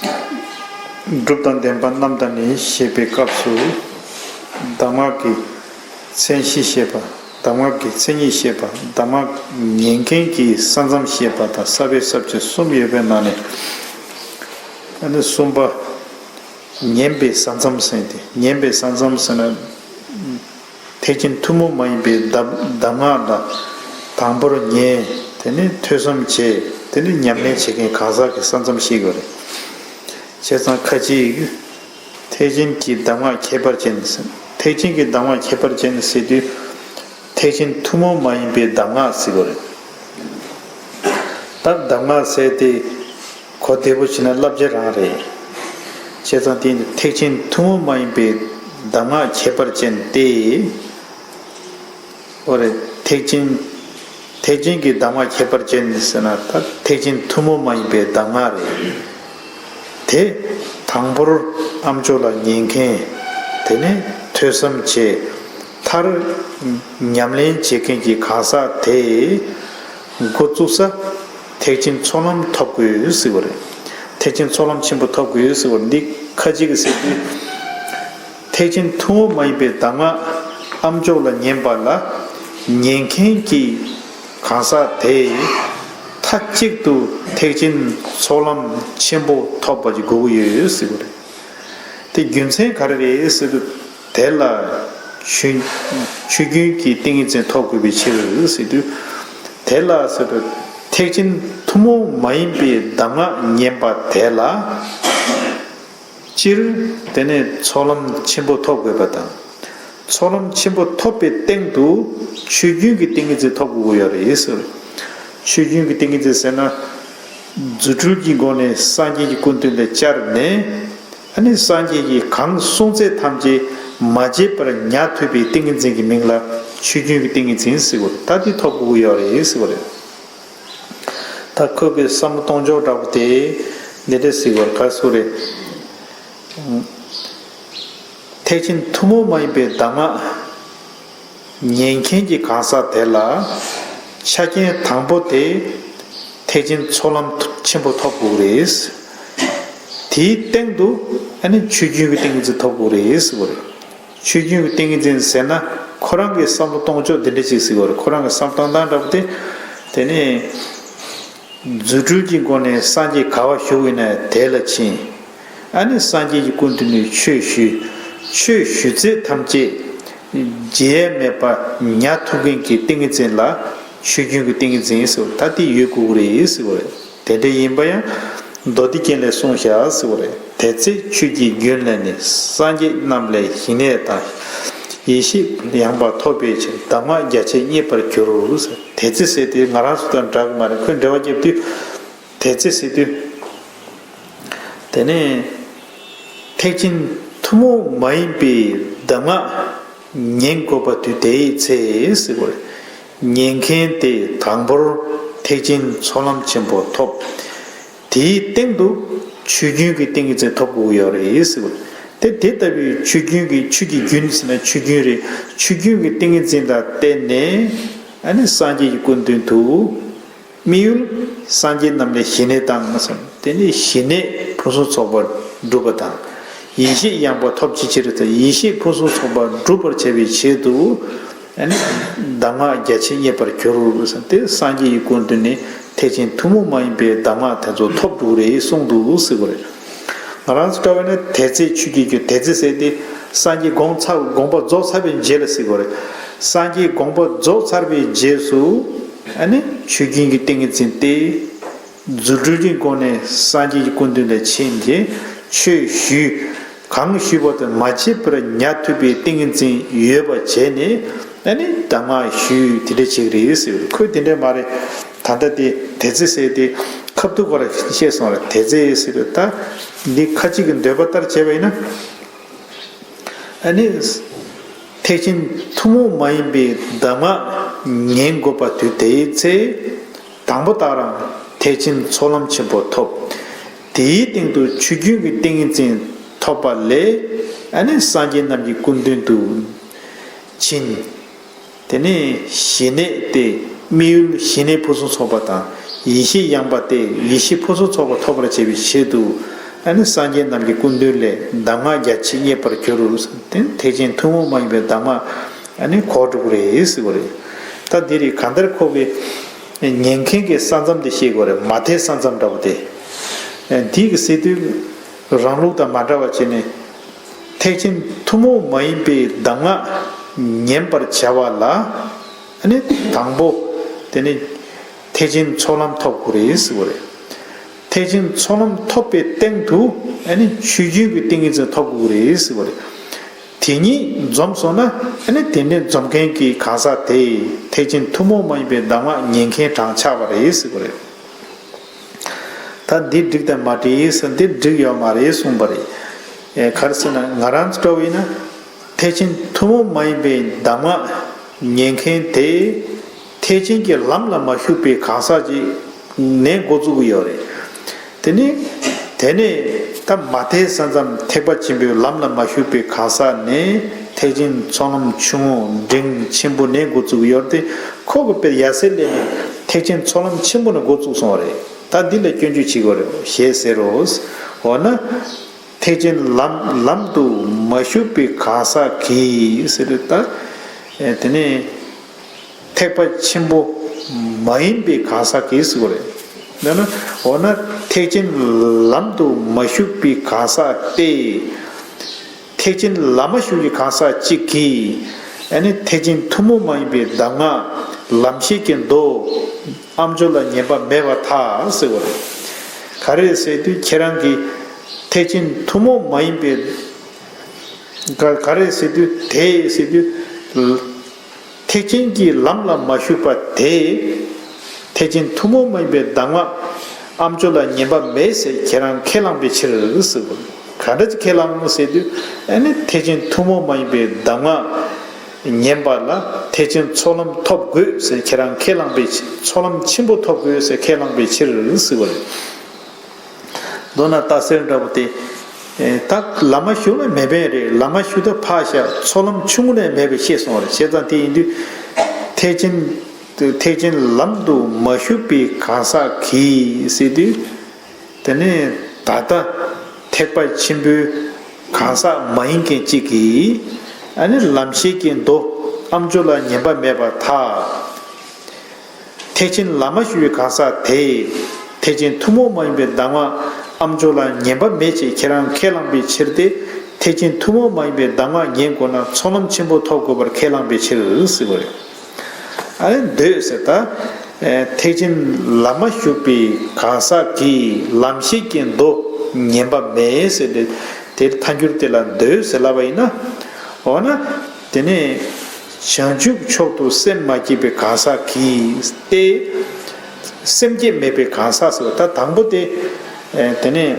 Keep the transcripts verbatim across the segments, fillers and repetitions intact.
སྒྲུབ་དང་ལྡན་པ་རྣམས་དང་ནི་ཞེས་པའི་སྐབས་སུ། གདམས་ངག་གི་མཚན་གཞི་བཤད་པ། གདམས་ངག་གི་མཚན་ཉིད་བཤད་པ། གདམས་ངག་ཉན་མཁན་གྱི་ས་མཚམས་བཤད་པ་དང་ས་བའི་ས་བཅད་གསུམ་ཡོད་པའི་ནང་ནས། ཨ་ནི་གསུམ་པ། ཉན་པའི་ས་མཚམས་ཟེར་ཏེ། ཉན་པའི་ས་མཚམས་ཟེར་ན། ཐེག་ཆེན་ཐུན་མོང་མ་ཡིན་པའི་གདམས་གདམས་ངག་ལ་དང་པོར་ཉན། དེ་ནས་ཐོས་བསམ་བྱེད། དེ་ནས་ཉམས་ལེན་བྱེད་མཁན་གང་ཟག་གི་ས་མཚམས་ཤེས་དགོས་རེད། བྱས་ཙང་ཁ་ཅིག་ཐེག་ཆེན་གྱི་གདམས་ངག་ཁྱད་པར་ཅན་ཟེར། ཐེག་ཆེན་གྱི་གདམས་ངག་ཁྱད་པར་ཅན་ཟེར་དུས། ཐེག་ཆེན་ཐུན་མོང་མ་ཡིན་པའི་གདམས་ངག་ཟེར་དགོས་རེད། ད་གདམས་ངག་ཟེར་ཏེ། གོ་བདེ་པོ་བྱས་ན་བསླབ་བྱ་རང་རེད། བྱས་ཙང་དེ་ནི་ཐེག་ཆེན་ཐུན་མོང་མ་ཡིན་པའི་གདམས་ངག་ཁྱད་པར་ཅན་ཏེ། འོ་རེད། ཐེག་ཆེན། ཐེག་ཆེན་གྱི་གདམས་ངག་ཁྱད་པར་ཅན་ཟེར་ན་ད་ཐེག་ཆེན་ཐུན་མོང་མ་ཡིན་པའི་གདམས་ངག་རེད། དེ་དང་པོར་ཨ་མཆོག་ལ་ཉན་མཁན། དེ་ནས་ཐོས་བསམ་བྱས། མཐར་ཉམས་ལེན་བྱེད་མཁན་གྱི་གང་ཟག་དེས་འགོ་བཙུགས་ས་ཐེག་ཆེན་ཚོགས་ལམ་ཐོབ་དགོས་ཟེར་བ་རེད། ཐེག་ཆེན་ཚོགས་ལམ་ཆེན་པོ་ཐོབ་དགོས་ཟེར་བ་འདི་ཁ་ཅིག་གིས་ཟེར་དུས། ཐེག་ཆེན་ཐུན་མོང་མ་ཡིན་པའི་གདམས་ངག་ཨ་མཆོག་ལ་ཉན་པ་ལ་ཉན་མཁན་གྱི་གང་ཟག་དེས་མཐའ་གཅིག་ཏུ་ཐེག་ཆེན་ཚོགས་ལམ་ཆེན་པོ་ཐོབ་པ་ཅིག་དགོས་ཀྱི་ཡོད་ཟེར་བ་རེད། དེ་རྒྱུ་མཚན་ག་རེ་རེད་ཟེར་དུས། དེ་ལ་ཆོས་ཆོས་རྒྱུན་གྱི་ཏིང་ངེ་འཛིན་ཐོབ་དགོས་པའི་ཕྱིར་ཟེར་དུས། དེ་ལ་ཟེར་དུས། ཐེག་ཆེན་ཐུན་མོང་མ་ཡིན་པའི་གདམས་ངག་ཉན་པ་དེ་ལ། སྤྱིར་དེ་ནས་ཚོགས་ལམ་ཆེན་པོ་ཐོབ་དགོས་པ་དང་། ཚོགས་ལམ་ཆེན་པོ་ཐོབ་པའི་སྟེང་དུ་ཆོས་རྒྱུན་གྱི་ཏིང་ངེ་འཛིན་ཐོབ་དགོས་ཀྱི་ཡོད་རེད་ཟེར། ཆོས་རྒྱུན་གྱི་ཏིང་ངེ་འཛིན་ཟེར་ན། རྫུ་འཕྲུལ་གྱི་སྒོ་ནས་སངས་རྒྱས་ཀྱི་སྐུ་མདུན་ལ་བཅར་ནས། ཨ་ནི་སངས་རྒྱས་ཀྱིས་གང་གསུངས་ཚད་ཐམས་ཅད་མ་བརྗེད་པར་ཉན་ཐུབ་པའི་ཏིང་ངེ་འཛིན་གྱི་མིང་ལ་ཆོས་རྒྱུན་གྱི་ཏིང་ངེ་འཛིན་ཟེར་བ་རེད། ད་དེ་ཐོབ་དགོས་ཀྱི་ཡོད་རེད་ཟེར་བ་རེད། ད་ཁོས་ཀྱི་བསམ་བློ་གཏོང་ཕྱོགས་འདྲ་པོ་དེ་འདི་འདྲ་ཟེར་བར་ག་སུ་རེད། ཐེག་ཆེན་ཐུན་མོང་མ་ཡིན་པའི་གདམས་ངག་ཉན་མཁན་གྱི་གང་ཟག་དེ་ལ་ཆ་རྐྱེན་དང་པོ་དེ་ཐེག་ཆེན་ཚོགས་ལམ་ཆེན་པོ་ཐོབ་དགོས་རེད། དེའི་སྟེང་དུ་ཨ་ནི་ཆོས་རྒྱུན་གྱི་ཏིང་ངེ་འཛིན་ཐོབ་དགོས་རེད་ཟེར་བ་རེད། ཆོས་རྒྱུན་གྱི་ཏིང་ངེ་འཛིན་ཟེར་ན་ཁོ་རང་གི་བསམ་བློ་གཏོང་ཕྱོགས་འདི་འདྲ་ཅིག་ཟེར་བ་རེད། ཁོ་རང་གི་བསམ་བློ་གཏོང་སྟངས་འདྲ་པོ་དེ། དེ་ནས་རྫུ་འཕྲུལ་གྱི་སྒོ་ནས་སངས་རྒྱས་ག་བ་བཞུགས་ཡོད་ན་དེ་ལ་ཕྱིན། ཨ་ནི་སངས་རྒྱས་ཀྱི་སྐུ་མདུན་ནས་ཆོས་ཞུས། ཆོས་ཞུས་ཚད་ཐམས་ཅད་བརྗེད་མེད་པ་ཉན་ཐུབ་མཁན་གྱི་ཏིང་ངེ་འཛིན་ལ་ཆོས་རྒྱུན་གྱི་ཏིང་ངེ་འཛིན་ཟེར་བ་ད་དེ་ཡོད་དགོས་ཀྱི་རེད་ཟེར་བ་རེད། དེ་འདྲ་ཡིན་པ་ཡང་མདོ་སྡེ་རྒྱན་ལས་གསུངས་བཞག་ཟེར་བ་རེད། དེ་ཚེ་ཆོས་ཀྱི་རྒྱུན་ལས་ནི་སངས་རྒྱས་རྣམས་ལས་ཞི་གནས་དང་། ཡེ་ཤེས་ཡངས་པ་ཐོབ་པའི་ཕྱིར་གདམས་ངག་རྒྱ་ཆེར་བརྙེས་པར་འགྱུར་ཟེར། དེ་ཚེ་ཟེར་དུས་ང་རང་ཚོ་དང་འདྲ་གི་མ་རེད། ཁོས་འགྲེལ་བ་བརྒྱབ་དུས། དེ་ཚེ་ཟེར་དུས། དེ་ནས་ཐེག་ཆེན་ཐུན་མོང་མ་ཡིན་པའི་གདམས་ངག་ཉན་དགོས་པ་དུས་དེའི་ཚེ་ཟེར་བ་རེད། ཉན་མཁན་དེ་དང་པོར་ཐེག་ཆེན་ཚོགས་ལམ་ཆེན་པོ་ཐོབ། དེའི་སྟེང་དུ་ཆོས་རྒྱུན་གྱི་ཏིང་ངེ་འཛིན་ཐོབ་དགོས་ཀྱི་ཡོད་རེད་ཟེར་བ་རེད། དེ་དེ་ལྟ་བུའི་ཆོས་རྒྱུན་གྱི་ཆོས་ཀྱི་རྒྱུན་ཟེར་ན་ཆོས་རྒྱུན་རེད། ཆོས་རྒྱུན་གྱི་ཏིང་ངེ་འཛིན་ལ་བརྟེན་ནས་ཨ་ནི་སངས་རྒྱས་ཀྱི་སྐུ་མདུན་དུ། དམིགས་ཡུལ་སངས་རྒྱས་རྣམས་ལས་ཞི་གནས་དང་ཟེར། དེ་ནས་ཞི་གནས་ཕུན་སུམ་ཚོགས་པ་སྒྲུབ་པ་དང་། ཡེ་ཤེས་ཡངས་པ་ཐོབ་ཅིག་ཕྱིར་དང་ཡེ་ཤེས་ཕུན་སུམ་ཚོགས་པ་སྒྲུབ་པར་བྱ་བའི་ཆེད་དུ། ཨ་ནི་གདམས་ངག་རྒྱ་ཆེར་བརྙེས་པར་གྱུར་ཟེར་ཏེ་སངས་རྒྱས་ཀྱི་སྐུ་མདུན་ནས་ཐེག་ཆེན་ཐུན་མོང་མ་ཡིན་པའི་གདམས་ངག་དེ་ཚོ་ཐོབ་འགྲོ་གི་རེད་གསུངས་འདུག་ཟེར་བ་རེད། ང་རང་ཚོ་འདྲ་བ་ནི་དེ་ཚེ་ཆོས་ཀྱི་རྒྱུན། དེ་ཚེ་ཟེར་ཏེ་སངས་རྒྱས་དགོངས་ཚར་དགོངས་པ་རྫོགས་ཚར་བའི་རྗེས་ལ་ཟེར་བ་རེད། སངས་རྒྱས་དགོངས་པ་རྫོགས་ཚར་བའི་རྗེས་སུ། ཨ་ནི་ཆོས་རྒྱུན་གྱི་ཏིང་ངེ་འཛིན་ཏེ། རྫུ་འཕྲུལ་གྱི་སྒོ་ནས་སངས་རྒྱས་ཀྱི་སྐུ་མདུན་ལ་ཕྱིན་ཏེ་ཆོས་ཞུས། གང་ཞུས་པ་དེ་མ་བརྗེད་པར་ཉན་ཐུབ་པའི་ཏིང་ངེ་འཛིན་ཡོད་པ་བྱས་ནས་ཨ་ནི་གདམས་ངག་ཞུས་དེ་འདྲ་བྱེད་ཀྱི་རེད་ཟེར། ཁོས་དེ་འདྲ་མ་རེད། ད་ལྟ་དེ་དེ་ཚེ་ཟེར་ཏེ་ཁ་ཐུག་པར་བཤད་སོང་རེད། དེ་ཚེ་ཟེར་ད་འདི་ཁ་ཅིག་གི་འདོད་པ་ལྟར་བྱས་པ་ཡིན་ན། ཨ་ནི། ཐེག་ཆེན་ཐུན་མོང་མ་ཡིན་པའི་གདམས་ངག་ཉན་དགོས་པ་དུས་དེའི་ཚེ། དང་པོ་ད་རང་ཐེག་ཆེན་ཚོགས་ལམ་ཆེན་པོ་ཐོབ། དེའི་སྟེང་དུ་ཆོས་རྒྱུན་གྱི་ཏིང་ངེ་འཛིན་ཐོབ་པ་ལས། ཨ་ནི་སངས་རྒྱས་རྣམས་ཀྱི་སྐུ་མདུན་དུ་ཕྱིན། དེ་ནས་ཞི་གནས་ཏེ་དམིགས་ཡུལ་ཞི་གནས་ཕུན་སུམ་ཚོགས་པ་དང་ཡེ་ཤེས་ཡངས་པ་སྟེ་ཡེ་ཤེས་ཕུན་སུམ་ཚོགས་པ་ཐོབ་པར་བྱེད་པའི་ཆེད་དུ། ཨ་ནི་སངས་རྒྱས་རྣམས་ཀྱི་སྐུ་མདུན་ལས་གདམས་ངག་རྒྱ་ཆེར་རྙེད་པར་འགྱུར། དེ་ནི་ཐེག་ཆེན་ཐུན་མོང་མ་ཡིན་པའི་གདམས་ངག་ཨ་ནི་གོ་འགྲོ་གི་རེད་ཟེར་བ་རེད། ད་འདི་རེད། གང་ལྟར་ཁོ་གི་ཉན་མཁན་གྱི་ས་མཚམས་དེ་ཤེས་དགོས་རེད། མ་མཐའི་ས་མཚམས་འདྲ་བོ་དེ། འདི་གི་ཟེར་དུས་རང་ལུགས་དང་མ་འདྲ་བ་བྱས་ནས། ཐེག་ཆེན་ཐུན་མོང་མ་ཡིན་པའི་གདམས་ངག་ཉན་པར་བྱ་བ་ལ། ཨ་ནི་དང་པོ་དེ་ནི་ཐེག་ཆེན་ཚོགས་ལམ་ཐོབ་དགོས་རེད་ཟེར་བ་རེད། ཐེག་ཆེན་ཚོགས་ལམ་ཐོབ་པའི་སྟེང་དུ་ཨ་ནི་ཆོས་བརྒྱུད་ཀྱི་ཏིང་ངེ་འཛིན་ཐོབ་དགོས་རེད་ཟེར་བ་རེད། དེ་གཉིས་འཛོམས་སོང་ན་ཨ་ནི་དེ་ནས་འཛོམས་མཁན་གྱི་གང་ཟག་དེ་ཐེག་ཆེན་ཐུན་མོང་མ་ཡིན་པའི་གདམས་ངག་ཉན་མཁན་གྲངས་ཆགས་པ་རེད་ཟེར་བ་རེད། ད་འདི་འགྲིག་དང་མ་འགྲིག་ཟེར་འདི་འགྲིག་ཡོད་མ་རེད་གསུངས་པ་རེད། ཨེ་ག་རེ་ཟེར་ན་ང་རང་ཚོ་འདྲ་བོ་ཡིན་ན། ཐེག་ཆེན་ཐུན་མོང་མ་ཡིན་པའི་གདམས་ངག་ཉན་མཁན་དེ་ཐེག་ཆེན་གྱི་ལམ་ལ་མ་ཞུགས་པའི་གང་ཟག་ཅིག་ནས་འགོ་བཙུགས་ཀྱི་ཡོད་རེད། དེ་ནི་དེ་ནས་ད་མ་མཐའི་ས་མཚམས་ཐེག་པ་ཆེན་པོའི་ལམ་ལ་མ་ཞུགས་པའི་གང་ཟག་ནས་ཐེག་ཆེན་ཚོགས་ལམ་ཆུང་ངུ་འབྲིང་ཆེན་པོ་ནས་འགོ་བཙུགས་ཀྱི་ཡོད་རེད་དེ། ཁོ་གི་དཔེར་ཡ་སེ་ལེ་ནས་ཐེག་ཆེན་ཚོགས་ལམ་ཆེན་པོ་ནས་འགོ་བཙུགས་སོང་བ་རེད། ད་འདི་ལ་སྐྱོན་བརྗོད་བྱེད་དགོས་རེད་ཞེས་ཟེར་རོ། འོ་ན། ཐེག་ཆེན་ལམ་ལམ་དུ་མ་ཞུགས་པའི་གང་ཟག་གིས་ཟེར་ད། དེ་ནས་ཐེག་པ་ཆེན་པོ་མ་ཡིན་པའི་གང་ཟག་གིས་ཟེར་བ་རེད། འོ་ན་འོ་ན་ཐེག་ཆེན་ལམ་དུ་མ་ཞུགས་པའི་གང་ཟག་སྟེ། ཐེག་ཆེན་ལམ་མ་ཞུགས་པའི་གང་ཟག་གཅིག་གིས་ཨ་ནི་ཐེག་ཆེན་ཐུན་མོང་མ་ཡིན་པའི་གདམས་ངག་ལམ་ཤེས་ཀྱི་མདོ་ཨ་མཆོག་ལ་ཉན་པ་མེད་པར་ཐལ་ཟེར་བ་རེད། ག་རེ་ཟེར་དུས་ཁྱེད་རང་གིས་ཐེག་ཆེན་ཐུན་མོང་མ་ཡིན་པའི་ག་ག་རེ་ཟེར་དུས་དེ་ཟེར་དུས། ཐེག་ཆེན་གྱི་ལམ་ལ་མ་ཞུགས་པ་དེ། ཐེག་ཆེན་ཐུན་མོང་མ་ཡིན་པའི་གདམས་ངག་ཨ་མཆོག་ལ་ཉན་པ་མེད་ཟེར་ཁྱེད་རང་ཁས་བླངས་པའི་ཕྱིར་ཟེར་བ། ག་འདྲ་ཅིག་ཁས་བླངས་ཟེར་དུས་ཨ་ནི་ཐེག་ཆེན་ཐུན་མོང་མ་ཡིན་པའི་གདམས་ངག་ཉན་པ་ལ་ཐེག་ཆེན་ཚོགས་ལམ་ཐོབ་དགོས་ཟེར་ཁྱེད་རང་ཁས་བླངས་པའི་ཚོགས་ལམ་ཆེན་པོ་ཐོབ་དགོས་ཟེར་ཁས་བླངས་པའི་ཕྱིར་ཟེར་བ་རེད། མདོར་ན་རྟ་སེར་འདྲ་པོ་དེ། ད་ལམ་མ་ཞུགས་ན་མེད་པས་རེད། ལམ་མ་ཞུགས་ད་ཕར་བཞག་ཚོགས་ལམ་ཆུང་ངུ་ནས་མེད་པ་ཤེས་སོང་བ་རེད། བྱས་ཙང་དེ་ཡིན་དུས། ཐེག་ཆེན། ཐེག་ཆེན་ལམ་དུ་མ་ཞུགས་པའི་གང་ཟག་གིས་ཟེར་དུས། དེ་ནས་ད་ལྟ་ཐེག་པ་ཆེན་པོའི་གང་ཟག་མ་ཡིན་མཁན་གཅིག་གིས་ཨ་ནི་ལམ་ཤེས་ཀྱི་མདོ་ཨ་མཆོག་ལ་ཉན་པ་མེད་པར་ཐལ། ཐེག་ཆེན་ལམ་མ་ཞུགས་པའི་གང་ཟག་དེས་ཐེག་ཆེན་ཐུན་མོང་མ་ཡིན་པའི་གདམས་ངག་ཨ་མཆོག་ལ་ཉན་པ་མེད་ཅེས་ཁྱེད་རང་ཁས་བླངས་པའི་ཕྱིར་ཏེ། ཐེག་ཆེན་ཐུན་མོང་མ་ཡིན་པའི་གདམས་ངག་ཉན་དགོས་ན་ཚོགས་ལམ་ཆེན་པོ་ཐོབ་དགོས་པར་ཁས་བླངས་པའི་ཕྱིར་ཟེར་བ་རེད། ཨ་ནི་འདོད་ཟེར་ད། ཐེག་ཆེན་ལམ་མ་ཞུགས་པའི་གང་ཟག་གིས་ལམ་ཤེས་ཀྱི་མདོ་ཉན་པ་མེད་ཟེར་ཏེ། དེར་ཐལ་འགྱུར་དེ་ལ་འདོད་ཟེར་ལབ་པ་ཡིན་ན། འོ་ན། དེ་ནས་བྱང་ཆུབ་མཆོག་ཏུ་སེམས་མ་བསྐྱེད་པའི་གང་ཟག་གིས་ཏེ། སེམས་བསྐྱེད་མེད་པའི་གང་ཟག་ཟེར་བ་ད་དང་པོ་དེ། དེ་ནས་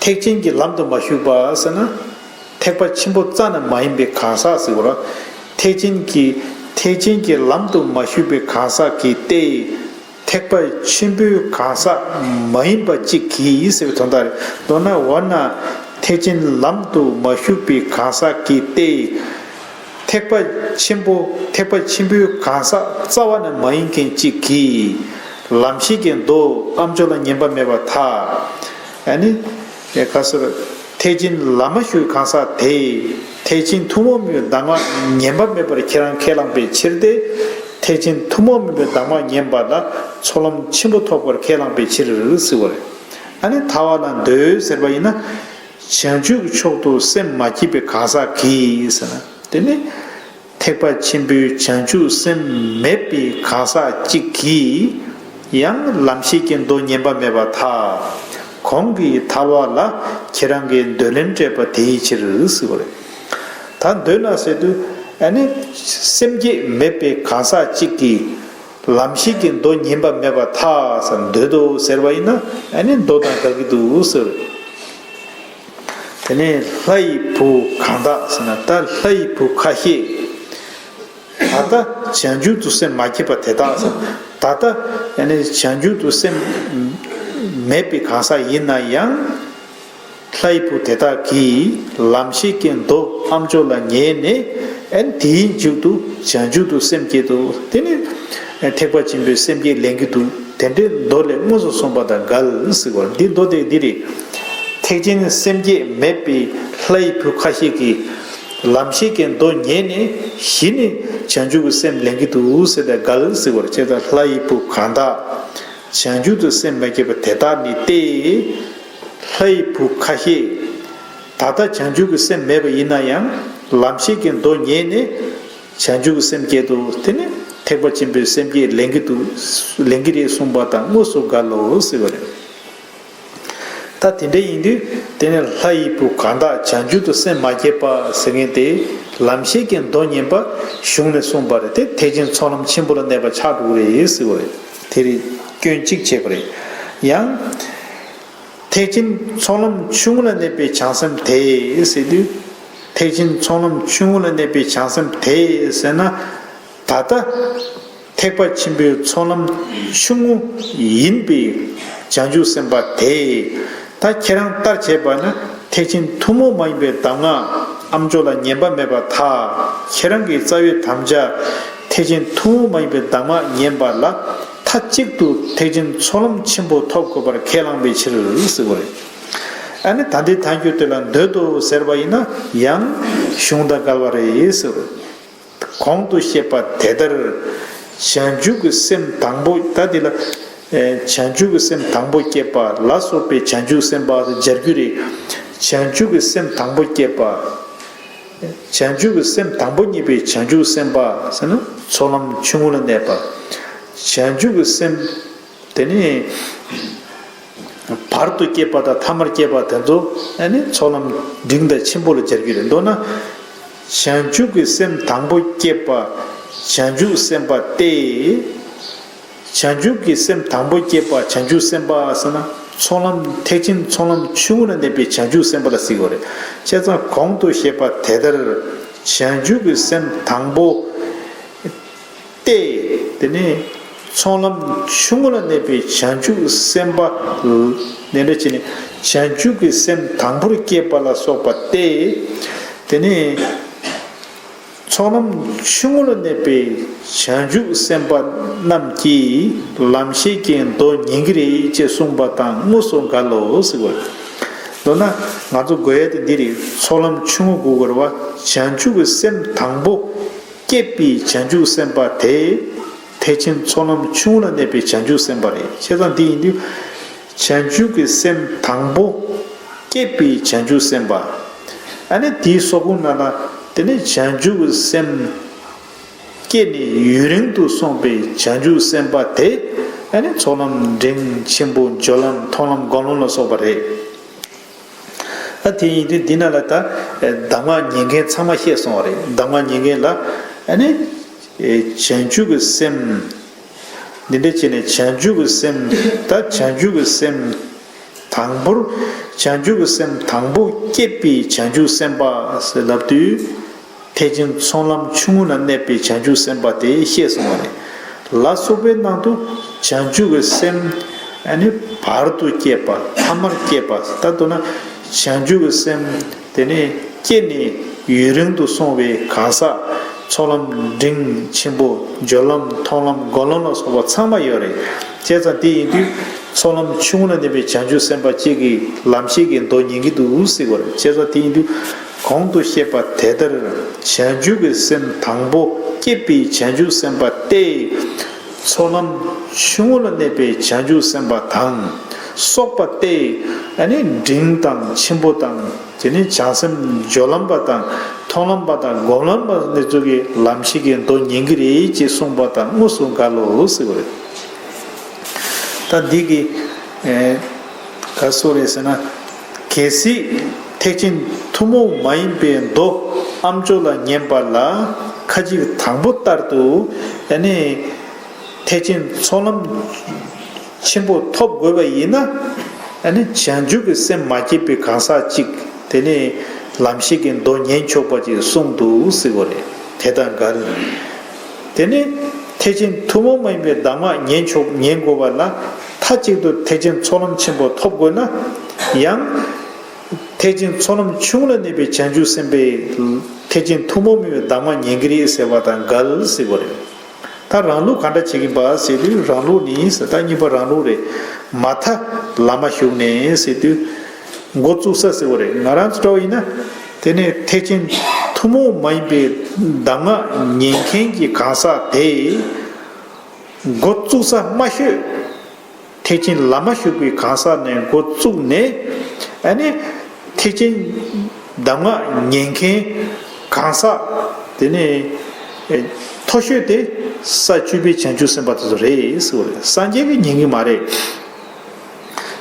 ཐེག་ཆེན་གྱི་ལམ་དུ་མ་ཞུགས་པ་ཟེར་ན། ཐེག་པ་ཆེན་པོ་རྩ་ནས་མ་ཡིན་པའི་གང་ཟག་ཟེར་བ་ར། ཐེག་ཆེན་གྱི་ཐེག་ཆེན་གྱི་ལམ་དུ་མ་ཞུགས་པའི་གང་ཟག་གིས་ཏེ། ཐེག་པ་ཆེན་པོའི་གང་ཟག་མ་ཡིན་པ་གཅིག་གིས་ཟེར་བའི་དོན་དག་རེད། མདོར་ན་འོ་ན་ཐེག་ཆེན་ལམ་དུ་མ་ཞུགས་པའི་གང་ཟག་གིས་ཏེ། ཐེག་པ་ཆེན་པོ་ཐེག་པ་ཆེན་པོའི་གང་ཟག་རྩ་བ་ནས་མ་ཡིན་མཁན་གཅིག་གིས་ལམ་ཤེས་ཀྱི་མདོ་ཨ་མཆོག་ལ་ཉན་པ་མེད་པར་ཐལ། ཨ་ནི། ག་ཟེར། ཐེག་ཆེན་ལམ་མ་ཞུགས་གང་ཟག་དེས་ཐེག་ཆེན་ཐུན་མོང་མིན་པའི་གདམས་ངག་ཉན་པ་མེད་པར་ཁྱེད་རང་ཁས་བླངས་པའི་ཕྱིར་ཏེ། ཐེག་ཆེན་ཐུན་མོང་མིན་པའི་གདམས་ངག་ཉན་པ་ལ་ཚོགས་ལམ་ཆེན་པོ་ཐོབ་པར་ཁས་བླངས་པའི་ཕྱིར་ཟེར་བ་རེད། ཨ་ནི་ཐལ་བ་ལ་འདོད་ཟེར་བ་ཡིན་ན། བྱང་ཆུབ་མཆོག་ཏུ་སེམས་མ་བསྐྱེད་པའི་གང་ཟག་གིས་ཟེར་ན། དེ་ནི། ཐེག་པ་ཆེན་པོའི་བྱང་ཆུབ་སེམས་མེད་པའི་གང་ཟག་གཅིག་གིས་ཡང་ལམ་ཤེས་ཀྱི་མདོ་ཉན་པ་མེད་པར་ཐལ། གོང་གི་ཐལ་བ་ལ་ཁྱེད་རང་གིས་འདོད་ལན་སྤྲད་པ་དེའི་ཕྱིར་ཟེར་བ་རེད། ད་འདོད་ན་ཟེར་དུས་ཨ་ནི་སེམས་བསྐྱེད་མེད་པའི་གང་ཟག་གཅིག་གིས་ལམ་ཤེས་ཀྱི་མདོ་ཉན་པ་མེད་པར་ཐལ་ཟེར་འདོད་དོ་ཟེར་བ་ཡིན་ན་ཨ་ནི་མདོ་དང་འགལ་གྱི་འདུག་ཟེར། དེ་ནས་ལྷ་ཡི་བུ་གང་དག་ཟེར་ན་ད་ལྷ་ཡི་བུ་ཁ་ཤས། ད་ལྟ་བྱང་ཆུབ་ཏུ་སེམས་མ་བསྐྱེད་པ་དེ་དག་ཟེར། ད་ལྟ་ཡང་ནི་བྱང་ཆུབ་ཏུ་སེམས་མེད་པའི་གང་ཟག་ཡིན་ན་ཡང་། ལྷ་ཡི་བུ་དེ་དག་གིས་ལམ་ཤེས་ཀྱི་མདོ་ཨ་མཆོག་ལ་ཉན་ནས་ཨ་ནི་དེའི་མཇུག་ཏུ་བྱང་ཆུབ་ཏུ་སེམས་བསྐྱེད་དོ། དེ་ནི་ཐེག་པ་ཆེན་པོའི་སེམས་བསྐྱེད་ལེན་གྱི་འདུག་དེ་འདྲའི་མདོ་ལས་དངོས་སུ་གསུངས་པ་དང་འགལ་ཟེར་བ་འདི་མདོ་སྡེ་འདི་རེད། ཐེག་ཆེན་སེམས་བསྐྱེད་མེད་པའི་ལྷ་ཡི་བུ་ཁ་ཤས་ཀྱིས་ལམ་ཤེས་ཀྱི་མདོ་ཉན་ནས། གཞི་ནས་བྱང་ཆུབ་ཀྱི་སེམས་ལེན་གྱི་འདུག་ཟེར་ཏེ་འགལ་ཟེར་བ་རེད། བྱས་ཙང་ལྷ་ཡི་བུ་གང་དག་བྱང་ཆུབ་ཏུ་སེམས་མ་བསྐྱེད་པ་དེ་དག་ནི་སྟེ། ལྷ་ཡི་བུ་ཁ་ཤས་ད་ལྟ་བྱང་ཆུབ་ཀྱི་སེམས་མེད་པ་ཡིན་ན་ཡང་ལམ་ཤེས་ཀྱི་མདོ་ཉན་ནས། བྱང་ཆུབ་ཀྱི་སེམས་བསྐྱེད་དུ་དེ་ནི་ཐེག་པ་ཆེན་པོའི་སེམས་བསྐྱེད་ལེན་གྱི་འདུག་ལེན་གྱི་རེད་གསུངས་པ་དང་དངོས་སུ་འགལ་ལོ་ཟེར་བ་རེད། ད་དེ་འདྲ་ཡིན་དུས་དེ་ནི་ལྷ་ཡི་བུ་གང་དག་བྱང་ཆུབ་ཏུ་སེམས་མ་བསྐྱེད་པ་ཟེར་མཁན་དེ་ལམ་ཤེས་ཀྱི་མདོ་ཉན་པ་གཞུང་ནས་གསུངས་པ་རེད་དེ། ཐེག་ཆེན་ཚོགས་ལམ་ཆེན་པོ་ལ་གནས་པ་ཆགས་འགྲོ་གི་རེད་ཟེར་བ་རེད། དེ་རེད་སྐྱོན་གཅིག་བྱས་པ་རེད། ཡང་། ཐེག་ཆེན་ཚོགས་ལམ་ཆུང་ངུ་ལ་གནས་པའི་བྱང་སེམས་དེ་ཟེར་དུས། ཐེག་ཆེན་ཚོགས་ལམ་ཆུང་ངུ་ལ་གནས་པའི་བྱང་སེམས་དེ་ཟེར་ན། ད་ལྟ་ཐེག་པ་ཆེན་པོའི་ཚོགས་ལམ་ཆུང་ངུ་ཡིན་པའི་བྱང་ཆུབ་སེམས་དཔའ་དེ། ད་ཁྱེད་རང་ལྟར་བྱས་པ་ན་ཐེག་ཆེན་ཐུན་མོང་མ་ཡིན་པའི་གདམས་ངག་ཨ་མཆོག་ལ་ཉན་པ་མེད་པར་ཐལ། ཁྱེད་རང་གི་རྩ་བའི་དམ་བཅའ་ཐེག་ཆེན་ཐུན་མོང་མ་ཡིན་པའི་གདམས་ངག་ཉན་པ་ལ། མཐའ་གཅིག་ཏུ་ཐེག་ཆེན་ཚོགས་ལམ་ཆེན་པོ་ཐོབ་དགོས་པར་ཁས་བླངས་པའི་ཕྱིར་ཟེར་བ་རེད། ཨ་ནི་ད་འདི་ཐལ་འགྱུར་དེ་ལ་འདོད་དོ་ཟེར་བ་ཡིན་ན་ཡང་གཞུང་དང་འགལ་བ་རེད་ཟེར་བ་རེད། གོང་དུ་བཤད་པ་དེ་ལྟར་བྱང་ཆུབ་ཀྱི་སེམས་དང་པོ། ད་འདི་ལ་བྱང་ཆུབ་ཀྱི་སེམས་དང་པོ་བསྐྱེད་པ་ལ་སོགས་པའི་བྱང་ཆུབ་སེམས་དཔའ་སྦྱར་རྒྱུ་རེད། བྱང་ཆུབ་ཀྱི་སེམས་དང་པོ་བསྐྱེད་པ། བྱང་ཆུབ་ཀྱི་སེམས་དང་པོ་བསྐྱེད་པའི་བྱང་ཆུབ་སེམས་དཔའ་ཟེར་ན་ཚོགས་ལམ་ཆུང་ངུ་ལ་གནས་པ། བྱང་ཆུབ་ཀྱི་སེམས་དེ་ནི་བར་དུ་བསྐྱེད་པ་དང་ཐ་མར་བསྐྱེད་པ་དེ་ཚོ་ཨ་ནི་ཚོགས་ལམ་འབྲིང་དང་ཆེན་པོ་ལ་སྦྱར་རྒྱུ་རེད། མདོར་ན་བྱང་ཆུབ་ཀྱི་སེམས་དང་པོ་བསྐྱེད་པ་བྱང་ཆུབ་སེམས་དཔའ་སྟེ། བྱང་ཆུབ་ཀྱི་སེམས་དང་པོ་བསྐྱེད་པ་བྱང་ཆུབ་སེམས་དཔའ་ཟེར་ན་ཚོགས་ལམ་ཐེག་ཆེན་ཚོགས་ལམ་ཆུང་ངུ་ལ་གནས་པའི་བྱང་ཆུབ་སེམས་དཔའ་ལ་ཟེར་གྱི་ཡོད་རེད། བྱས་ཙང་གོང་དུ་བཤད་པ་དེ་ལྟར་བྱང་ཆུབ་ཀྱི་སེམས་དང་པོ་སྟེ། དེ་ནས་ཚོགས་ལམ་ཆུང་ངུ་ལ་གནས་པའི་བྱང་ཆུབ་སེམས་དཔའ་ལ་དེ་འདྲ་བྱས་ནས་བྱང་ཆུབ་ཀྱི་སེམས་དང་པོར་བསྐྱེད་པ་ལ་སོགས་པ་སྟེ། དེ་ནས། ཚོགས་ལམ་ཆུང་ངུ་ལ་གནས་པའི་བྱང་ཆུབ་སེམས་དཔའ་རྣམས་ཀྱིས་ལམ་ཤེས་ཀྱི་མདོ་ཉན་གྱི་རེད་ཅེས་གསུངས་པ་དང་དངོས་སུ་འགལ་ལོ་ཟེར་བ། མདོར་ན་ང་ཚོ་དགོས་ཡ་དེ་འདི་རེད། ཚོགས་ལམ་ཆུང་ངུ་དགོས་དགོས་རེད་བ། བྱང་ཆུབ་ཀྱི་སེམས་དང་པོ་བསྐྱེད་པའི་བྱང་ཆུབ་སེམས་དཔའ་དེ་ཐེག་ཆེན་ཚོགས་ལམ་ཆུང་ངུ་ལ་གནས་པའི་བྱང་ཆུབ་སེམས་དཔའ་རེད། བྱས་ཙང་འདི་ཡིན་དུས། བྱང་ཆུབ་ཀྱི་སེམས་དང་པོ་བསྐྱེད་པའི་བྱང་ཆུབ་སེམས་དཔའ། ཨ་ནི་དེའི་སོ་ཁུང་ནང་ལ་དེ་ནས་བྱང་ཆུབ་ཀྱི་སེམས་བསྐྱེད་ནས་ཡུན་རིང་དུ་སོང་པའི་བྱང་ཆུབ་སེམས་དཔའ་དེ་ཨ་ནི་ཚོགས་ལམ་འབྲིང་ཆེན་པོ་སྦྱོར་ལམ་མཐོང་ལམ་སྒོམ་ལམ་ལ་སོགས་པ་རེད། ཨ་དེ་ཡིན་དུས་འདི་ན་ལ་ད་གདམས་ངག་ཉན་མཁན་ཚང་མ་ཤེས་སོང་བ་རེད། གདམས་ངག་ཉན་མཁན་ལ་ཨ་ནི་བྱང་ཆུབ་ཀྱི་སེམས། འདི་འདྲ་བྱས་ནས་བྱང་ཆུབ་ཀྱི་སེམས། ད་བྱང་ཆུབ་ཀྱི་སེམས་དང་པོར། བྱང་ཆུབ་ཀྱི་སེམས་དང་པོ་བསྐྱེད་པའི་བྱང་ཆུབ་སེམས་དཔའ་ཟེར་ལབ་དུས། ཐེག་ཆེན་ཚོགས་ལམ་ཆུང་ངུ་ལ་གནས་པའི་བྱང་ཆུབ་སེམས་དཔའ་དེ་ཤེས་སོང་བ་རེད། ལ་སོགས་པའི་ནང་དུ་བྱང་ཆུབ་ཀྱི་སེམས་ཨ་ནི་བར་དུ་བསྐྱེད་པ་ཐ་མར་བསྐྱེད་པ་ད་མདོར་ན་བྱང་ཆུབ་ཀྱི་སེམས། དེ་ནས་སྐྱེས་ནས་ཡུན་རིང་དུ་སོང་བའི་གང་ཟག་ཚོགས་ལམ་འབྲིང་ཆེན་པོ་སྦྱོར་ལམ་མཐོང་ལམ་སྒོམ་ལམ་ལ་སོགས་པ་ཚང་མ་ཡོད་རེད། བྱས་ཙང་དེ་ཡིན་དུས་ཚོགས་ལམ་ཆུང་ངུ་ལ་གནས་པའི་བྱང་ཆུབ་སེམས་དཔའ་གཅིག་གིས་ལམ་ཤེས་ཀྱི་མདོ་ཉན་གྱི་འདུག་ཟེར་བ་རེད། བྱས་ཙང་དེ་ཡིན་དུས་གོང་དུ་བཤད་པ་དེ་ལྟར་བྱང་ཆུབ་ཀྱི་སེམས་དང་པོ་བསྐྱེད་པའི་བྱང་ཆུབ་སེམས་དཔའ་སྟེ། ཚོགས་ལམ་ཆུང་ངུ་ལ་གནས་པའི་བྱང་ཆུབ་སེམས་དཔའ་དང་སོགས་པ་སྟེ། ཨ་ནི་འབྲིང་དང་ཆེན་པོ་དང་། དེ་ནས་བྱང་སེམས་སྦྱོར་ལམ་པ་དང་མཐོང་ལམ་པ་དང་སྒོམ་ལམ་པ་འདི་ཚོ་གིས་ལམ་ཤེས་ཀྱི་མདོ་ཉན་གྱི་རེད་ཅེས་གསུངས་པ་དང་དངོས་སུ་འགལ་ལོ་ཟེར་བ་རེད། ད་འདི་གི་ཨེ་ག་སོ་རེད་ཟེར་ན། གལ་སྲིད་ཐེག་ཆེན་ཐུན་མོང་མ་ཡིན་པའི་མདོ་ཨ་མཆོག་ལ་ཉན་པ་ལ་ཁ་ཅིག་དང་པོ་ལྟར་དུ་ཨ་ནི། ཐེག་ཆེན་ཚོགས་ལམ་ཆེན་པོ་ཐོབ་དགོས་པ་ཡིན་ན། ཨ་ནི་བྱང་ཆུབ་ཀྱི་སེམས་མ་སྐྱེས་པའི་གང་ཟག་ཅིག་དེ་ནས་ལམ་ཤེས་ཀྱི་མདོ་ཉན་ཆོག་པ་ཅིག་གསུངས་འདུག་ཟེར་བ་རེད། དེ་དང་འགལ། དེ་ནས་ཐེག་ཆེན་ཐུན་མོང་མ་ཡིན་པའི་གདམས་ངག་ཉན་ཆོག་ཉན་དགོས་པ་ལ་མཐའ་གཅིག་ཏུ་ཐེག་ཆེན་ཚོགས་ལམ་ཆེན་པོ་ཐོབ་དགོས་ན། ཡང་ཐེག་ཆེན་ཚོགས་ལམ་ཆུང་ལ་གནས་པའི་བྱང་ཆུབ་སེམས་དཔའི་ཐེག་ཆེན་ཐུན་མོང་མ་ཡིན་པའི་གདམས་ངག་ཉན་གྱི་རེད་ཟེར་བ་དང་འགལ་ཟེར་བ་རེད། ད་རང་ལུགས་ག་འདྲ་བྱེད་ཀྱིན་པ་ཟེར་དུས་རང་ལུགས་ནི་ཟེར། ད་གཉིས་པ་རང་ལུགས་རེད། མ་མཐའ་ལམ་མ་ཞུགས་ནས་ཟེར་དུས་འགོ་བཙུགས་ས་ཟེར་བ་རེད། ང་རང་ཚོ་འདྲ་བ་ཡིན་ན་དེ་ནས་ཐེག་ཆེན་ཐུན་མོང་མ་ཡིན་པའི་གདམས་ངག་ཉན་མཁན་གྱི་གང་ཟག་དེ་འགོ་བཙུགས་ས་མ་ཤོད། ཐེག་ཆེན་ལམ་མ་ཞུགས་པའི་གང་ཟག་ནས་འགོ་བཙུགས་ནས། ཨ་ནི་ཐེག་ཆེན་གདམས་ངག་ཉན་མཁན་གང་ཟག་དེ་ནས་མཐོ་ཤོས་དེ་ས་བཅུ་པའི་བྱང་ཆུབ་སེམས་དཔའ་དེ་ཚོ་རེད་ཟེར་བ་རེད། སངས་རྒྱས་ཀྱིས་ཉན་གྱི་མ་རེད།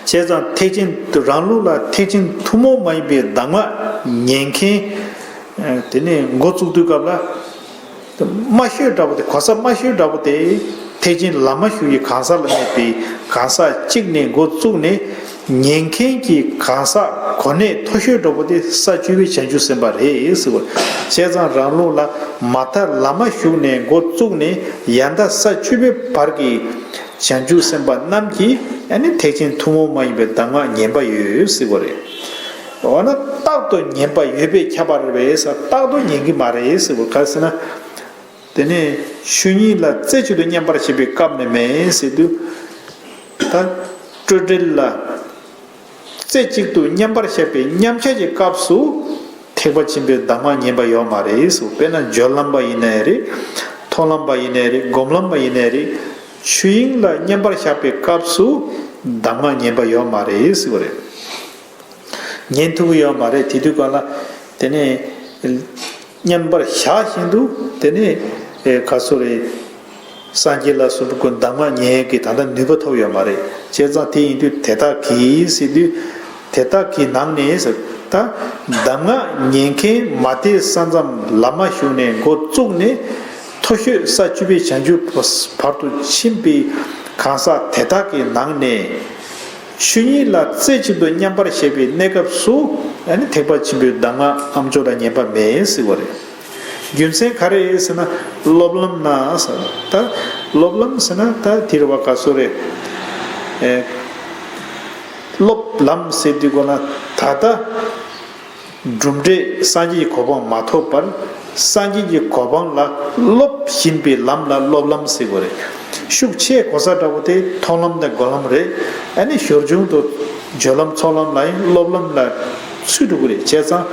བྱས་ཙང་ཐེག་ཆེན་རང་ལུགས་ལ་ཐེག་ཆེན་ཐུན་མོང་མ་ཡིན་པའི་གདམས་ངག་ཉན་མཁན་དེ་ནས་འགོ་བཙུགས་དུས་སྐབས་ལ། དམའ་ཤོས་འདྲ་པོ་དེ། གོ་ས་དམའ་ཤོས་འདྲ་པོ་དེ་ཐེག་ཆེན་ལམ་མ་ཞུགས་ཀྱི་གང་ཟག་ལ་གནས་པའི་གང་ཟག་གཅིག་ནས་འགོ་བཙུགས་ནས་ཉན་མཁན་གྱི་གང་ཟག་གོ་གནས་མཐོ་ཤོས་འདྲ་པོ་དེ་ས་བཅུ་པའི་བྱང་ཆུབ་སེམས་དཔའ་རེད་ཟེར་བ། བྱས་ཙང་རང་ལུགས་ལ་མ་མཐའ་ལམ་མ་ཞུགས་ནས་འགོ་བཙུགས་ནས་ཡང་ད་ས་བཅུ་པའི་བར་གྱི་བྱང་ཆུབ་སེམས་དཔའ་རྣམས་ཀྱིས་ཨ་ནི་ཐེག་ཆེན་ཐུན་མོང་མ་ཡིན་པའི་གདམས་ངག་ཉན་པ་ཡོད་ཟེར་བ་རེད། འོ་ན་རྟག་ཏུ་ཉན་པ་ཡོད་པས་ཁྱབ་པ་རེད་པས་ཟེར། རྟག་ཏུ་ཉན་གྱི་མ་རེད་ཟེར་བ་ག་རེ་ཟེར་ན། དེ་ནས་ཆོས་ཉིད་ལ་རྩེ་གཅིག་ཏུ་མཉམ་པར་བཞག་པའི་སྐབས་ནས་མེད་ཟེར་དུས། ད་སྤྲོས་བྲལ་ལ་རྩེ་གཅིག་ཏུ་མཉམ་པར་བཞག་པའི་མཉམ་གཞག་གི་སྐབས་སུ་ཐེག་པ་ཆེན་པོའི་གདམས་ངག་ཉན་པ་ཡོད་མ་རེད་ཟེར། དཔེར་ན་སྦྱོར་ལམ་པ་ཡིན་ནའི་རེད། མཐོང་ལམ་པ་ཡིན་ནའི་རེད། སྒོམ་ལམ་པ་ཡིན་ནའི་རེད། ཆོས་དབྱིངས་ལ་མཉམ་པར་བཞག་པའི་སྐབས་སུ་གདམས་ངག་ཉན་པ་ཡོད་མ་རེད་ཟེར་བ་རེད། ཉན་ཐུབ་ཀྱི་ཡོད་མ་རེད། དེ་དུས་གང་ལ་དེ་ནས་མཉམ་པར་བཞག་བཞིན་དུ་དེ་ནས་ཨེ་ག་སོ་རེད། སངས་རྒྱས་ལ་སོགས་པའི་གདམས་ངག་ཉན་ཡས་ཀྱི་ད་ལྟ་ནུས་པ་ཐོབ་ཡོད་མ་རེད། བྱས་ཙང་དེ་ཡིན་དུས་དེ་དག་གིས་ཟེར་དུས་དེ་དག་གི་ནང་ནས་ཟེར། ད་གདམས་ངག་ཉན་མཁན་མ་དེ་ས་མཚམས་ལམ་མ་ཞུགས་ནས་འགོ་བཙུགས་ནས་མཐོ་ཤོས་ས་བཅུ་པའི་བྱང་ཆུབ་བར་དུ་ཕྱིན་པའི་གང་ཟག་དེ་དག་གི་ནང་ནས། ཆོས་ཉིད་ལ་རྩེ་གཅིག་ཏུ་མཉམ་པར་བཞག་པའི་གནས་སྐབས་སུ་ཨ་ནི་ཐེག་པ་ཆེན་པོའི་གདམས་ངག་ཨ་མཆོག་ལ་ཉན་པ་མེད་ཟེར་བ་རེད། རྒྱུ་མཚན་ག་རེ་ཟེར་ན་སློབ་ལམ་ན་ཟེར། ད་སློབ་ལམ་ཟེར་ན་ད་དེ་རེད་བ། ག་སོ་རེད། ཨེ། སློབ་ལམ་ཟེར་དུས་གོ་ན་ད་ལྟ། གྲུབ་འབྲས་སངས་རྒྱས་ཀྱི་གོ་འཕང་མ་ཐོབ་བར་སངས་རྒྱས་ཀྱི་གོ་འཕང་ལ་སློབ་བཞིན་པའི་ལམ་ལ་སློབ་ལམ་ཟེར་དགོས་རེད། ཤུགས་ཆེ་གོ་ས་འདྲ་པོ་དེ་མཐོང་ལམ་དང་སྒོམ་ལམ་རེད། ཨ་ནི་ཞོར་འབྱུང་དུ་སྦྱོར་ལམ་ཚོགས་ལམ་ལ་ཡང་སློབ་ལམ་ལ་ཚུད་འགྲོ་གི་རེད། བྱས་ཙང་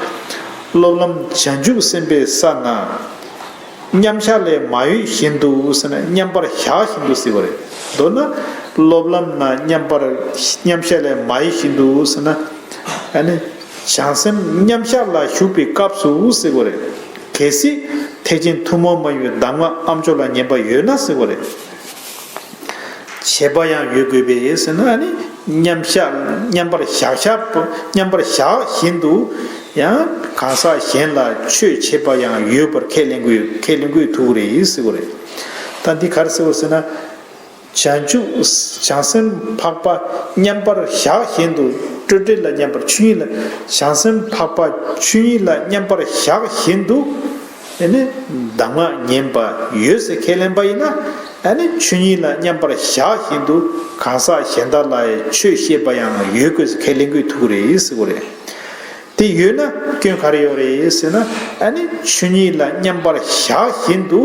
སློབ་ལམ་བྱང་ཆུབ་སེམས་དཔའི་ས་ན། མཉམ་བཞག་ལས་མ་གཡོས་བཞིན་དུ་ཟེར་ན་མཉམ་པར་བཞག་བཞིན་དུ་ཟེར་བ་རེད། མདོར་ན་སློབ་ལམ་ན་མཉམ་པར་མཉམ་བཞག་ལས་མ་གཡོས་བཞིན་དུ་ཟེར་ན། ཨ་ནི་བྱང་སེམས་མཉམ་བཞག་ལ་ཞུགས་པའི་སྐབས་སུ་ཟེར་བ་རེད། གལ་སྲིད་ཐེག་ཆེན་ཐུན་མོང་མ་ཡིན་པའི་གདམས་ངག་ཨ་མཆོག་ལ་ཉན་པ་ཡོད་ན་ཟེར་བ་རེད། བྱེད་པ་ཡང་ཡོད་དགོས་པས་ཟེར་ན། ཨ་ནི་མཉམ་བཞག་མཉམ་པར་བཞག་བཞག་མཉམ་པར་བཞག་བཞིན་དུ་ཡང་གང་ཟག་གཞན་ལ་ཆོས་བྱེད་པ་ཡང་ཡོད་པར་ཁས་ལེན་དགོས། ཁས་ལེན་དགོས་ཐུག་རེད་ཟེར་བ་རེད། ད་འདི་ག་རེ་ཟེར་བ་ཟེར་ན། བྱང་ཆུབ་བྱང་སེམས་འཕགས་པ་མཉམ་པར་བཞག་བཞིན་དུ། སྤྲོས་བྲལ་ལ་མཉམ་པར། ཆོས་ཉིད་ལ། བྱང་སེམས་འཕགས་པ་ཆོས་ཉིད་ལ་མཉམ་པར་བཞག་བཞིན་དུ། དེ་ནས་གདམས་ངག་ཉན་པ་ཡོད་ཟེར་ཁས་ལེན་པ་ཡིན་ན། ཨ་ནི་ཆོས་ཉིད་ལ་མཉམ་པར་བཞག་བཞིན་དུ་གང་ཟག་གཞན་དག་ལ་ཡང་ཆོས་བཤད་པ་ཡང་ཡོད་དགོས་ཟེར་ཁས་ལེན་དགོས་ཐུག་རེད་ཟེར་བ་རེད། དེ་ཡོད་ན་སྐྱོན་ག་རེ་ཡོད་རེད་ཟེར་ན། ཨ་ནི་ཆོས་ཉིད་ལ་མཉམ་པར་བཞག་བཞིན་དུ་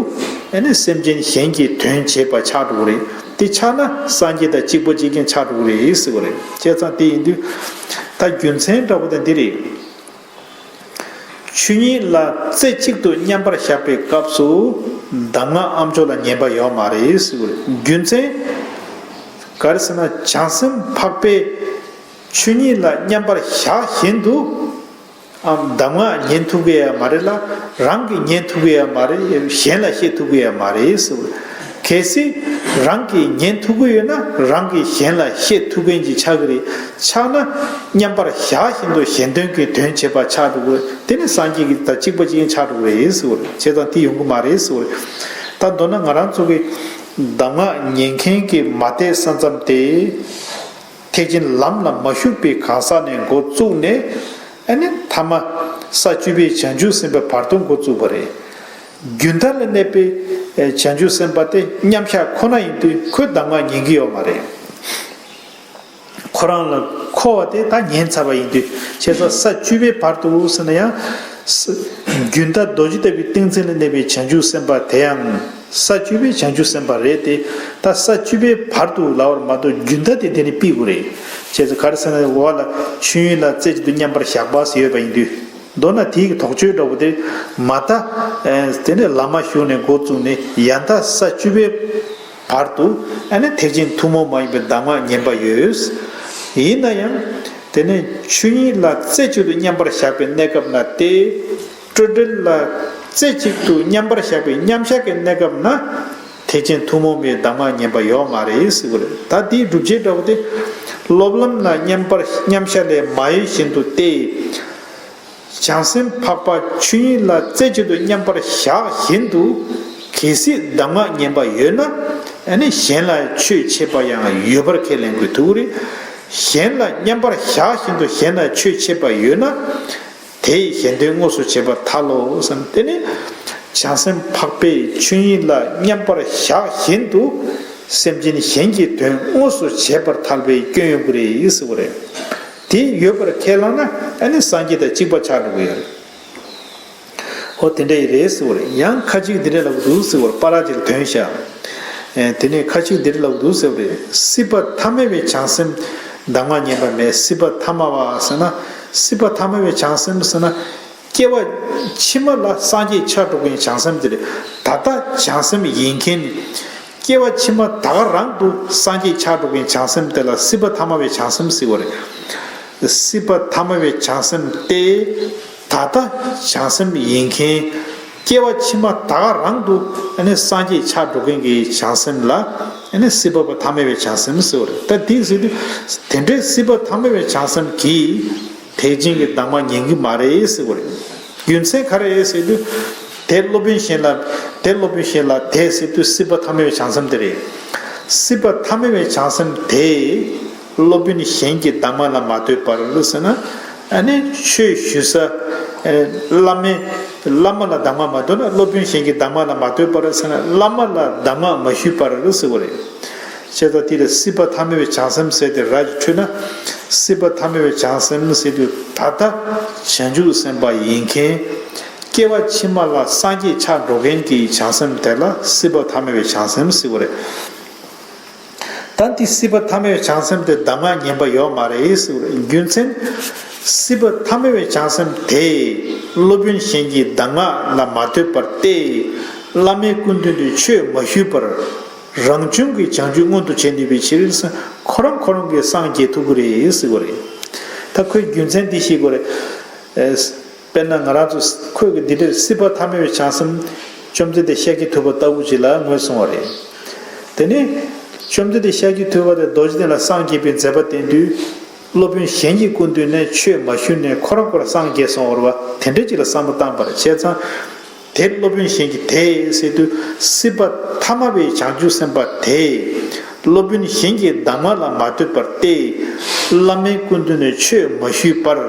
ཨ་ནི་སེམས་ཅན་གཞན་གྱི་དོན་བྱེད་པ་ཆགས་འགྲོ་གི་རེད། དེ་ཆགས་ན་སངས་རྒྱས་དང་གཅིག་པ་གཅིག་རྐྱང་ཆགས་འགྲོ་གི་རེད་ཟེར་བ་རེད། བྱས་ཙང་དེ་ཡིན་དུས་ད་རྒྱུ་མཚན་འདྲ་པོ་དེ་འདི་རེད། ཆོས་ཉིད་ལ་རྩེ་གཅིག་ཏུ་མཉམ་པར་བཞག་པའི་སྐབས་སུ་གདམས་ངག་ཨ་མཆོག་ལ་ཉན་པ་ཡོད་མ་རེད་ཟེར་བ་རེད། རྒྱུ་མཚན་ག་རེ་ཟེར་ན། བྱང་སེམས་འཕགས་པས་ཆོས་ཉིད་ལ་མཉམ་པར་བཞག་བཞིན་དུ། ཨ། གདམས་ངག་ཉན་ཐུབ་ཀྱི་ཡོད་མ་རེད་ལ། རང་གིས་ཉན་ཐུབ་ཀྱི་ཡོད་མ་རེད། གཞན་ལ་བཤད་ཐུབ་ཀྱི་ཡོད་མ་རེད་ཟེར་བ། གལ་སྲིད་རང་གིས་ཉན་ཐུབ་ཀྱི་ཡོད་ན་རང་གིས་གཞན་ལ་བཤད་ཐུབ་མཁན་ཅིག་ཆགས་ཀྱི་རེད། ཆགས་ན་མཉམ་པར་བཞག་བཞིན་དུ་གཞན་དོན་གྱི་དོན་བྱེད་པ་ཆགས་འགྲོ་གི་རེད། དེ་ནི་སངས་རྒྱས་ཀྱི་དང་གཅིག་པ་གཅིག་རྐྱང་ཆགས་འགྲོ་གི་རེད་ཟེར་བ་རེད། བྱས་ཙང་དེ་ཡོང་གི་མ་རེད་ཟེར་བ་རེད། ད་མདོར་ན་ང་རང་ཚོ་གི་གདམས་ངག་ཉན་མཁན་གྱི་མ་དེ་ས་མཚམས་དེ། ཐེག་ཆེན་ལམ་ལ་མ་ཞུགས་པའི་གང་ཟག་ནས་འགོ་བཙུགས་ནས། ཨ་ནི་ཐ་མ་ས་བཅུ་པའི་བྱང་ཆུབ་སེམས་དཔའི་བར་དུ་འགོ་བཙུགས་པ་རེད། རྒྱུན་མཐའ་ལ་གནས་པའི་བྱང་ཆུབ་སེམས་དཔའ་དེ་མཉམ་བཞག་ཁོ་ན་ཡིན་དུས་ཁོས་གདམས་ངག་ཉན་གྱི་ཡོད་མ་རེད། ཁོ་རང་ལ་མཁོ་བ་དེ་ད་ཉན་ཚར་བ་ཡིན་དུས། བྱས་ཙང་ས་བཅུ་པའི་བར་དུ་ཟེར་ན་ཡང་། རྒྱུན་མཐའ་རྡོ་རྗེ་ལྟ་བུའི་ཏིང་འཛིན་ལ་གནས་པའི་བྱང་ཆུབ་སེམས་དཔའ་དེ་ཡང་། ས་བཅུ་པའི་བྱང་ཆུབ་སེམས་དཔའ་རེད་དེ། ད་ས་བཅུ་པའི་བར་དུ་ལབ་པ་མ་གཏོགས་རྒྱུན་མཐའ་དེ་དེ་ནི་ཕུད་དགོས་རེད། བྱས་ཙང་ག་རེ་ཟེར་ན། འོག་ལ་ཆོས་དབྱིངས་ལ་རྩེ་གཅིག་ཏུ་མཉམ་པར་བཞག་པ་ཟེར་ཡོད་པ་ཡིན་དུས། མདོར་ན་དེའི་དོགས་གཅོད་འདྲ་པོ་དེ་མ་མཐའ། ཨེ། དེ་ནས་བླ་མ་ཞུགས་ནས་འགོ་བཙུགས་ནས་ཡང་ད་ས་བཅུ་པའི་བར་དུ། ཨ་ནི་ཐེག་ཆེན་ཐུན་མོང་མ་ཡིན་པའི་གདམས་ངག་ཉན་པ་ཡོད། ཡིན་ན་ཡང་དེ་ནས་ཆོས་དབྱིངས་ལ་རྩེ་གཅིག་ཏུ་མཉམ་པར་བཞག་པའི་གནས་སྐབས་ན་སྟེ། སྤྲོས་བྲལ་ལ་རྩེ་གཅིག་ཏུ་མཉམ་པར་བཞག་པའི་མཉམ་བཞག་གི་གནས་སྐབས་ན། ཐེག་ཆེན་ཐུན་མོང་མའི་གདམས་ངག་ཉན་པ་ཡོད་མ་རེད་ཟེར་གྱི་རེད། ད་དེའི་སྒྲུབ་བྱེད་འདྲ་པོ་དེ། སློབ་ལམ་ལ་མཉམ་པར་མཉམ་བཞག་ལས་མ་གཡོས་བཞིན་དུ་སྟེ། བྱང་སེམས་འཕགས་པ་ཆོས་དབྱིངས་ལ་རྩེ་གཅིག་ཏུ་མཉམ་པར་བཞག་བཞིན་དུ། གལ་སྲིད་གདམས་ངག་ཉན་པ་ཡོད་ན། ཨ་ནི་གཞན་ལ་ཆོས་འཆད་པ་ཡང་ཡོད་པར་ཁས་ལེན་དགོས་ཐུག་རེད། གཞན་ལ་མཉམ་པར་བཞག་བཞིན་དུ་གཞན་ལ་ཆོས་འཆད་པ་ཡོད་ན། དེས་གཞན་དོན་དངོས་སུ་བྱེད་པར་ཐལ་ལོ་ཟེར་ན། དེ་ནི་བྱང་སེམས་འཕགས་པས་ཆོས་དབྱིངས་ལ་མཉམ་པར་བཞག་བཞིན་དུ། སེམས་ཅན་གཞན་གྱི་དོན་དངོས་སུ་བྱེད་པར་ཐལ་བའི་སྐྱོན་ཡོད་པ་རེད་ཟེར་བ་རེད། དེ་ཡོད་པར་ཁས་བླངས་ན། ཨ་ནི་སངས་རྒྱས་དང་གཅིག་པ་ཆགས་འགྲོ་གི་ཡོད་རེད། ཨོ་དེ་འདྲ་ཡི་རེད་ཟེར་བ་རེད། ཡང་ཁ་ཅིག་འདི་འདྲ་ལབ་འདུག་ཟེར་བར་པ་ར་ཅིག་ལ་དོན་བཞག་ཨེ། དེ་ནས་ཁ་ཅིག་འདི་འདྲ་ལབ་འདུག་ཟེར་བ་རེད། སྲིད་པ་ཐ་མལ་བའི་བྱང་སེམས་གདམས་ངག་ཉན་པ་མེད། སྲིད་པ་ཐ་མལ་བ་ཟེར་ན། སྲིད་པ་ཐ་མལ་བའི་བྱང་སེམས་ཟེར་ན། སྐྱེ་བ་ཕྱི་མ་ལ་སངས་རྒྱས་ཆགས་འགྲོ་མཁན་བྱང་སེམས་དེ་རེད། ད་ལྟ་བྱང་སེམས་ཡིན་མཁན་ནི། སྐྱེ་བ་ཕྱི་མ་ད་ག་རང་དུ་སངས་རྒྱས་ཆགས་འགྲོ་མཁན་བྱང་སེམས་དེ་ལ་སྲིད་པ་ཐ་མལ་བའི་བྱང་སེམས་ཟེར་བ་རེད། སྲིད་པ་ཐ་མལ་བའི་བྱང་སེམས་དེ། ད་ལྟ་བྱང་སེམས་ཡིན་མཁན། སྐྱེ་བ་ཕྱི་མ་ད་ག་རང་དུ་ཨ་ནི་སངས་རྒྱས་ཆགས་འགྲོ་མཁན་གྱི་བྱང་སེམས་ལ། ཨ་ནི་སྲིད་པ་ཐ་མལ་བའི་བྱང་སེམས་ཟེར་བ་རེད། ད་དེ་ཟེར་དུས། དེ་འདྲའི་སྲིད་པ་ཐ་མལ་བའི་བྱང་སེམས་ཀྱིས་ཐེག་ཆེན་གྱི་གདམས་ངག་ཉན་གྱི་མ་རེད་ཟེར་བ་རེད། རྒྱུ་མཚན་ག་རེ་རེད་ཟེར་དུས། དེ་སློབ་དཔོན་གཞན་ལ། དེ་སློབ་དཔོན་གཞན་ལ་དེ་ཟེར་དུས་སྲིད་པ་ཐ་མལ་བའི་བྱང་སེམས་དེ་རེད། སྲིད་པ་ཐ་མལ་བའི་བྱང་སེམས་དེ། སློབ་དཔོན་གཞན་གྱི་གདམས་ངག་ལ་མ་ལྟོས་པར་ཟེར་ན། ཨ་ནི་ཆོས་ཞུ་ས། ཨེ། བླ་མའི། བླ་མ་ལ་གདམས་ངག་མ་ལྟོས་ན། སློབ་དཔོན་གཞན་གྱི་གདམས་ངག་ལ་མ་ལྟོས་པར་ཟེར་ན། བླ་མ་ལ་གདམས་ངག་མ་ཞུས་པར་ཟེར་བ་རེད། བྱས་ཙང་དེ་ལ་སྲིད་པ་ཐ་མལ་བའི་བྱང་སེམས་ཟེར་ཏེ་ར་ཅིག་འཕྲོད་ན། སྲིད་པ་ཐ་མལ་བའི་བྱང་སེམས་ཟེར་དུས་ད་ལྟ་བྱང་ཆུབ་སེམས་དཔའ་ཡིན་མཁན། སྐྱེ་བ་ཕྱི་མ་ལ་སངས་རྒྱས་ཆགས་འགྲོ་མཁན་གྱི་བྱང་སེམས་དེ་ལ་སྲིད་པ་ཐ་མལ་བའི་བྱང་སེམས་ཟེར་བ་རེད། ད་འདི་སྲིད་པ་ཐ་མལ་བའི་བྱང་སེམས་དེ་གདམས་ངག་ཉན་པ་ཡོད་མ་རེད་ཟེར་བ་རེད། རྒྱུ་མཚན། སྲིད་པ་ཐ་མལ་བའི་བྱང་སེམས་དེ་སློབ་དཔོན་གཞན་གྱི་གདམས་ངག་ལ་མ་ལྟོས་པར་ཏེ། བླ་མའི་སྐུ་མདུན་དུ་ཆོས་མ་ཞུས་པར། རང་བྱུང་གི་བྱང་ཆུབ་མངོན་དུ་བྱེད་ནུས་པའི་ཕྱིར། ཁོ་རང་ཁོ་རང་གིས་སངས་རྒྱས་ཐུབ་ཀྱི་རེད་ཟེར་བ་རེད། ད་ཁོས་རྒྱུ་མཚན་འདི་ཤེས་དགོས་རེད། ཨེ། དཔེར་ན་ང་རང་ཚོ་ཁོས་གི་འདི་འདྲའི་སྲིད་པ་ཐ་མལ་བའི་བྱང་སེམས། བཅོམ་ལྡན་འདས་ཤཱཀྱ་ཐུབ་པ་ལྟ་བུ་ཅིག་ལ་ངོས་བཟུང་བ་རེད། དེ་ནས་བཅོམ་ལྡན་འདས་ཤཱཀྱ་ཐུབ་པ་དེ་རྡོ་རྗེ་གདན་ལ་སངས་རྒྱས་པའི་མཛད་པ་བསྟན་དུས། སློབ་དཔོན་གཞན་གྱི་སྐུ་མདུན་ནས་ཆོས་མ་ཞུས་ནས་ཁོ་རང་ཁོ་རང་སངས་རྒྱས་སོང་བ་རེད་བ། དེ་འདྲ་ཅིག་ལ་བསམ་བློ་བཏང་བ་རེད། བྱས་ཙང་། དེ་སློབ་དཔོན་གཞན་གྱི་དེ་ཟེར་དུས། སྲིད་པ་ཐ་མལ་པའི་བྱང་ཆུབ་སེམས་དཔའ་དེ། སློབ་དཔོན་གཞན་གྱི་གདམས་ངག་ལ་མ་ལྟོས་པར་ཏེ། བླ་མའི་སྐུ་མདུན་ནས་ཆོས་མ་ཞུས་པར།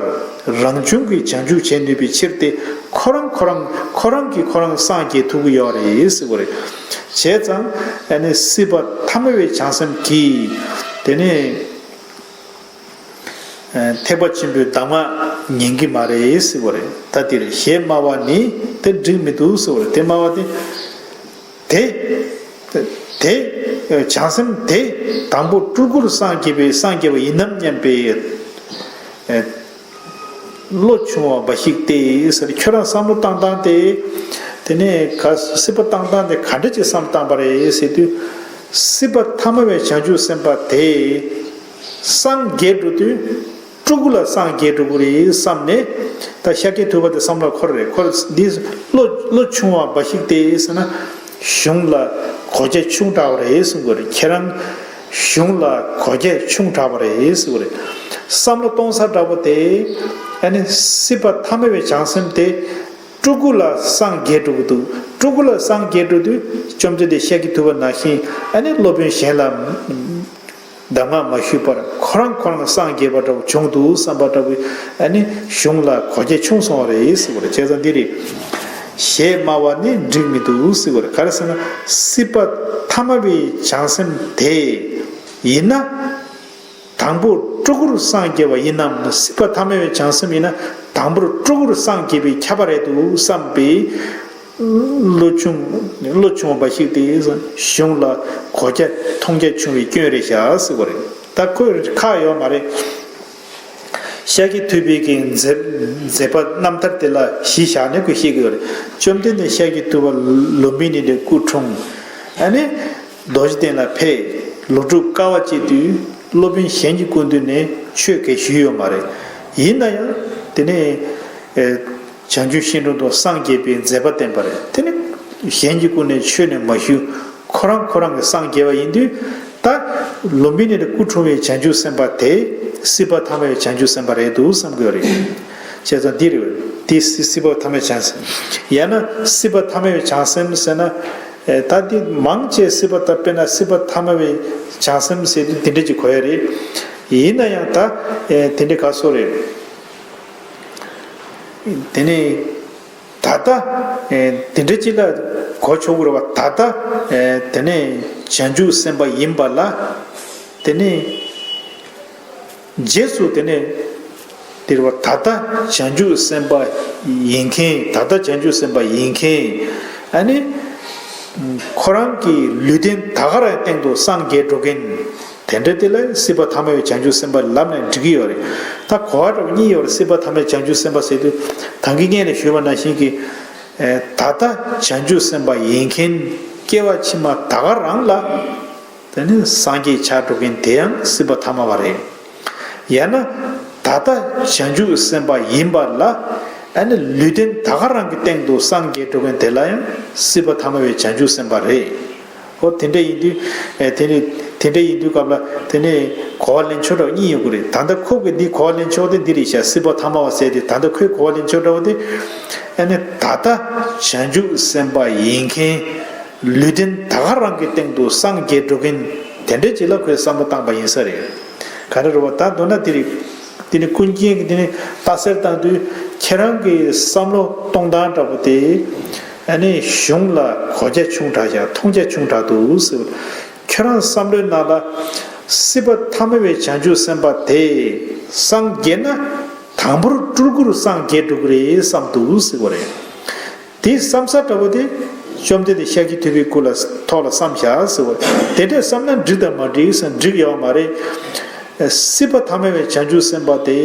རང་བྱུང་གི་བྱང་ཆུབ་བྱེད་ནུས་པའི་ཕྱིར་ཏེ། ཁོ་རང་ཁོ་རང་ཁོ་རང་གིས་ཁོ་རང་སངས་རྒྱས་ཐུབ་ཀྱི་ཡོད་རེད་ཟེར་བ་རེད། བྱས་ཙང་ཨ་ནི་སྲིད་པ་ཐ་མལ་པའི་བྱང་སེམས་ཀྱིས། དེ་ནས། ཐེག་པ་ཆེན་པོའི་གདམས་ངག་ཉན་གྱི་མ་རེད་ཟེར་བ་རེད། ད་འདིར་ཞེས་སྨྲ་བ་ནི་དེ་འགྲིག་མི་འདུག་ཟེར་བ་རེད། དེ་སྨྲ་བ་དེ། དེ། དེ། བྱང་སེམས་དེ། དང་པོ་སྤྲུལ་སྐུར་སངས་རྒྱས་པའི་སངས་རྒྱས་པ་ཡིན་ནམ་སྙམ་པའི། བློ་ཆུང་བ་འབའ་ཞིག་སྟེ་ཟེར། ཁྱོད་རང་བསམ་བློ་བཏང་སྟངས་དེ། དེ་ནས་ག་སྲིད་པ་བཏང་སྟངས་དེ་ག་འདྲ་ཅིག་བསམ་བཏང་པ་རེད་ཟེར་དུས། སྲིད་པ་ཐ་མལ་པའི་བྱང་ཆུབ་སེམས་དཔའ་དེ། སངས་རྒྱས་འགྲོ་དུས། སྤྲུལ་སྐུ་ལ་སངས་རྒྱས་འགྲོ་གི་རེད་བསམ་ནས། ད་ཤཱཀྱ་ཐུབ་པ་དེ་བསམ་བློ་འཁོར་རེད། འཁོར་འདི་བློ་བློ་ཆུང་བ་འབའ་ཞིག་སྟེ་ཟེར་ན། གཞུང་ལ་གོ་རྒྱ་ཆུང་དྲགས་པ་རེད་གསུང་གི་རེད། ཁྱེད་རང་གཞུང་ལ་གོ་རྒྱ་ཆུང་དྲགས་པ་རེད་གསུང་གི་རེད། བསམ་བློ་གཏོང་ས་འདྲ་པོ་དེ། ཨ་ནི་སྲིད་པ་ཐ་མལ་པའི་བྱང་སེམས་དེ། སྤྲུལ་སྐུ་ལ་སངས་རྒྱས་འགྲོ་གི་འདུག་སྤྲུལ་སྐུ་ལ་སངས་རྒྱས་འགྲོ་དུས། བཅོམ་ལྡན་འདས་ཤཱཀྱ་ཐུབ་པ་ནང་བཞིན། ཨ་ནི་སློབ་དཔོན་གཞན་ལ། གདམས་ངག་མ་ཞུས་པར་ཁོ་རང་ཁོ་རང་སངས་རྒྱས་པ་འདྲ་བོ་བྱུང་འདུག་བསམ་པ་འདྲ་བོ། ཨ་ནི་གཞུང་ལ་གོ་རྒྱ་ཆུང་སོང་བ་རེད་ཟེར་བ་རེད། བྱས་ཙང་འདི་རེད། ཞེས་སྨྲ་བ་ནི་འགྲིག་མི་འདུག་ཟེར་བ་རེད། ག་རེ་ཟེར་ན། སྲིད་པ་ཐ་མལ་པའི་བྱང་སེམས་དེ་ཡིན་ན། དང་པོ་སྤྲུལ་སྐུར་སངས་རྒྱས་པ་ཡིན་ནམ། སྲིད་པ་ཐ་མལ་པའི་བྱང་སེམས་ཡིན་ན། དང་པོར་སྤྲུལ་སྐུར་སངས་རྒྱས་པས་ཁྱབ་པ་རེད་འདུག་བསམ་པའི། བློ་ཆུང་བློ་ཆུང་བ་ཞིག་དེ་གཞུང་ལ་གོ་རྒྱ་མཐོང་རྒྱ་ཆུང་བའི་སྐྱོན་རེད་བཞག་ཟེར་བ་རེད། ད་ཁོས་ཁག་ཡོད་མ་རེད། ཤཱཀྱ་ཐུབ་པའི་གི་མཛད་མཛད་པ་རྣམ་ཐར་དེ་ལ་གཞི་བཞག་ནས་ཁོས་བཤད་ཀྱི་ཡོད་རེད། བཅོམ་ལྡན་འདས་ཤཱཀྱ་ཐུབ་པ་ལུམ་བི་ནི་ཏའི་སྐུ་འཁྲུངས། ཨ་ནི་རྡོ་རྗེ་གདན་ལ་ཕེབས། ལོ་དྲུག་དཀའ་བ་སྤྱད་དུས་སློབ་དཔོན་གཞན་གྱི་སྐུ་མདུན་ནས་ཆོས་གང་ཞུས་ཡོད་མ་རེད། ཡིན་ན་ཡང་དེ་ནས་ཨེ་བྱང་ཆུབ་ཤིང་དྲུང་དུ་སངས་རྒྱས་པའི་མཛད་པ་བསྟན་པ་རེད། དེ་ནི་གཞན་གྱི་སྐུ་ནས་ཆོས་ནི་མ་ཞུས། ཁོ་རང་ཁོ་རང་གིས་སངས་རྒྱས་པ་ཡིན་དུས། ད་ལུམ་བི་ནི་ཏའི་སྐུ་འཁྲུངས་པའི་བྱང་ཆུབ་སེམས་དཔའ་དེ་སྲིད་པ་ཐ་མལ་པའི་བྱང་ཆུབ་སེམས་དཔའ་རེད་འདུག་བསམ་གྱི་ཡོད་རེད། བྱས་ཙང་འདི་རེད། འདི་སྲིད་སྲིད་པ་ཐ་མལ་བྱང་སེམས། ཡང་ན་སྲིད་པ་ཐ་མལ་པའི་བྱང་སེམས་ཟེར་ན། ཨེ་ད་འདི་མང་ཆེ་སྲིད་པ་ད་དཔེར་ན་སྲིད་པ་ཐ་མལ་པའི་བྱང་སེམས་ཟེར་དུས་འདི་འདྲ་ཅིག་གོ་ཡ་རེད། ཡིན་ན་ཡང་ད་ཨེ་དེ་འདྲ་ག་སོ་རེད། དེ་ནས་ད་ལྟ་ཨེ་དེ་འདྲ་ཅིག་ལ་གོ་ཆོག་གི་རེད་བ། ད་ལྟ་ཨེ་དེ་ནས་བྱང་ཆུབ་སེམས་དཔའ་ཡིན་པ་ལ། དེ་ནས་རྗེས་སུ་དེ་ནས་དེ་རེད་བ། ད་ལྟ་བྱང་ཆུབ་སེམས་དཔའ་ཡིན་མཁན། ད་ལྟ་བྱང་ཆུབ་སེམས་དཔའ་ཡིན་མཁན། ཨ་ནི་ཁོ་རང་གི་ལུས་རྟེན་ད་ག་རང་སྟེང་དུ་སངས་རྒྱས་འགྲོ་མཁན། དེ་འདྲ་དེ་ལ་སྲིད་པ་ཐ་མལ་པའི་བྱང་ཆུབ་སེམས་དཔའ་ལབ་ནས་འགྲིག་གི་ཡོད་རེད། ད་གོ་བ་འདྲ་པོ་གཉིས་ཡོད་རེད། སྲིད་པ་ཐ་མལ་བྱང་ཆུབ་སེམས་དཔའ་ཟེར་དུས་ད་གིན་སྔོན་ནས་ཞུས་པ་ནང་བཞིན་གྱི་ད་ལྟ་བྱང་ཆུབ་སེམས་དཔའ་ཡིན་མཁན། སྐྱེ་བ་ཕྱི་མ་ད་ག་རང་ལ་དེ་ནི་སངས་རྒྱས་ཆགས་འགྲོ་མཁན་དེ་ཡང་སྲིད་པ་ཐ་མལ་པ་རེད། ཡང་ན་ད་ལྟ་བྱང་ཆུབ་སེམས་དཔའ་ཡིན་པ་ལ་ཨ་ནི་ལུས་རྟེན་ད་ག་རང་གི་སྟེང་དུ་སངས་རྒྱས་འགྲོ་མཁན་དེ་ལ་ཡང་སྲིད་པ་ཐ་མལ་པའི་བྱང་ཆུབ་སེམས་དཔའ་རེད། ཨོ་དེ་འདྲ་ཡིན་དུས་ཨེ་དེ་ནི་དེ་འདྲ་ཡིན་དུས་སྐབས་ལ་དེ་ནི་གོ་བ་ལེན་ཆོག་འདྲ་པོ་གཉིས་ཡོད་ཀྱི་རེད། ད་ལྟ་ཁོ་གི་འདི་གོ་བ་ལེན་ཆོག་དེ་འདི་རེད་ཤག་སྲིད་པ་ཐ་མལ་པ་ཟེར་དེ། ད་ལྟ་ཁོའི་གོ་བ་ལེན་ཆོག་འདྲ་པོ་དེ་ཨ་ནི་ད་ལྟ་བྱང་ཆུབ་སེམས་དཔའ་ཡིན་མཁན། ལུས་རྟེན་ད་ག་རང་གི་སྟེང་དུ་སངས་རྒྱས་འགྲོ་མཁན་དེ་འདྲ་ཅིག་ལ་ཁོས་བསམ་བློ་བཏང་པ་ཡིན་ས་རེད། ག་རེ་རེད་བ། ད་མདོར་ན་དེ་རེད། དེ་ནི་ཀུན་མཁྱེན་གྱིས་དེ་ནི་ལྟ་གསལ་བཏང་དུས་ཁྱེད་རང་གི་བསམ་བློ་གཏོང་སྟངས་འདྲ་པོ་དེ་ཨ་ནི་གཞུང་ལ་གོ་རྒྱ་ཆུང་དྲགས་ཤག་མཐོང་རྒྱ་ཆུང་དྲགས་འདུག་ཟེར། ཁྱོད་རང་བསམ་བློའི་ནང་ལ་སྲིད་པ་ཐ་མལ་པའི་བྱང་ཆུབ་སེམས་དཔའ་དེ་སངས་རྒྱས་ན་དང་པོར་སྤྲུལ་སྐུར་སངས་རྒྱས་འགྲོ་གི་རེད་བསམ་འདུག་ཟེར་བ་རེད། དེ་བསམ་ས་འདྲ་པོ་དེ་བཅོམ་ལྡན་འདས་ཤཱཀྱ་ཐུབ་པའི་སྐུ་ལ་ཐོག་ལ་བསམ་བཞག་ཟེར་བ། དེ་འདྲས་བསམ་ན་འགྲིག་དང་མ་འགྲིག་ཟེར་ན་འགྲིག་ཡོད་མ་རེད། སྲིད་པ་ཐ་མལ་པའི་བྱང་ཆུབ་སེམས་དཔའ་དེ་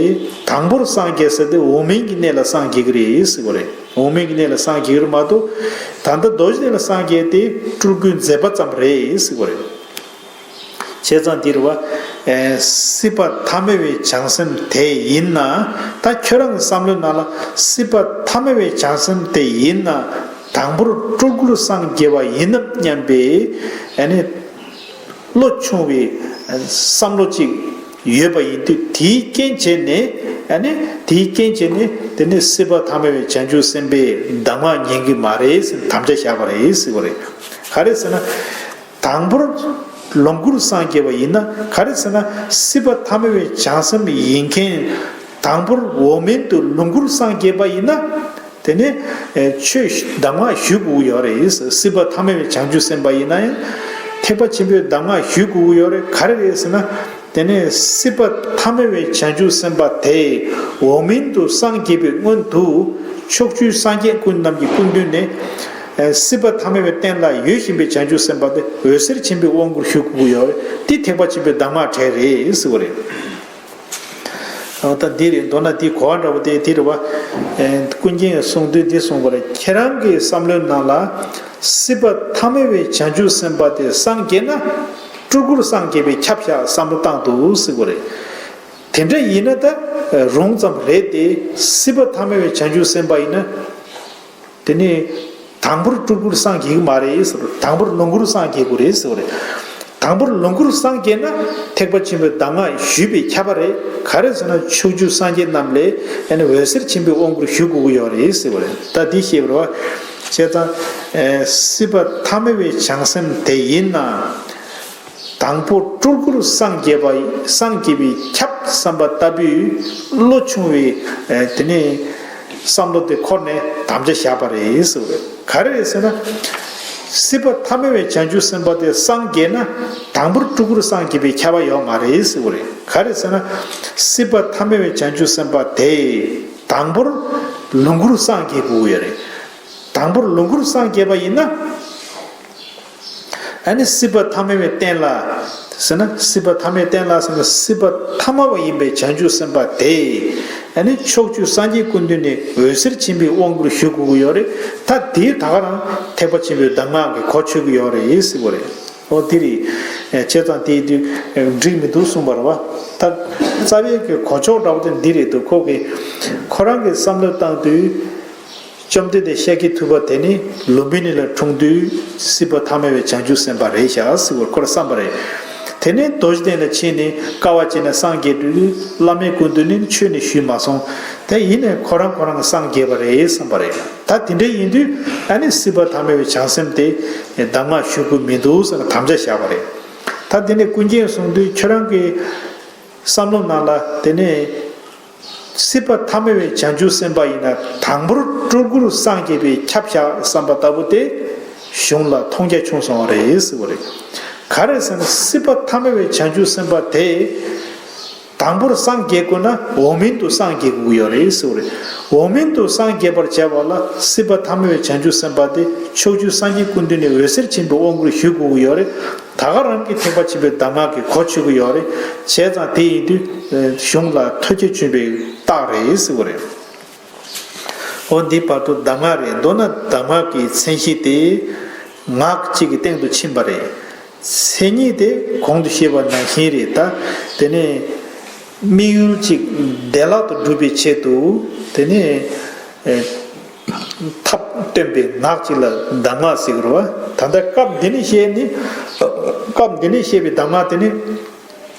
དང་པོར་སངས་རྒྱས་ས་དེ་འོག་མིན་གྱི་གནས་ལ་སངས་རྒྱས་ཀྱི་རེད་ཟེར་བ་རེད། འོག་མིན་གྱི་གནས་ལ་སངས་རྒྱས་ཀྱི་རེད་མ་གཏོགས། ད་ལྟ་རྡོ་རྗེ་གདན་ལ་སངས་རྒྱས་དེ་སྤྲུལ་སྐུའི་མཛད་པ་ཙམ་རེད་ཟེར་བ་རེད། བྱས་ཙང་འདིར་བ། ཨེ་སྲིད་པ་ཐ་མལ་པའི་བྱང་སེམས་དེ་ཡིན་ན། ད་ཁྱོད་རང་གི་བསམ་བློའི་ནང་ལ་སྲིད་པ་ཐ་མལ་པའི་བྱང་སེམས་དེ་ཡིན་ན། དང་པོར་སྤྲུལ་སྐུར་སངས་རྒྱས་པ་ཡིན་ནམ་སྙམ་པའི་ཨ་ནི་བློ་ཆུང་བའི་བསམ་བློ་ཅིག་ཡོད་པ་ཡིན་དུས། དེའི་རྐྱེན་བྱས་ནས་ཨ་ནི་དེའི་རྐྱེན་བྱས་ནས་དེ་ནི་སྲིད་པ་ཐ་མལ་པའི་བྱང་ཆུབ་སེམས་དཔའི་གདམས་ངག་ཉན་གྱི་མ་རེད་ཟེར་དམ་བཅའ་བཞག་པ་རེད་ཟེར་བ་རེད། ག་རེ་ཟེར་ན། དང་པོར་ལོངས་སྐུར་སངས་རྒྱས་པ་ཡིན་ན། ག་རེ་ཟེར་ན། སྲིད་པ་ཐ་མལ་པའི་བྱང་སེམས་ཡིན་མཁན། དང་པོར་འོག་མིན་དུ་ལོངས་སྐུར་སངས་རྒྱས་པ་ཡིན་ན། དེ་ནས་ཨེ་ཆོས་གདམས་ངག་ཞུ་དགོས་ཀྱི་ཡོད་རེད། སྲིད་པ་ཐ་མལ་པའི་བྱང་ཆུབ་སེམས་དཔའ་ཡིན་ན་ཡང་ཐེག་པ་ཆེན་པོའི་གདམས་ངག་ཞུ་དགོས་ཀྱི་ཡོད་རེད། ག་རེ་རེད་ཟེར་ན། དེ་ནས་སྲིད་པ་ཐ་མལ་པའི་བྱང་ཆུབ་སེམས་དཔའ་དེ་འོག་མིན་དུ་སངས་རྒྱས་པའི་སྔོན་དུ་ཕྱོགས་བཅུའི་སངས་རྒྱས་ཀུན་རྣམས་ཀྱི་སྐུ་མདུན་ནས། ཨེ་སྲིད་པ་ཐ་མལ་པའི་རྟེན་ལ་ཡོད་བཞིན་པའི་བྱང་ཆུབ་སེམས་དཔའ་དེ་འོད་ཟེར་ཆེན་པོའི་དབང་བསྐུར་ཞུ་དགོས་ཀྱི་ཡོད་རེད། དེ་ཐེག་པ་ཆེན་པོའི་གདམས་ངག་གྲས་རེད་ཟེར་བ་རེད། ཨ་ད་འདི་རེད། མདོར་ན་འདི་གོ་བ་འདྲ་པོ་དེ་འདི་རེད་བ། ཨེ་ཀུན་མཁྱེན་གསུང་དོན་འདི་གསུངས་པ་རེད། ཁྱེད་རང་གི་བསམ་བློའི་ནང་ལ་སྲིད་པ་ཐ་མལ་པའི་བྱང་ཆུབ་སེམས་དཔའ་དེ་སངས་རྒྱས་ན་སྤྲུལ་སྐུར་སངས་རྒྱས་པས་ཁྱབ་བཞག་བསམ་བློ་བཏང་འདུག་ཟེར་བ་རེད། དེ་འདྲ་ཡིན་ན་ད་རུང་ཙམ་རེད་དེ། སྲིད་པ་ཐ་མལ་པའི་བྱང་ཆུབ་སེམས་དཔའ་ཡིན་ན། དེ་ནས་དང་པོར་སྤྲུལ་སྐུར་སངས་རྒྱས་ཀྱི་མ་རེད་ཟེར། དང་པོར་ལོངས་སྐུར་སངས་རྒྱས་དགོས་རེད་ཟེར་བ་རེད། དང་པོར་ལོངས་སྐུར་སངས་རྒྱས་ན་ཐེག་པ་ཆེན་པོའི་གདམས་ངག་ཞུས་པས་ཁྱབ་པ་རེད། ག་རེ་ཟེར་ན། ཕྱོགས་བཅུའི་སངས་རྒྱས་རྣམས་ལས་ཨ་ནི་འོད་ཟེར་ཆེན་པོའི་དབང་བསྐུར་ཞུ་དགོས་ཀྱི་ཡོད་རེད་ཟེར་བ་རེད། ད་འདི་ཤེས་པ་རེད་བ། བྱས་ཙང་ཨེ་སྲིད་པ་ཐ་མལ་པའི་བྱང་སེམས་དེ་ཡིན་ན། དང་པོ་སྤྲུལ་སྐུར་སངས་རྒྱས་པ། སངས་རྒྱས་པས་ཁྱབ་བསམ་པ་ལྟ་བུའི་བློ་ཆུང་བའི་ཨེ་དེ་ནས་བསམ་བློ་དེ་འཁོར་ནས་དམ་བཅའ་བཞག་པ་རེད་ཟེར་བ་རེད། ག་རེ་རེད་ཟེར་ན། སྲིད་པ་ཐ་མལ་པའི་བྱང་ཆུབ་སེམས་དཔའ་དེ་སངས་རྒྱས་ན་དང་པོར་སྤྲུལ་སྐུར་སངས་རྒྱས་པས་ཁྱབ་པ་ཡོད་མ་རེད་ཟེར་བ་རེད། ག་རེ་ཟེར་ན། སྲིད་པ་ཐ་མལ་པའི་བྱང་ཆུབ་སེམས་དཔའ་དེ་དང་པོར་ལོངས་སྐུར་སངས་རྒྱས་དགོས་ཀྱི་ཡོད་རེད། དང་པོར་ལོངས་སྐུར་སངས་རྒྱས་པ་ཡིན་ན། ཨ་ནི་སྲིད་པ་ཐ་མལ་པའི་རྟེན་ལ་ཟེར་ན། སྲིད་པ་ཐ་མལ་རྟེན་ལ་ཟེར་ན། སྲིད་པ་ཐ་མལ་པ་ཡིན་པའི་བྱང་ཆུབ་སེམས་དཔའ་དེ། ཨ་ནི་ཕྱོགས་བཅུའི་སངས་རྒྱས་ཀུན་འདུས་ནས་འོད་ཟེར་ཆེན་པོའི་དབང་བསྐུར་ཞུ་དགོས་ཀྱི་ཡོད་རེད། ད་དེ་ད་ག་རང་ཐེག་པ་ཆེན་པོའི་གདམས་ངག་གིས་གོ་ཆོད་ཀྱི་ཡོད་རེད་ཟེར་བ་རེད། ཨོ་དེ་རེད། བྱས་ཙང་དེའི་དུས་འགྲིག་མི་འདུག་གསུངས་པ་རེད་བ། ད་རྩ་བའི་གི་གོ་ཆོད་འདྲ་པོ་དེ་འདི་རེད་འདུག་ཁོ་གིས་ཁོ་རང་གིས་བསམ་བློ་བཏང་དུས། བཅོམ་ལྡན་འདས་ཤཱཀྱ་ཐུབ་པ་དེ་ནི་ལུམྦི་ནི་ལ་འཁྲུངས་དུས་སྲིད་པ་ཐ་མལ་པའི་བྱང་ཆུབ་སེམས་དཔའ་རེད་ཤག་ཟེར་བར་ཁོ་ར་བསམ་པ་རེད། དེ་ནས་རྡོ་རྗེ་གདན་ལ་ཕྱིན་ནས་དཀའ་བ་སྤྱད་ནས་སངས་རྒྱས་དུས་བླ་མའི་སྐུ་མདུན་ནས་ཆོས་ནི་ཞུས་མ་སོང་། དེ་ཡིན་ནས་ཁོ་རང་ཁོ་རང་གིས་སངས་རྒྱས་པ་རེད་བསམ་པ་རེད། ད་དེ་འདྲ་ཡིན་དུས་ཨ་ནི་སྲིད་པ་ཐ་མལ་པའི་བྱང་སེམས་དེ་གདམས་ངག་ཞུ་དགོས་མི་འདུག་ཟེར་ནས་དམ་བཅའ་བཞག་པ་རེད། ད་དེ་ནས་ཀུན་མཁྱེན་གསུངས་དུས་ཁྱོད་རང་གི་བསམ་བློ་ནང་ལ་དེ་ནས། སྲིད་པ་ཐ་མལ་པའི་བྱང་ཆུབ་སེམས་དཔའ་ཡིན་ན་དང་པོར་སྤྲུལ་སྐུར་སངས་རྒྱས་པས་ཁྱབ་བཞག་བསམ་པ་ལྟ་བུ་དེ་གཞུང་ལ་མཐོང་རྒྱ་ཆུང་སོང་བ་རེད་ཟེར་བ་རེད། ག་རེ་ཟེར་ན་སྲིད་པ་ཐ་མལ་པའི་བྱང་ཆུབ་སེམས་དཔའ་དེ་དང་པོར་སངས་རྒྱས་དགོས་ན་འོག་མིན་དུ་སངས་རྒྱས་དགོས་ཀྱི་ཡོད་རེད་ཟེར་བ་རེད། འོག་མིན་དུ་སངས་རྒྱས་པར་བྱ་བ་ལ་སྲིད་པ་ཐ་མལ་པའི་བྱང་ཆུབ་སེམས་དཔའ་དེ་ཕྱོགས་བཅུའི་སངས་རྒྱས་ཀུན་འདུས་ནས་འོད་ཟེར་ཆེན་པོའི་དབང་བསྐུར་ཞུ་དགོས་ཀྱི་ཡོད་རེད། ད་ག་རང་གི་ཐེག་པ་ཆེན་པོའི་གདམས་ངག་གིས་གོ་ཆོད་ཀྱི་ཡོད་རེད། བྱས་ཙང་དེ་ཡིན་དུས་གཞུང་ལ་ཐོས་རྒྱ་ཆེན་པོའི་རྟགས་རེད་ཟེར་བ་རེད། འོ་འདི་བར་དུ་གདམས་ངག་རེད། མདོར་ན་གདམས་ངག་གི་མཚན་གཞི་དེ་ངག་གཅིག་གི་སྟེང་དུ་ཕྱིན་པ་རེད། མཚན་ཉིད་དེ་གོང་དུ་བཤད་པ་ནང་བཞིན་རེད། ད་དེ་ནས་དམིགས་ཡུལ་གཅིག་བདེ་བླག་ཏུ་སྒྲུབ་པའི་ཆེད་དུ་དེ་ནས་ཐབས་སྟོན་པའི་ངག་ཅིག་ལ་གདམས་ངག་ཟེར་གི་རེད་བ། ད་ལྟ་སྐབས་འདི་ནས་བཤད་ནི། སྐབས་འདི་ནས་བཤད་པའི་གདམས་ངག་དེ་ནི།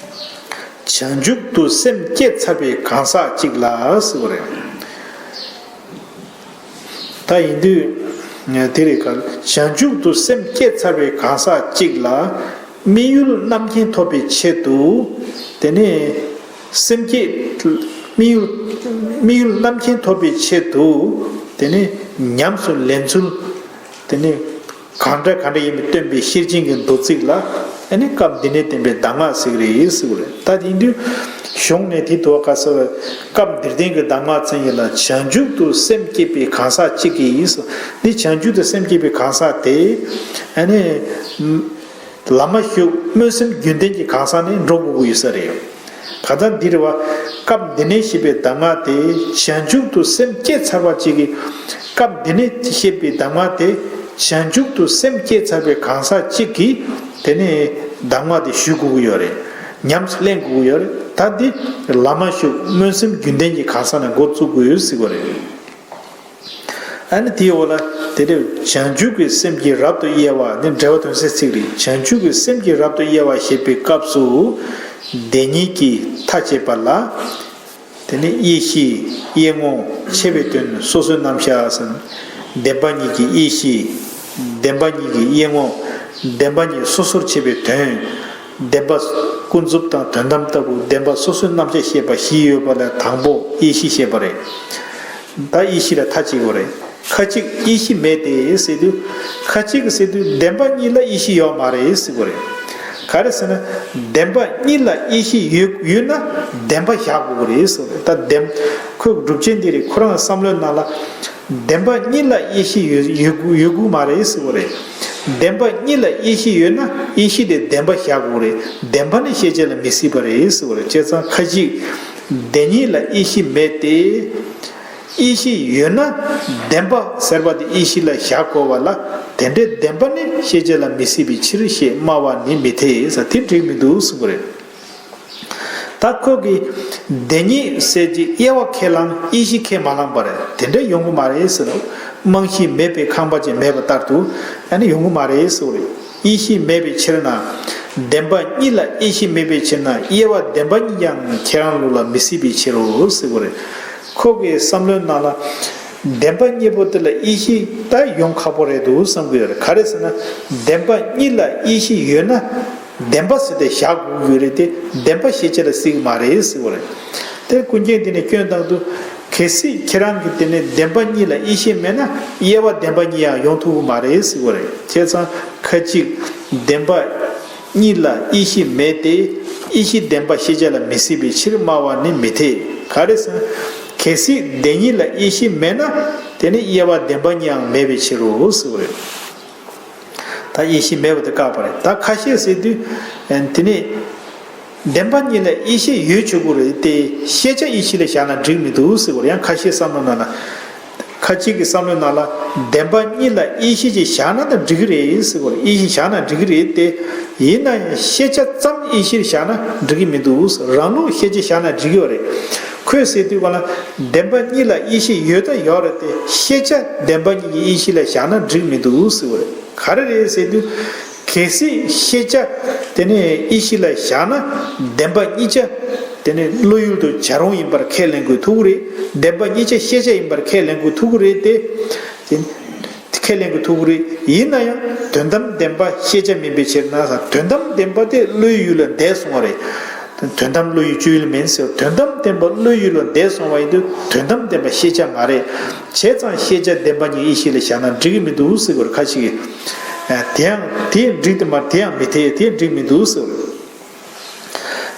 བྱང་ཆུབ་ཏུ་སེམས་བསྐྱེད་ཚར་བའི་གང་ཟག་ཅིག་ལ་ཟེར་བ་རེད། ད་ཡིན་དུས་དེ་རེད་ག་བྱང་ཆུབ་ཏུ་སེམས་བསྐྱེད་ཚར་བའི་གང་ཟག་ཅིག་ལ་དམིགས་ཡུལ་རྣམ་མཁྱེན་ཐོབ་པའི་ཆེད་དུ་དེ་ནས་སེམས་བསྐྱེད། དམིགས་ཡུལ་དམིགས་ཡུལ་རྣམ་མཁྱེན་ཐོབ་པའི་ཆེད་དུ་དེ་ནས་ཉམས་སུ་ལེན་ཚུལ། དེ་ནས་གང་འདྲ་གང་འདྲ་ཡིན་པའི་སྟོན་པའི་ཤེར་ཕྱིན་གྱི་མདོ་ཚིག་ལ་ཨ་ནི་སྐབས་འདི་ནས་བསྟན་པའི་གདམས་ངག་ཟེར་གི་རེད་ཟེར་བ་རེད། ད་དེ་ཡིན་དུས་གཞུང་ནས་དེ་དུ་བ་ག་ས་བའི་སྐབས་འདིར་བསྟན་གྱི་གདམས་ངག་མཚན་ཉིད་ལ་བྱང་ཆུབ་ཏུ་སེམས་བསྐྱེད་པའི་གང་ཟག་གཅིག་གིས་ཟེར། འདི་བྱང་ཆུབ་ཏུ་སེམས་བསྐྱེད་པའི་གང་ཟག་དེ་ཨ་ནི། ལམ་མ་ཞུགས་སྨོན་སེམས་རྒྱུན་ལྡན་གྱི་གང་ཟག་ནས་འགྲོ་དགོས་ཀྱི་ཡོད་ས་རེད། གང་ལྟར་འདི་རེད་བ། སྐབས་འདི་ནས་བཤད་པའི་གདམས་ངག་དེ་བྱང་ཆུབ་ཏུ་སེམས་བསྐྱེད་ཚར་བ་གཅིག་གིས། སྐབས་འདི་ནས་བཤད་པའི་གདམས་ངག་དེ་བྱང་ཆུབ་ཏུ་སེམས་བསྐྱེད་ཚར་བའི་གང་ཟག་གཅིག་གིས་དེ་ནས་གདམས་ངག་དེ་ཞུ་དགོས་ཀྱི་ཡོད་རེད། ཉམས་སུ་ལེན་དགོས་ཀྱི་ཡོད་རེད། ད་འདི་ལམ་མ་ཞུགས་སྨོན་སེམས་རྒྱུན་ལྡན་གྱི་གང་ཟག་ནས་འགོ་བཙུགས་དགོས་ཡོད་ཟེར་བ་རེད། ཨ་ནི་དེའི་འོག་ལ་དེ་ལྟར་བྱང་ཆུབ་ཀྱི་སེམས་ཀྱིས་རབ་ཏུ་དབྱེ་བ་ནི་འགྲེལ་པ་དོན་གསལ་ཚིག་རེད། བྱང་ཆུབ་ཀྱི་སེམས་ཀྱིས་རབ་ཏུ་དབྱེ་བ་བྱེད་པའི་སྐབས་སུ་བདེན་གཉིས་ཀྱིས་མཐའ་བཅད་པ་ལ། དེ་ནི་དབྱེ་གཞི་དབྱེ་ངོ་ཕྱེ་བའི་དོན་སོ་སོའི་རྣམ་གཞག་ཟེར། བདེན་པ་གཉིས་ཀྱི་དབྱེ་གཞི། བདེན་པ་གཉིས་ཀྱི་དབྱེ་ངོ་། བདེན་པ་གཉིས་སོ་སོར་ཕྱེ་བའི་དོན། བདེན་པ་ཀུན་རྫོབ་དང་དོན་དམ་ལྟ་བུ་བདེན་པ་སོ་སོའི་རྣམ་གཞག་བཤད་པ་བཞི་ཡོད་པ་ལས་དང་པོ་དབྱེ་གཞི་བཤད་པ་རེད། ད་དབྱེ་གཞི་ལ་མཐའ་གཅིག་པ་རེད། ཁ་ཅིག་དབྱེ་གཞི་མེད་དེ་ཟེར་དུས། ཁ་ཅིག་ཟེར་དུས་བདེན་པ་གཉིས་ལ་དབྱེ་གཞི་ཡོད་མ་རེད་ཟེར་གི་རེད། ག་རེ་ཟེར་ན། བདེན་པ་གཉིས་ལ་དབྱེ་གཞི་ཡོད་ཡོད་ན་བདེན་པ་བཞག་དགོས་ཀྱི་རེད་ཟེར་བ་རེད། ད་བདེན། ཁོའི་སྒྲུབ་བྱེད་འདི་རེད། ཁོ་རང་བསམ་བློའི་ནང་ལ། བདེན་པ་གཉིས་ལ་དབྱེ་གཞི་ཡོད་ཡོད་ཡོད་དགོས་མ་རེད་ཟེར་བ་རེད། བདེན་པ་གཉིས་ལ་དབྱེ་གཞི་ཡོད་ན་དབྱེ་གཞི་དེ་བདེན་པ་བཞག་དགོས་རེད། བདེན་པ་ནི་ཤེས་བྱ་ལ་མི་སྲིད་པ་རེད་ཟེར་བ་རེད། བྱས་ཙང་ཁ་ཅིག་བདེན་གཉིས་ལ་དབྱེ་གཞི་མེད་དེ། དབྱེ་གཞི་ཡོད་ན་བདེན་པ་ཟེར་བ་དེ་དབྱེ་གཞི་ལ་བཞག་དགོས་པ་ལ། དེ་འདྲའི་བདེན་པ་ནི་ཤེས་བྱ་ལ་མི་སྲིད་པའི་ཕྱིར་ཞེས་སྨྲ་བ་ནི་མི་འཐད་ཟེར། དེ་འགྲིག་མི་འདུག་གསུངས་པ་རེད། ད་ཁོ་གིས་བདེན་གཉིས་ཟེར་གྱི་དབྱེ་བ་ཁས་བླངས། དབྱེ་གཞི་ཁས་མ་བླངས་པ་རེད། དེ་འདྲ་ཡོང་གི་མ་རེད་ཟེར། རྨང་གཞི་མེད་པའི་ཁང་པ་ཅིག་མེད་པ་ལྟར་དུ་ཨ་ནི་ཡོང་གི་མ་རེད་ཟེར་བ་རེད། དབྱེ་གཞི་མེད་པའི་ཕྱིར་ན། བདེན་པ་གཉིས་ལ་དབྱེ་གཞི་མེད་པའི་ཕྱིར་ན་དབྱེ་བ་བདེན་པ་གཉིས་ཀྱང་ཁྱེད་རང་ལུགས་ལ་མི་སྲིད་པའི་ཕྱིར་རོ་ཟེར་བ་རེད། ཁོ་གི་བསམ་བློའི་ནང་ལ་བདེན་པ་གཉིས་པོ་དེ་ལ་དབྱེ་གཞི་ད་ཡོང་ཁག་པོ་རེད་འདུག་བསམ་གྱི་ཡོད་རེད། ག་རེ་ཟེར་ན། བདེན་པ་གཉིས་ལ་དབྱེ་གཞི་ཡོད་ན་བདེན་པ་ཟེར་ཏེ་བཞག་དགོས་ཀྱི་རེད་དེ། བདེན་པ་ཤེས་བྱ་ལ་སྲིད་ཀྱི་མ་རེད་ཟེར་བ་རེད། དེ་ཀུན་མཁྱེན་དེ་ནས་སྐྱོན་བཏང་དུས། གལ་སྲིད་ཁྱེད་རང་གི་དེ་ནས་བདེན་པ་གཉིས་ལ་དབྱེ་གཞི་མེད་ན་དབྱེ་བ་བདེན་པ་གཉིས་ཡང་ཡོང་ཐུབ་ཀྱི་མ་རེད་ཟེར་བ་རེད། བྱས་ཙང་ཁ་ཅིག་བདེན་པ་གཉིས་ལ་དབྱེ་གཞི་མེད་དེ། དབྱེ་གཞི་བདེན་པ་ཤེས་བྱ་ལ་མི་སྲིད་པའི་ཕྱིར་སྨྲ་བ་ནི་མི་འཐད། ག་རེ་ཟེར་ན། གལ་སྲིད་བདེན་གཉིས་ལ་དབྱེ་གཞི་མེད་ན། དེ་ནི་དབྱེ་བ་བདེན་པ་གཉིས་ཡང་མེད་པའི་ཕྱིར་རོ་ཟེར་བ་རེད། ད་དབྱེ་གཞི་མེད་པ་དེ་བཀག་པ་རེད། ད་ཁ་ཤས་ཟེར་དུས་དེ་ནི་བདེན་པ་གཉིས་ལ་དབྱེ་གཞི་ཡོད་ཆོག་གི་རེད་དེ། ཤེས་བྱ་དབྱེ་གཞི་ལ་བཞག་ན་འགྲིག་མི་འདུག་ཟེར་བ་རེད། ཡང་ཁ་ཤས་བསམ་བློ་ནང་ལ། ཁ་ཅིག་གི་བསམ་བློའི་ནང་ལ་བདེན་པ་གཉིས་ལ་དབྱེ་གཞི་ཅིག་བཞག་ན་ད་འགྲིག་གི་རེད་ཟེར་བ་རེད། དབྱེ་གཞི་བཞག་ན་འགྲིག་གི་རེད་དེ། ཡིན་ན་ཡང་ཤེས་བྱ་ཙམ་དབྱེ་གཞིར་བཞག་ན་འགྲིག་གི་མི་འདུག་རང་ལུགས་ཤེས་བྱ་བཞག་ན་འགྲིག་གི་རེད། ཁོས་ཟེར་དུས་ག་ལ་བདེན་པ་གཉིས་ལ་དབྱེ་གཞི་ཡོད་ད་ཡོད་རེད་དེ། ཤེས་བྱ་བདེན་པ་གཉིས་ཀྱི་དབྱེ་གཞི་ལ་བཞག་ན་འགྲིག་མི་འདུག་ཟེར་བ་རེད། ག་རེ་རེད་ཟེར་དུས། གལ་སྲིད་ཤེས་བྱ་དེ་ནས་དབྱེ་གཞི་ལ་བཞག་ན་བདེན་པ་གཉིས་ཆ་དེ་ནས་བློ་ཡུལ་དུ་བྱ་རུང་ཡིན་པར་ཁས་ལེན་དགོས་ཐུག་གི་རེད། བདེན་པ་གཉིས་ཆ་ཤེས་བྱ་ཡིན་པར་ཁས་ལེན་དགོས་ཐུག་གི་རེད་དེ། དེ་ཁས་ལེན་དགོས་ཐུག་གི་རེད། ཡིན་ན་ཡང་དོན་དམ་བདེན་པ་ཤེས་བྱ་མིན་པའི་ཕྱིར་ན་ཟེར། དོན་དམ་བདེན་པ་དེ་བློའི་ཡུལ་ལ་འདས་སོང་བ་རེད། དོན་དམ་བློ་ཡི་སྤྱོད་ཡུལ་མིན་ཟེར། དོན་དམ་བདེན་པ་བློའི་ཡུལ་ལ་འདས་སོང་བ་ཡིན་དུས་དོན་དམ་བདེན་པ་ཤེས་བྱ་མ་རེད། བྱས་ཙང་ཤེས་བྱ་བདེན་པ་གཉིས་དབྱེ་གཞི་ལ་བཞག་ན་འགྲིག་གི་མི་འདུག་ཟེར་བར་ཁ་ཅིག་གིས། ཨ། དེ་ཡང་དེ་འགྲིག་དེ་མ་དེ་ཡང་མི་འཐད། དེ་འགྲིག་མི་འདུག་ཟེར།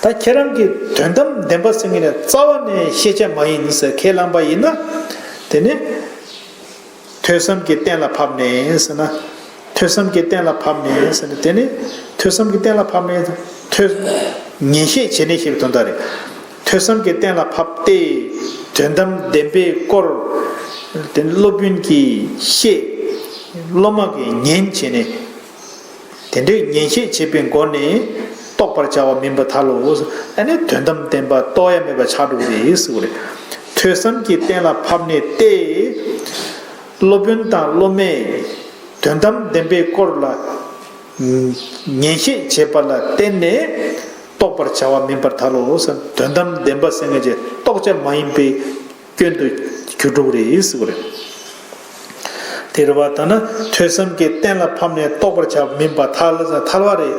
ད་ཁྱེད་རང་གིས་དོན་དམ་བདེན་པ་ཟེར་མཁན་ནི་རྩ་བ་ནས་ཤེས་བྱ་མ་ཡིན་ཟེར་ཁས་བླངས་པ་ཡིན་ན། དེ་ནི། ཐོས་བསམ་གྱིས་གཏན་ལ་ཕབ་ནས་ཟེར་ན། ཐོས་བསམ་གྱིས་གཏན་ལ་ཕབ་ནས་ཟེར་ན། དེ་ནི་ཐོས་བསམ་གྱིས་གཏན་ལ་ཕབ་ནས་ཐོས། ངེས་ཤེས་བྱས་ནས་ཞེས་པའི་དོན་དག་རེད། ཐོས་བསམ་གྱིས་གཏན་ལ་ཕབ་སྟེ། དོན་དམ་བདེན་པའི་སྐོར། དེ་ནི་སློབ་དཔོན་གྱིས་ཤེས། སློབ་མ་གིས་ཉན་བྱས་ནས། དེ་འདྲའི་ཉན་ཤེས་བྱེད་པའི་སྒོ་ནས་རྟོགས་པར་བྱ་བ་མིན་པར་ཐལ་ལོ། ཨ་ནི་དོན་དམ་བདེན་པ་རྟོགས་ཡ་མེད་པ་ཆགས་འགྲོ་གི་རེད་ཟེར་བ་རེད། ཐོས་བསམ་གྱིས་གཏན་ལ་ཕབ་ནས་ཏེ། སློབ་དཔོན་དང་སློབ་མས་དོན་དམ་བདེན་པའི་སྐོར་ལ་ཉན་ཤེས་བྱེད་པ་ལ་བརྟེན་ནས་རྟོགས་པར་བྱ་བ་མིན་པར་ཐལ་ལོ། དོན་དམ་བདེན་པ་ཟེར་མཁན་གྱི་རྟོགས་བྱ་མ་ཡིན་པའི་སྐྱོན་དུ་གྱུར་འགྲོ་གི་རེད་ཟེར་བ་རེད། དེ་རེད་བ། ད་ནི་ཐོས་བསམ་གྱིས་གཏན་ལ་ཕབ་ནས་རྟོགས་པར་བྱ་བ་མིན་པར་ཐལ། ཐལ་བ་རེད།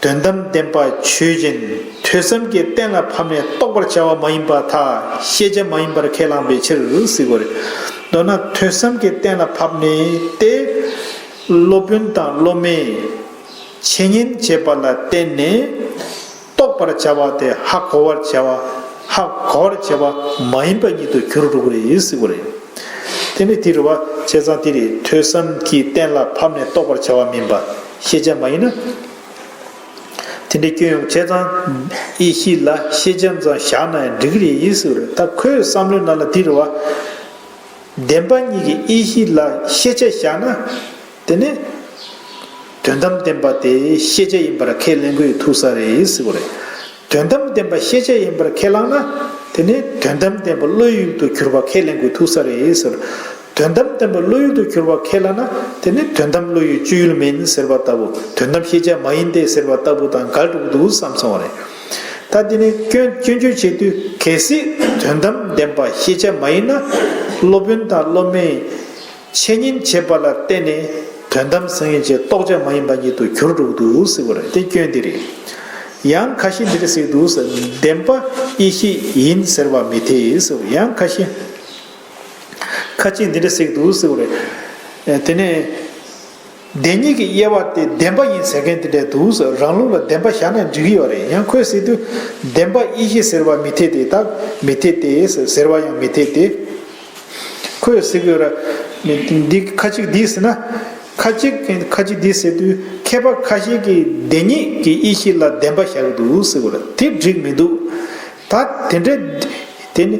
དོན་དམ་བདེན་པ་ཆོས་ཅན། ཐོས་བསམ་གྱིས་གཏན་ལ་ཕབ་ནས་རྟོགས་པར་བྱ་བ་མ་ཡིན་པར་ཐལ། ཤེས་བྱ་མ་ཡིན་པར་ཁས་བླངས་པའི་ཕྱིར་ཟེར་བ་རེད། མདོར་ན་ཐོས་བསམ་གྱིས་གཏན་ལ་ཕབ་ནས་ཏེ། སློབ་དཔོན་དང་སློབ་མས་འཆད་ཉན་བྱེད་པ་ལ་བརྟེན་ནས། རྟོགས་པར་བྱ་བ་དེ་ཧ་གོ་བར་བྱ་བ། ཧ་གོ་བར་བྱ་བ་མ་ཡིན་པ་ཉིད་དུ་གྱུར་འགྲོ་གི་རེད་ཟེར་བ་རེད། དེ་ནི་དེ་རེད་བ། བྱས་ཙང་དེ་རེད། ཐོས་བསམ་གྱིས་གཏན་ལ་ཕབ་ནས་རྟོགས་པར་བྱ་བ་མིན་པ། ཤེས་བྱ་མ་ཡིན་ན། དེ་འདྲའི་སྐྱོན་ཡོང་། བྱས་ཙང་དབྱེ་གཞི་ལ་ཤེས་བྱ་ཙམ་བཞག་ན་ཡང་འགྲིག་གི་རེད་ཟེར་བ་རེད། ད་ཁོའི་བསམ་བློའི་ནང་ལ་དེ་རེད་བ། བདེན་པ་གཉིས་ཀྱི་དབྱེ་གཞི་ལ་ཤེས་བྱ་བཞག་ན། དེ་ནི་དོན་དམ་བདེན་པ་དེ་ཤེས་བྱ་ཡིན་པར་ཁས་ལེན་དགོས་ཐུག་ས་རེད་ཟེར་བ་རེད། དོན་དམ་བདེན་པ་ཤེས་བྱ་ཡིན་པར་ཁས་བླངས་ན། དེ་ནི་དོན་དམ་བདེན་པ་བློའི་ཡུལ་དུ་གྱུར་པ་ཁས་ལེན་དགོས་ཐུག་ས་རེད་ཟེར། དོན་དམ་བདེན་པ་བློའི་ཡུལ་དུ་གྱུར་པ་ཁས་བླངས་ན། དེ་ནི་དོན་དམ་བློ་ཡི་སྤྱོད་ཡུལ་མིན་ཟེར་བ་ལྟ་བུ། དོན་དམ་ཤེས་བྱ་མ་ཡིན་ཏེ་ཟེར་བ་ལྟ་བུ་དང་འགལ་འགྲོ་གི་འདུག་བསམ་སོང་བ་རེད། ད་དེ་ནི་སྐྱོན་སྐྱོན་བརྗོད་བྱེད་དུས། གལ་སྲིད་དོན་དམ་བདེན་པ་ཤེས་བྱ་མ་ཡིན་ན། སློབ་དཔོན་དང་སློབ་མས་འཆད་ཉན་བྱེད་པ་ལ་བརྟེན་ནས་དོན་དམ་ཟེར་མཁན་གྱི་རྟོགས་བྱ་མ་ཡིན་པ་ཉིད་དུ་གྱུར་འགྲོ་གི་འདུག་ཟེར་བ་རེད། དེ་སྐྱོན་དེ་རེད། ཡང་ཁ་ཤས་འདི་འདྲ་ཟེར་གྱི་འདུག་ཟེར། བདེན་པ་དབྱེ་གཞི་ཡིན་ཟེར་བ་མི་འཐད་ཟེར། ཡང་ཁ་ཤས། ཁ་ཅིག་འདི་འདྲ་ཟེར་གྱི་འདུག་ཟེར་བ་རེད། དེ་ནས། བདེན་གཉིས་ཀྱི་དབྱེ་བ་དེ་བདེན་པ་ཡིན་ཟེར་མཁན་དེ་འདྲ་འདུག་ཟེར། རང་ལུགས་ལ་བདེན་པ་བཞག་ན་འགྲིག་གི་ཡོད་རེད། ཡང་ཁོས་ཟེར་དུས་བདེན་པ་དབྱེ་གཞི་ཟེར་བ་མི་འཐད་དེ། ད་མི་འཐད་དེ་ཟེར་བ་ཡང་མི་འཐད་དེ། ཁོས་ཟེར་གྱི་ཡོད་རེད། འདི་ཁ་ཅིག་འདི་ཟེར་ན། ཁ་ཅིག་ཁ་ཅིག་འདི་ཟེར་དུས་མཁས་པ་ཁ་ཤས་ཀྱིས་བདེན་གཉིས་ཀྱི་དབྱེ་གཞི་ལ་བདེན་པ་བཞག་གི་འདུག་ཟེར་གྱི་ཡོད་རེད། དེ་འགྲིག་མི་འདུག་ད་དེ་འདྲའི། དེ་ནི་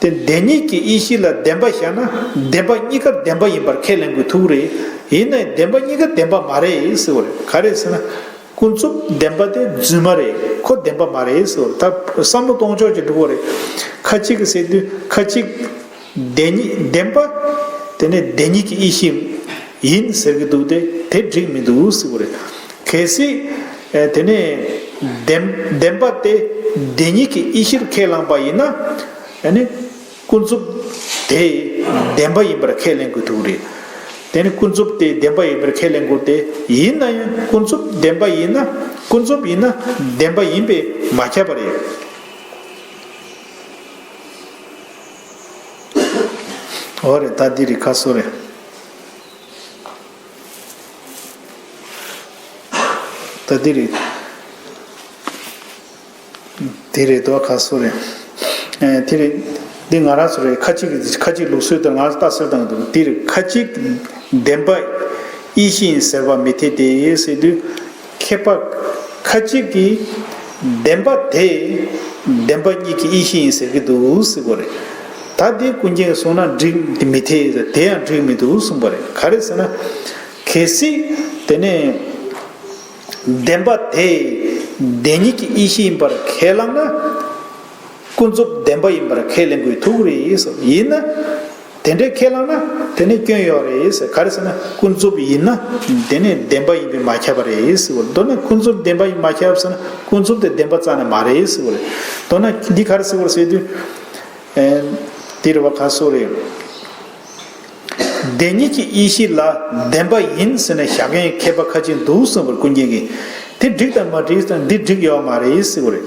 དེ་བདེན་གཉིས་ཀྱི་དབྱེ་གཞི་ལ་བདེན་པ་བཞག་ན་བདེན་པ་གཉིས་ཀ་བདེན་པ་ཡིན་པར་ཁས་ལེན་དགོས་ཐུག་རེད། ཡིན་ནའི་བདེན་པ་གཉིས་ཀ་བདེན་པ་མ་རེད་ཟེར་བ་རེད། ག་རེ་ཟེར་ན། ཀུན་རྫོབ་བདེན་པ་དེ་རྫུན་མ་རེད། ཁོ་བདེན་པ་མ་རེད་ཟེར་བ་རེད། ད་བསམ་བློ་གཏོང་ཕྱོགས་ཀྱི་འགྲོ་བ་རེད། ཁ་ཅིག་གིས་ཟེར་དུས་ཁ་ཅིག་བདེན་གཉིས་བདེན་པ། དེ་ནི་བདེན་གཉིས་ཀྱི་དབྱེ་གཞི་ཡིན་ཟེར་གྱི་འདུག་སྟེ། དེ་འགྲིག་མི་འདུག་ཟེར་བ་རེད། གལ་སྲིད་ཨེ་དེ་ནས་བདེན་བདེན་པ་དེ་བདེན་གཉིས་ཀྱི་དབྱེ་གཞིར་ཁས་བླངས་པ་ཡིན་ན། ཨ་ནི་ཀུན་རྫོབ་དེ་བདེན་པ་ཡིན་པར་ཁས་ལེན་དགོས་ཐུག་རེད། དེ་ནི་ཀུན་རྫོབ་དེ་བདེན་པ་ཡིན་པར་ཁས་ལེན་དགོས་ཏེ། ཡིན་ན་ཡང་ཀུན་རྫོབ་བདེན་པ་ཡིན་ན། ཀུན་རྫོབ་ཡིན་ན་བདེན་པ་ཡིན་པས་མ་ཁྱབ་པ་རེད། འོ་རེད། ད་འདི་རེད། ཁ་སོ་རེད། ད་འདི་རེད། དེ་རེད་དོ། ཁ་སོ་རེད། ཨེ་དེ་རེད། འདི་ང་རང་ཚོ་རེད། ཁ་ཅིག་གི་ཁ་ཅིག་ལུགས་སྲོལ་དེར་ང་ཚོ་ལྟ་ཚུལ་དང་འདུག་འདིར་ཁ་ཅིག་བདེན་པ་ཡེ་ཤེས་ཡིན་ཟེར་བ་མི་འཐད་དེ་ཟེར་དུས། མཁས་པ་ཁ་ཅིག་གིས་བདེན་པ་དེ་བདེན་པ་གཉིས་ཀྱི་ཡེ་ཤེས་ཡིན་ཟེར་གྱི་འདུག་ཟེར་བ་རེད། ད་དེ་ཀུན་མཁྱེན་གསུངས་ན་འགྲིག་མི་འཐད། དེ་ཡང་འགྲིག་མི་འདུག་གསུངས་པ་རེད། ག་རེ་ཟེར་ན། གལ་སྲིད་དེ་ནས་བདེན་པ་དེ་བདེན་གཉིས་ཀྱི་ཡེ་ཤེས་ཡིན་པར་ཁས་བླངས་ན། ཀུན་རྫོབ་བདེན་པ་ཡིན་པར་ཁས་ལེན་དགོས་ཐུག་རེད་ཟེར། ཡིན་ན། དེ་འདྲའི་ཁས་བླངས་ན་དེ་ནས་སྐྱོན་ཡོད་རེད་ཟེར། ག་རེ་ཟེར་ན། ཀུན་རྫོབ་ཡིན་ན་དེ་ནས་བདེན་པ་ཡིན་པས་མ་ཁྱབ་པ་རེད་ཟེར་བ། མདོར་ན་ཀུན་རྫོབ་བདེན་པ་ཡིན་མ་ཁྱབ་ཟེར་ན། ཀུན་རྫོབ་དེ་བདེན་པ་རྩ་ནས་མ་རེད་ཟེར་བ་རེད། མདོར་ན་འདི་ག་རེ་ཟེར་བ་རེད་ཟེར་དུས། ཨེ། དེ་རེད་བ། ག་སོ་རེད། བདེན་གཉིས་ཀྱི་ཡེ་ཤེས་ལ་བདེན་པ་ཡིན་ཟེར་ནས་བཞག་མཁན་མཁས་པ་ཁ་ཅིག་འདུག་གསུངས་པར་ཀུན་མཁྱེན་གྱིས། དེ་འགྲིག་དང་མ་འགྲིག་དང་འདི་འགྲིག་ཡོད་མ་རེད་ཟེར་བ་རེད།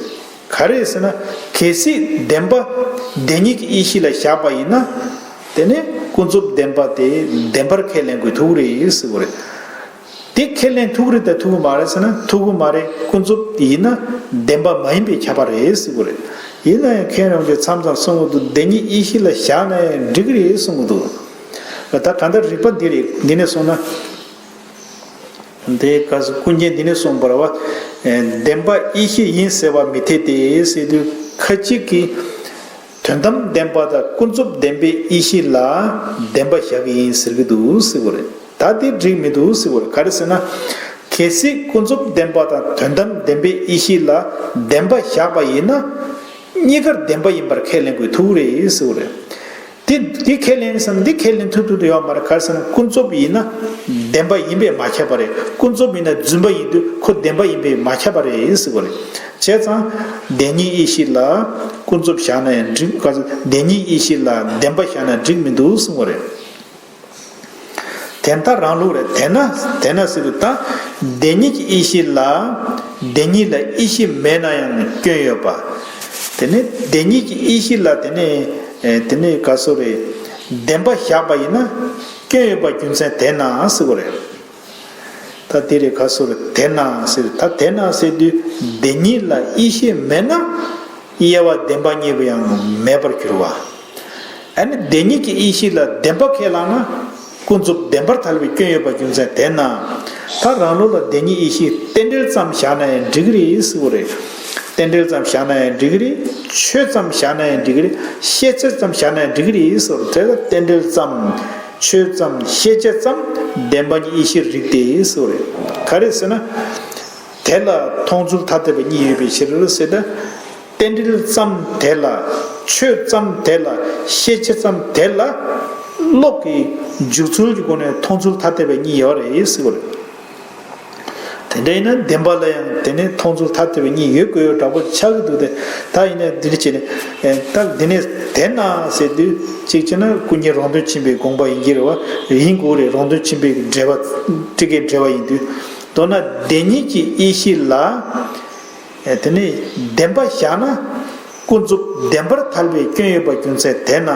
ག་རེ་ཟེར་ན། གལ་སྲིད་བདེན་པ་བདེན་གཉིས་ཀྱི་ཡེ་ཤེས་ལ་བཞག་པ་ཡིན་ན། དེ་ནས་ཀུན་རྫོབ་བདེན་པ་དེ་བདེན་པར་ཁས་ལེན་དགོས་ཐུག་རེད་ཟེར་བ་རེད། དེ་ཁས་ལེན་ཐུག་རེད་དང་ཐུག་གི་མ་རེད་ཟེར་ན། ཐུག་གི་མ་རེད། ཀུན་རྫོབ་ཡིན་ན་བདེན་པ་མ་ཡིན་པས་ཁྱབ་པ་རེད་ཟེར་བ་རེད། ཡིན་ན་ཡང་མཁན་རང་གིས་མཚམས་མཚམས་གསུང་གི་འདུག་བདེན་གཉིས་ཡེ་ཤེས་ལ་བཞག་ན་ཡང་འགྲིག་གི་རེད་གསུང་གི་འདུག་ད་གང་ལྟར་རིགས་པ་འདི་རེད། འདི་ནས་སོང་ན། དེ་ག་ས་ཀུན་མཁྱེན་འདི་ནས་གསུངས་པ་རེད་བ། བདེན་པ་ཡེ་ཤེས་ཡིན་ཟེར་བ་མི་འཐད་དེ་ཟེར་དུས། ཁ་ཅིག་གིས། དོན་དམ་བདེན་པ་དང་ཀུན་རྫོབ་བདེན་པའི་ཡེ་ཤེས་ལ་བདེན་པ་བཞག་གི་ཡིན་ཟེར་གྱི་འདུག་ཟེར་བ་རེད། ད་དེ་འགྲིག་མི་འདུག་ཟེར་བ་རེད། ག་རེ་ཟེར་ན། གལ་སྲིད་ཀུན་རྫོབ་བདེན་པ་དང་དོན་དམ་བདེན་པའི་ཡེ་ཤེས་ལ་བདེན་པ་བཞག་པ་ཡིན་ན། གཉིས་ཀར་བདེན་པ་ཡིན་པར་ཁས་ལེན་དགོས་ཐུག་རེད་ཟེར་བ་རེད། དེ་འདི་ཁས་ལེན་ཟེར་ན་འདི་ཁས་ལེན་ཐུབ་ཐུབ་ཏུ་ཡོད་མ་རེད། ག་རེ་ཟེར་ན་ཀུན་རྫོབ་ཡིན་ན་བདེན་པ་ཡིན་པས་མ་ཁྱབ་པ་རེད། ཀུན་རྫོབ་ཡིན་ན་རྫུན་པ་ཡིན་དུས་ཁོ་བདེན་པ་ཡིན་པས་མ་ཁྱབ་པ་རེད་ཟེར་བ་རེད། བྱས་ཙང་། བདེན་གཉིས་ཡེ་ཤེས་ལ་ཀུན་རྫོབ་བཞག་ན་ཡང་འགྲིག་ག་ཚོད། བདེན་གཉིས་ཡེ་ཤེས་ལ་བདེན་པ་བཞག་ན་འགྲིག་མི་འདུག་གསུངས་པ་རེད། དེ་ལྟར་རང་ལུགས་རེད། དེས་ན། དེས་ན་ཟེར་དུས་ད། བདེན་གཉིས་ཀྱི་ཡེ་ཤེས་ལ། བདེན་གཉིས་ལ་ཡེ་ཤེས་མེད་ན་ཡང་སྐྱོན་ཡོད་པ། དེ་ནས་བདེན་གཉིས་ཀྱི་ཡེ་ཤེས་ལ་དེ་ནས། དེ་ནས་ག་སོ་རེད། བདེན་པ་བཞག་པ་ཡིན་ན། སྐྱོན་ཡོད་པ་རྒྱུ་མཚན་དེས་ན་ཟེར་བ་རེད། ད་དེ་རེད། ག་སོ་རེད། དེས་ན་ཟེར། ད་དེས་ན་ཟེར་དུས་བདེན་གཉིས་ལ་ཡེ་ཤེས་མེད་ན། དབྱེ་བ་བདེན་པ་གཉིས་པོ་ཡང་མེད་པར་གྱུར་པ། ཨ་ནི་བདེན་གཉིས་ཀྱི་ཡེ་ཤེས་ལ་བདེན་པ་ཁས་བླངས་ན། ཀུན་རྫོབ་བདེན་པར་ཐལ་བའི་སྐྱོན་ཡོད་པ་རྒྱུ་མཚན་དེས་ན། ད་རང་ལུགས་ལ་བདེན་གཉིས་ཡེ་ཤེས་རྟེན་འབྲེལ་ཙམ་བཞག་ན་ཡང་འགྲིག་གི་རེད་ཟེར་བ་རེད། རྟེན་འབྲེལ་ཙམ་བཞག་ན་ཡང་འགྲིག་གི་རེད། ཆོས་ཙམ་བཞག་ན་ཡང་འགྲིག་གི་རེད། ཤེས་བྱ་ཙམ་བཞག་ན་ཡང་འགྲིག་གི་རེད་ཟེར་བ་རེད། དེ་ལ་རྟེན་འབྲེལ་ཙམ། ཆོས་ཙམ། ཤེས་བྱ་ཙམ། བདེན་པ་གཉིས་ཡེ་ཤེས་རིགས་ཏེ་ཟེར་བ་རེད། ག་རེ་ཟེར་ན། དེ་ལ་མཐོང་ཚུལ་ཐ་དད་པ་གཉིས་ཡོད་པའི་ཕྱིར་ཟེར་ཏེ། རྟེན་འབྲེལ་ཙམ་དེ་ལ། ཆོས་ཙམ་དེ་ལ། ཤེས་བྱ་ཙམ་དེ་ལ། བློ་གི་འཇུག་ཚུལ་གྱི་སྒོ་ནས་མཐོང་ཚུལ་ཐ་དད་པ་གཉིས་ཡོད་རེད་ཟེར་བ་རེད། དེ་འདྲ་ཡིན་ན་བདེན་པ་ལ་ཡང་དེ་ནས་མཐོང་ཚུལ་ཐ་དད་པ་གཉིས་ཡོད་དགོས་ཡོད་འདྲ་པོ་ཆགས་ཀྱི་འདུག་སྟེ། ད་ཡིན་ན་འདི་འདྲ་བྱས་ནས། ད་འདི་ནས་དེས་ན་ཟེར་དུས་གཅིག་བྱས་ན་ཀུན་མཁྱེན་རོང་སྟོན་ཆེན་པོའི་དགོངས་པ་ཡིན་གྱི་རེད་བ། ཡིན་དགོས་རེད། རོང་སྟོན་ཆེན་པོའི་འགྲེལ་པ། ཊཱི་ཀའི་འགྲེལ་པ་ཡིན་དུས། མདོར་ན་བདེན་གཉིས་ཀྱི་ཡེ་ཤེས་ལ། དེ་ནས་བདེན་པ་བཞག་ན། ཀུན་རྫོབ་བདེན་པར་ཐལ་བའི་སྐྱོན་ཡོད་པ་རྒྱུ་མཚན་དེས་ན།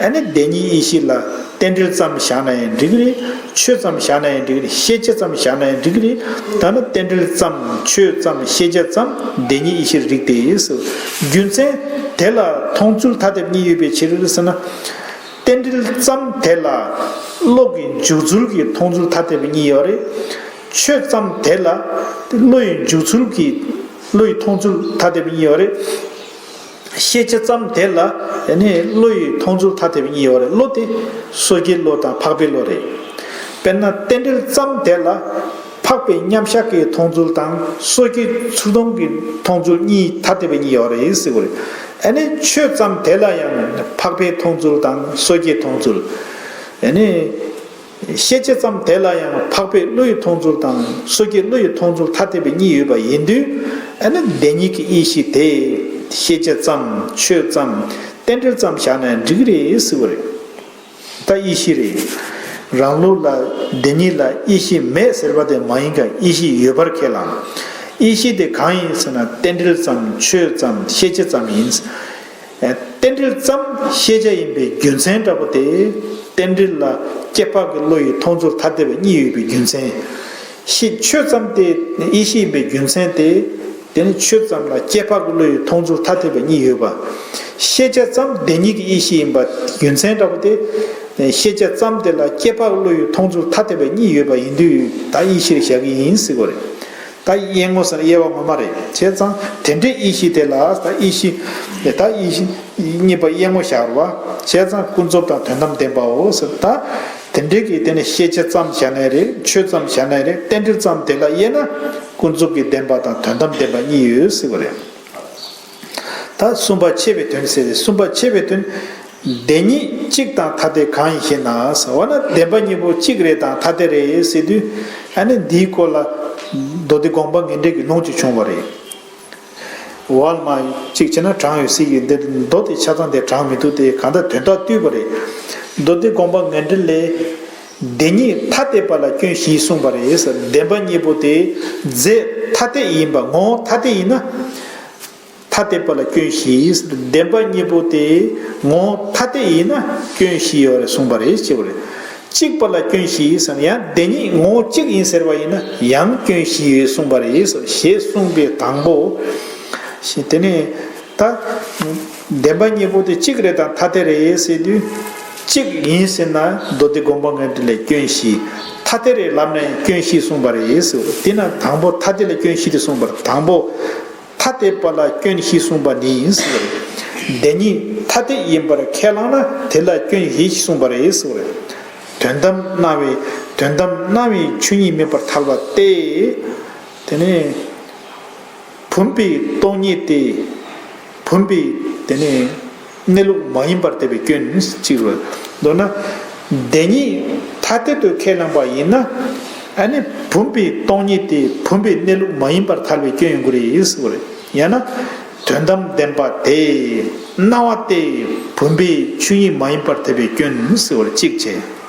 ཨ་ནི་བདེན་གཉིས་ཡེ་ཤེས་ལ་རྟེན་འབྲེལ་ཙམ་བཞག་ན་ཡང་འགྲིག་གི་རེད། ཆོས་ཙམ་བཞག་ན་ཡང་འགྲིག་གི་རེད། ཤེས་བྱ་ཙམ་བཞག་ན་ཡང་འགྲིག་གི་རེད། ད་ནི་རྟེན་འབྲེལ་ཙམ། ཆོས་ཙམ། ཤེས་བྱ་ཙམ། བདེན་གཉིས་ཡེ་ཤེས་རིགས་ཏེ་ཟེར། རྒྱུ་མཚན་དེ་ལ་མཐོང་ཚུལ་ཐ་དད་གཉིས་ཡོད་པའི་ཕྱིར་ཟེར་ན། རྟེན་འབྲེལ་ཙམ་དེ་ལ་བློ་གི་འཇུག་ཚུལ་གྱི་མཐོང་ཚུལ་ཐ་དད་པ་གཉིས་ཡོད་རེད། ཆོས་ཙམ་དེ་ལ་བློ་ཡི་འཇུག་ཚུལ་གྱི། བློ་ཡི་མཐོང་ཚུལ་ཐ་དད་པ་གཉིས་ཡོད་རེད། ཤེས་བྱ་ཙམ་དེ་ལ་ཡང་ནི་བློ་ཡི་མཐོང་ཚུལ་ཐ་དད་པ་གཉིས་ཡོད་རེད། བློ་དེ་སོ་སྐྱེའི་བློ་དང་འཕགས་པའི་བློ་རེད། དཔེར་ན་རྟེན་འབྲེལ་ཙམ་དེ་ལ་འཕགས་པའི་མཉམ་གཞག་གི་མཐོང་ཚུལ་དང་སོ་སྐྱེའི་ཚུར་མཐོང་གི་མཐོང་ཚུལ་གཉིས་ཐ་དད་པ་གཉིས་ཡོད་རེད་ཟེར་བ་རེད། ཨ་ནི་ཆོས་ཙམ་དེ་ལ་ཡང་འཕགས་པའི་མཐོང་ཚུལ་དང་སོ་སྐྱེའི་མཐོང་ཚུལ། ཨ་ནི། ཤེས་བྱ་ཙམ་དེ་ལ་ཡང་འཕགས་པའི་བློ་ཡི་མཐོང་ཚུལ་དང་སོ་སྐྱེའི་བློ་ཡི་མཐོང་ཚུལ་ཐ་དད་པའི་གཉིས་ཡོད་པ་ཡིན་དུས། ཨ་ནི་བདེན་གཉིས་ཀྱི་ཡེ་ཤེས་དེ་ཤེས་བྱ་ཙམ། ཆོས་ཙམ། རྟེན་འབྲེལ་ཙམ་བཞག་ན་འགྲིག་གི་རེད་ཟེར་བ་རེད། ད་ཡེ་ཤེས་རེད། རང་ལུགས་ལ་བདེན་གཉིས་ལ་ཡེ་ཤེས་མེད་ཟེར་བ་དེ་མ་ཡིན་ཀ། ཡེ་ཤེས་ཡོད་པར་ཁས་བླངས། ཡེ་ཤེས་དེ་གང་ཡིན་ཟེར་ན་རྟེན་འབྲེལ་ཙམ། ཆོས་ཙམ། ཤེས་བྱ་ཙམ་ཡིན། རྟེན་འབྲེལ་ཙམ་ཤེས་བྱ་ཡིན་པའི་རྒྱུ་མཚན་འདྲ་པོ་དེ། རྟེན་འབྲེལ་ལ་སྐྱེ་འཕགས་ཀྱི་བློ་ཡི་མཐོང་ཚུལ་ཐ་དད་པ་གཉིས་ཡོད་པའི་རྒྱུ་མཚན། ཤེས་ཆོས་ཙམ་དེ་ཡེ་ཤེས་ཡིན་པའི་རྒྱུ་མཚན་དེ། དེ་ནི་ཆོས་ཙམ་ལ་སྐྱེ་འཕགས་ཀྱི་བློ་ཡི་མཐོང་ཚུལ་ཐ་དད་པ་གཉིས་ཡོད་པ། ཤེས་བྱ་ཙམ་བདེན་གཉིས་ཀྱི་དབྱེ་གཞི་ཡིན་པ་རྒྱུ་མཚན་འདྲ་པོ་དེ། ཤེས་བྱ་ཙམ་དེ་ལ་སྐྱེ་འཕགས་བློ་ཡི་མཐོང་ཚུལ་ཐ་དད་པ་གཉིས་ཡོད་པ་ཡིན་དུས་ད་དབྱེ་གཞིར་བཞག་གི་ཡིན་ཟེར་གོ་རེད། ད་དབྱེ་ངོ་ཟེར་ན་དབྱེ་བ་ངོ་མ་རེད། བྱས་ཙང་དེ་འདྲའི་དབྱེ་གཞི་དེ་ལ་ད་དབྱེ་གཞི། ད་དབྱེ་གཞི་གཉིས་པ་དབྱེ་ངོ་བཞག་རེད་བ། བྱས་ཙང་ཀུན་རྫོབ་དང་དོན་དམ་བདེན་པའོ་ཟེར། ད་དེ་འདྲའི་གི་དེ་ནི་ཤེས་བྱ་ཙམ་བཞག་ནའི་རེད། ཆོས་ཙམ་བཞག་ནའི་རེད། རྟེན་འབྲེལ་ཙམ་དེ་ལ་དབྱེ་ན་ཀུན་རྫོབ་ཀྱི་བདེན་པ་དང་དོན་དམ་བདེན་པ་གཉིས་ཡོད་ཟེར་གོ་རེད། ད་གསུམ་པ་ཕྱེ་བའི་དོན་ཟེར་ཏེ། གསུམ་པ་ཕྱེ་བའི་དོན། བདེན་གཉིས་གཅིག་དང་ཐ་དད་གང་ཡིན་ཞེ་ན་ཟེར་བ་ན། བདེན་པ་གཉིས་པོ་གཅིག་རེད་དང་ཐ་དད་རེད་ཟེར་དུས། ཨ་ནི་འདིའི་སྐོར་ལ་མདོ་སྡེ་དགོངས་པ་ངེས་འགྲེལ་གྱི་ལུང་ཅིག་བྱུང་བ་རེད། ཝལ་མ་གཅིག་བྱས་ན་དྲངས་ཡོད་སྲིད་ཀྱི་འདིར་མདོ་དེ་ཆ་ཚང་དེ་དྲངས་མི་འདུག་སྟེ། གང་ལྟར་དོན་དག་བསྡུས་པ་རེད། མདོ་སྡེ་དགོངས་པ་ངེས་འགྲེལ་ལས། བདེན་གཉིས་ཐ་དད་པ་ལ་སྐྱོན་བཞི་གསུངས་པ་རེད་ཟེར། བདེན་པ་གཉིས་པོ་དེ་རྫས་ཐ་དད་ཡིན་པ། ངོ་བོ་ཐ་དད་ཡིན་ན། ཐ་དད་པ་ལ་སྐྱོན་བཞི། བདེན་པ་གཉིས་པོ་དེ་ངོ་བོ་ཐ་དད་ཡིན་ན་སྐྱོན་བཞི་ཡོད་རེད་གསུངས་པ་རེད་ཅེས་པ་རེད། གཅིག་པ་ལ་སྐྱོན་བཞི་ཟེར་ན་ཡང་བདེན་གཉིས་ངོ་བོ་གཅིག་ཡིན་ཟེར་བ་ཡིན་ན་ཡང་སྐྱོན་བཞི་ཡོད་གསུངས་པ་རེད་ཟེར། ཞེས་གསུངས་པའི་དང་པོ། ཞེས་དེ་ནས་ད་བདེན་པ་གཉིས་པོ་དེ་གཅིག་རེད་དང་ཐ་དད་རེད་ཟེར་དུས། གཅིག་ཡིན་ཟེར་ན་མདོ་སྡེ་དགོངས་པ་ངེས་འགྲེལ་ལས་སྐྱོན་བཞི། ཐ་དད་རེད་ལབ་ན་ཡང་སྐྱོན་བཞི་གསུངས་པ་རེད་ཟེར། དེས་ན་དང་པོ་ཐ་དད་ལ་སྐྱོན་བཞི་དེ་གསུངས་པ་རེད། དང་པོ། ཐ་དད་པ་ལ་སྐྱོན་བཞི་གསུངས་པ་ནི་ཟེར་བ་རེད། བདེན་གཉིས་ཐ་དད་ཡིན་པར་ཁས་བླངས་ན་དེ་ལ་སྐྱོན་བཞི་གསུངས་པ་རེད་ཟེར་བ་རེད། དོན་དམ་སྣང་བའི། དོན་དམ་སྣང་བའི་ཆོས་ཉིད་མིན་པར་ཐལ་བ་སྟེ། དེ་ནས་བུམ་པའི་སྟོང་ཉིད་དེ། བུམ་པའི་དེ་ནས་གནས་ལུགས་མ་ཡིན་པར་ཐལ་བའི་སྐྱོན་གཅིག་རེད། མདོར་ན། བདེན་གཉིས་ཐ་དད་དུ་ཁས་བླངས་པ་ཡིན་ན། ཨ་ནི་བུམ་པའི་སྟོང་ཉིད་དེ་བུམ་པའི་གནས་ལུགས་མ་ཡིན་པར་ཐལ་བའི་སྐྱོན་ཡོང་གི་རེད་ཟེར་བ་རེད། ཡང་ན། དོན་དམ་བདེན་པ་དེ་སྣང་བ་སྟེ་བུམ་པའི་ཆོས་ཉིད་མ་ཡིན་པར་ཐལ་བའི་སྐྱོན་ཟེར་བ་རེད། གཅིག་བྱས།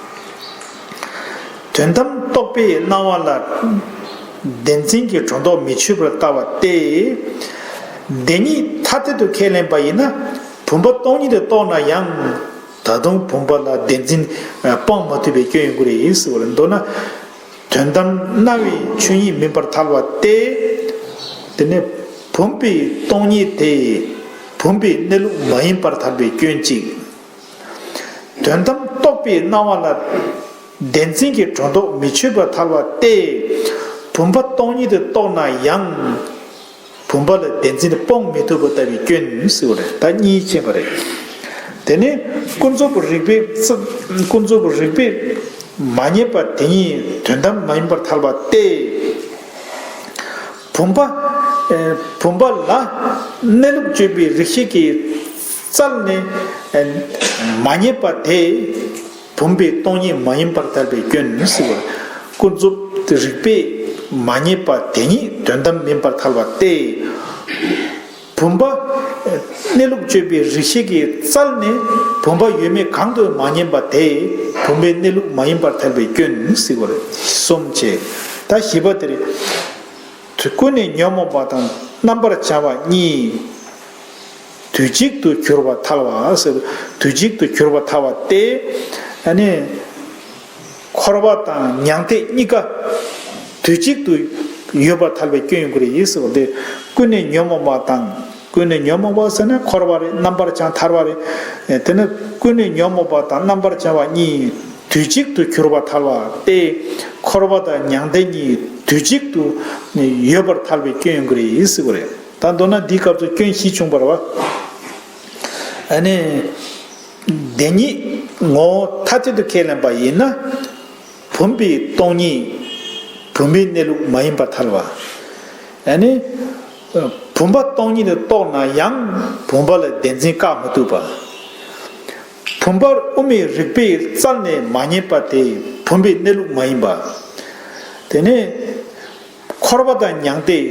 དོན་དམ་རྟོག་པས་སྣང་བ་ལ་བདེན་འཛིན་གྱི་སྒྲོ་འདོགས་མི་ཆོད་པར་ལྟ་བ་སྟེ། བདེན་གཉིས་ཐ་དད་དུ་ཁས་ལེན་པ་ཡིན་ན་བུམ་པ་སྟོང་ཉིད་དུ་རྟོགས་ན་ཡང་ད་དུང་བུམ་པ་ལ་བདེན་འཛིན་སྤང་མ་ཐུབ་པའི་སྐྱོན་ཡོང་གི་རེད་ཟེར་བ་རེད། མདོར་ན། དོན་དམ་སྣང་བའི་ཆོས་ཉིད་མིན་པར་ཐལ་བ་སྟེ། དེ་ནས་བུམ་པའི་སྟོང་ཉིད་དེ་བུམ་པའི་གནས་ལུགས་མ་ཡིན་པར་ཐལ་བའི་སྐྱོན་གཅིག། དོན་དམ་རྟོག་པས་སྣང་བ་ལ་བདེན་འཛིན་གྱི་སྒྲོ་འདོགས་མི་ཆོད་པར་ཐལ་བ་སྟེ། བུམ་པ་སྟོང་ཉིད་དུ་རྟོགས་ན་ཡང་། བུམ་པ་ལ་བདེན་འཛིན་སྤོང་མི་ཐུབ་པ་ལྟ་བུའི་སྐྱོན་ཟེར་བ་རེད། ད་གཉིས་ཕྱེ་བ་རེད། དེ་ནས་ཀུན་རྫོབ་རིགས་པས་ཀུན་རྫོབ་རིགས་པས་མ་ངེས་པ་དེ་ཉིད་དོན་དམ་མ་ཡིན་པར་ཐལ་བ་སྟེ། བུམ་པ། ཨེ། བུམ་པ་ལ་གནས་ལུགས་དཔྱོད་པའི་རིགས་ཤེས་ཀྱི་རྩལ་ནས། ཨེ། མ་ངེས་པ་དེ་བུམ་པའི་སྟོང་ཉིད་མ་ཡིན་པར་ཐལ་བའི་སྐྱོན་ཟེར་བ། ཀུན་རྫོབ་རིགས་པས་མ་ངེས་པ་དེ་ཉིད་དོན་དམ་མིན་པར་ཐལ་བ་སྟེ། བུམ་པ། གནས་ལུགས་དཔྱོད་པའི་རིགས་ཤེས་ཀྱི་རྩལ་ནས་བུམ་པ་ཡོད་མེད་གང་དུ་མ་ངེས་པ་དེ་བུམ་པའི་གནས་ལུགས་མ་ཡིན་པར་ཐལ་བའི་སྐྱོན་ཟེར་བ་རེད། གསུམ་བྱས། ད་བཞི་པ་དེ་རེད། ཀུན་ནས་ཉོན་མོངས་པ་དང་རྣམ་པར་བྱང་བ་གཉིས་དུས་གཅིག་ཏུ་གྱུར་པར་ཐལ་བ་ཟེར། དུས་གཅིག་ཏུ་གྱུར་པར་ཐལ་བ་སྟེ། ཨ་ནི། འཁོར་བ་དང་མྱང་འདས་གཉིས་ཀ་དུས་གཅིག་ཏུ་ཡོད་པར་ཐལ་བའི་སྐྱོན་ཡོང་གི་རེད་ཟེར་བ་འདི། ཀུན་ནས་ཉོན་མོངས་པ་དང་། ཀུན་ནས་ཉོན་མོངས་པ་ཟེར་ན་འཁོར་བ་རེད། རྣམ་པར་བྱང་ཐལ་བ་རེད། དེ་ནི་ཀུན་ནས་ཉོན་མོངས་པ་དང་རྣམ་པར་བྱང་བ་གཉིས་དུས་གཅིག་ཏུ་གྱུར་པར་ཐལ་བ་སྟེ། འཁོར་བ་དང་མྱང་འདས་གཉིས་དུས་གཅིག་ཏུ་ཡོད་པར་ཐལ་བའི་སྐྱོན་ཡོང་གི་རེད་ཟེར་བ་རེད། ད་མདོར་ན་འདིའི་སྐབས་སུ་སྐྱོན་བཞི་བྱུང་བ་རེད་བ། ཨ་ནི། བདེན་གཉིས་ངོ་བོ་ཐ་དད་དུ་ཁས་ལེན་པ་ཡིན་ན། བུམ་པའི་སྟོང་ཉིད་བུམ་པའི་གནས་ལུགས་མ་ཡིན་པར་ཐལ་བ། ཨ་ནི། བུམ་པ་སྟོང་ཉིད་དུ་རྟོགས་ན་ཡང་བུམ་པ་ལ་བདེན་འཛིན་བཀག་མི་ཐུབ་པ། བུམ་པར་དབུ་མའི་རིགས་པའི་རྩལ་ནས་མ་ངེས་པ་དེ་བུམ་པའི་གནས་ལུགས་མ་ཡིན་པ། དེ་ནས། འཁོར་བ་དང་མྱང་འདས་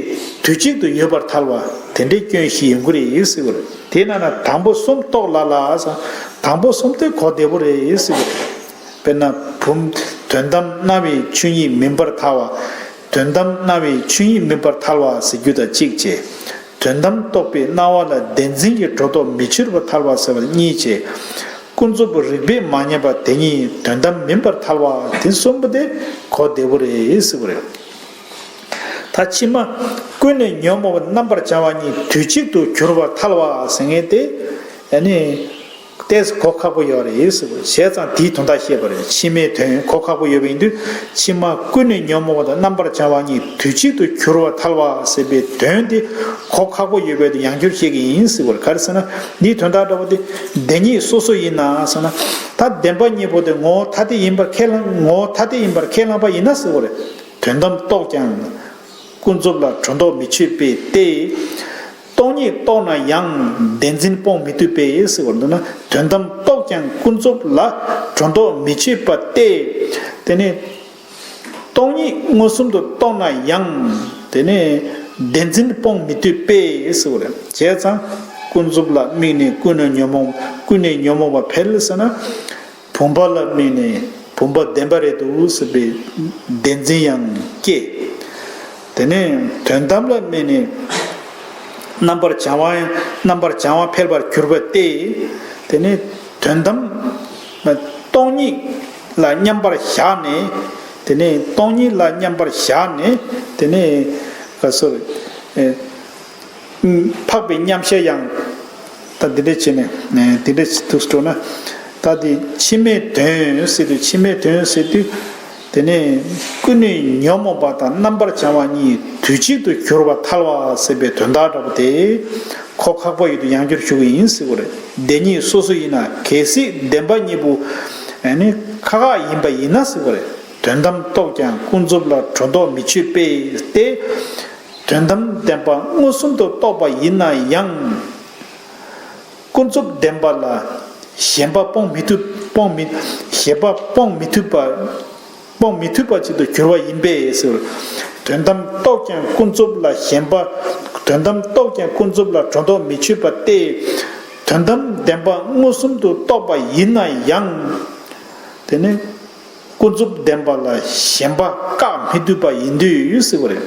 དུས་གཅིག་ཏུ་ཡོད་པར་ཐལ་བ། དེ་འདྲའི་སྐྱོན་བཞི་ཡོང་གི་རེད་ཟེར་བ་རེད། དེ་ན་ན་དང་པོ་གསུམ་རྟོགས་ལ་ལ་ཟེར། དང་པོ་གསུམ་དེ་གོ་བདེ་པོ་རེད་ཟེར་བ་རེད། དཔེར་ན་བུམ། དོན་དམ་སྣང་བའི་ཆོས་ཉིད་མིན་པར་ཐལ་བ། དོན་དམ་སྣང་བའི་ཆོས་ཉིད་མིན་པར་ཐལ་བ་ཟེར་རྒྱུ་དང་གཅིག་བྱས། དོན་དམ་རྟོགས་པའི་སྣང་བ་ལ་བདེན་འཛིན་གྱི་སྒྲོ་འདོགས་མི་ཆོད་པར་ཐལ་བ་ཟེར་བ་གཉིས་བྱས། ཀུན་རྫོབ་རིགས་པས་མ་ངེས་པ་དེ་ཉིད་དོན་དམ་མིན་པར་ཐལ་བ་དེ་གསུམ་པོ་དེ་གོ་བདེ་པོ་རེད་ཟེར་བ་རེད། ད་ཕྱི་མ་ཀུན་ནས་ཉོན་མོངས་པ་རྣམ་པར་བྱང་བ་གཉིས་དུས་གཅིག་ཏུ་གྱུར་པར་ཐལ་བ་ཟེར་མཁན་དེ། ཨ་ནི། ཏོག་ཙམ་གོ་ཁག་པོ་ཡོད་རེད་ཟེར་བ། བྱས་ཙང་དེའི་དོན་དག་བཤད་པ་རེད། ཕྱི་མའི་དོན་གོ་ཁག་པོ་ཡོད་པ་ཡིན་དུས། ཕྱི་མ་ཀུན་ནས་ཉོན་མོངས་པ་དང་རྣམ་པར་བྱང་བ་གཉིས་དུས་གཅིག་ཏུ་གྱུར་པར་ཐལ་བ་ཟེར་བའི་དོན་དེ་གོ་ཁག་པོ་ཡོད་པའི་དུས་ཡང་བསྐྱར་བཤད་ཀྱི་ཡིན་ཟེར་བ་རེད། ག་རེ་ཟེར་ན། འདིའི་དོན་དག་འདྲ་པོ་དེ་བདེན་གཉིས་སོ་སོ་ཡིན་ན་ཟེར་ན། ད་བདེན་པ་གཉིས་པོ་དེ་ངོ་བོ་ཐ་དད་ཡིན་པར་ཁས་བླངས། ངོ་བོ་ཐ་དད་ཡིན་པར་ཁས་བླངས་པ་ཡིན་ན་ཟེར་བ་རེད། དོན་དམ་རྟོགས་ཀྱང་ཀུན་རྫོབ་ལ་གྲུབ་མཐས་མི་ཆོད་པས་ཏེ། སྟོང་ཉིད་རྟོགས་ན་ཡང་བདེན་འཛིན་སྤོང་མི་བཏུབ་པས་ཟེར་བར་འདུག་ན། དོན་དམ་རྟོགས་ཀྱང་ཀུན་རྫོབ་ལ་གྲུབ་མཐས་མི་ཆོད་པ་སྟེ། དེ་ནས་སྟོང་ཉིད་མངོན་སུམ་དུ་རྟོགས་ན་ཡང་དེ་ནས་བདེན་འཛིན་སྤོང་མི་བཏུབ་པས་ཟེར་བ་རེད། བྱས་ཙང་ཀུན་རྫོབ་ལ་དམིགས་ནས་ཀུན་ནས་ཉོན་མོངས། ཀུན་ནས་ཉོན་མོངས་པ་འཕེལ་ཟེར་ན། བུམ་པ་ལ་དམིགས་ནས་བུམ་པ་བདེན་པ་རེད་འདུག་ཟེར་བའི་བདེན་འཛིན་ཡང་སྐྱེ། དེ་ནས་དོན་དམ་ལ་དམིགས་ནས་རྣམ་པར་བྱང་བ། རྣམ་པར་བྱང་བ་འཕེལ་བར་གྱུར་པ་སྟེ། དེ་ནས་དོན་དམ་སྟོང་ཉིད་ལ་མཉམ་པར་བཞག་ནས། དེ་ནས་སྟོང་ཉིད་ལ་མཉམ་པར་བཞག་ནས། དེ་ནས་ག་སོ་རེད། འཕགས་པའི་མཉམ་གཞག་ཡང་། ད་འདི་འདྲ་བྱས་ནས་འདི་འདྲ་ཞིག་ཐུགས་སུ་འགྲོ་ན། ད་འདི་ཕྱི་མའི་དོན་ཟེར་དུས། ཕྱི་མའི་དོན་ཟེར་དུས། དེ་ནས་ཀུན་ནས་ཉོན་མོངས་པ་དང་རྣམ་པར་བྱང་བ་གཉིས་དུས་གཅིག་ཏུ་གྱུར་པར་ཐལ་བ་ཟེར་བའི་དོན་དག་འདྲ་པོ་དེ་གོ་ཁག་པོ་ཡོད་དུས་ཡང་བསྐྱར་ཞུ་གི་ཡིན་ཟེར་བ་རེད། བདེན་གཉིས་སོ་སོ་ཡིན་ན། གལ་སྲིད་བདེན་པ་གཉིས་པོ་ནི་ཁག་ཁག་ཡིན་པ་ཡིན་ན་ཟེར་བ་རེད། དོན་དམ་རྟོགས་ཀྱང་ཀུན་རྫོབ་ལ་གྲུབ་མཐས་མི་ཆོད་པས་ཏེ། དོན་དམ་བདེན་པ་མངོན་སུམ་དུ་རྟོགས་པ་ཡིན་ན་ཡང་། ཀུན་རྫོབ་བདེན་པ་ལ་ཞེན་པ་སྤོང་མི་ཐུབ། སྤོང་མི། ཞེན་པ་སྤོང་མི་ཐུབ་པ། སྤོང་མི་ཐུབ་པ་ཅིག་ཏུ་གྱུར་པ་ཡིན་པས་ཟེར། དོན་དམ་རྟོགས་ཀྱང་ཀུན་རྫོབ་ལ་ཞེན་པ། དོན་དམ་རྟོགས་ཀྱང་ཀུན་རྫོབ་ལ་གྲུབ་མཐས་མི་ཆོད་པ་སྟེ། དོན་དམ་བདེན་པ་མངོན་སུམ་དུ་རྟོགས་པ་ཡིན་ན་ཡང་། དེ་ནི་ཀུན་རྫོབ་བདེན་པ་ལ་ཞེན་པ་བཀག་མི་ཐུབ་པ་ཡིན་དུས་ཟེར་བ་རེད།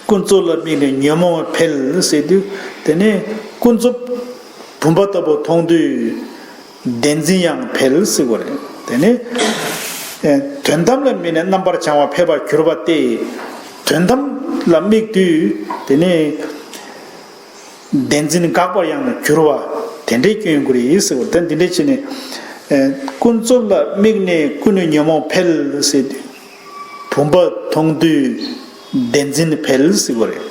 ཀུན་རྫོབ་ལ་དམིགས་ནས་ཉོན་མོངས་པ་འཕེལ་ཟེར་དུས། དེ་ནས་ཀུན་རྫོབ་བུམ་པ་ལྟ་བུ་མཐོང་དུས་བདེན་འཛིན་ཡང་འཕེལ་ཟེར་བ་རེད། དེ་ནས་ཨེ་དོན་དམ་ལ་དམིགས་ནས་རྣམ་པར་བྱང་བ་འཕེལ་བར་གྱུར་པ་སྟེ། དོན་དམ་ལ་དམིགས་དུས་དེ་ནས་བདེན་འཛིན་འགག་པར་ཡང་གྱུར་པ་དེ་འདྲའི་སྐྱོན་ཡོང་གི་རེད་ཟེར་བ། ད་འདི་འདྲ་བྱས་ནས་ཨེ་ཀུན་རྫོབ་ལ་དམིགས་ནས་ཀུན་ནས་ཉོན་མོངས་འཕེལ་ཟེར་དུས། བུམ་པ་མཐོང་དུས་བདེན་འཛིན་འཕེལ་ཟེར་བ་རེད།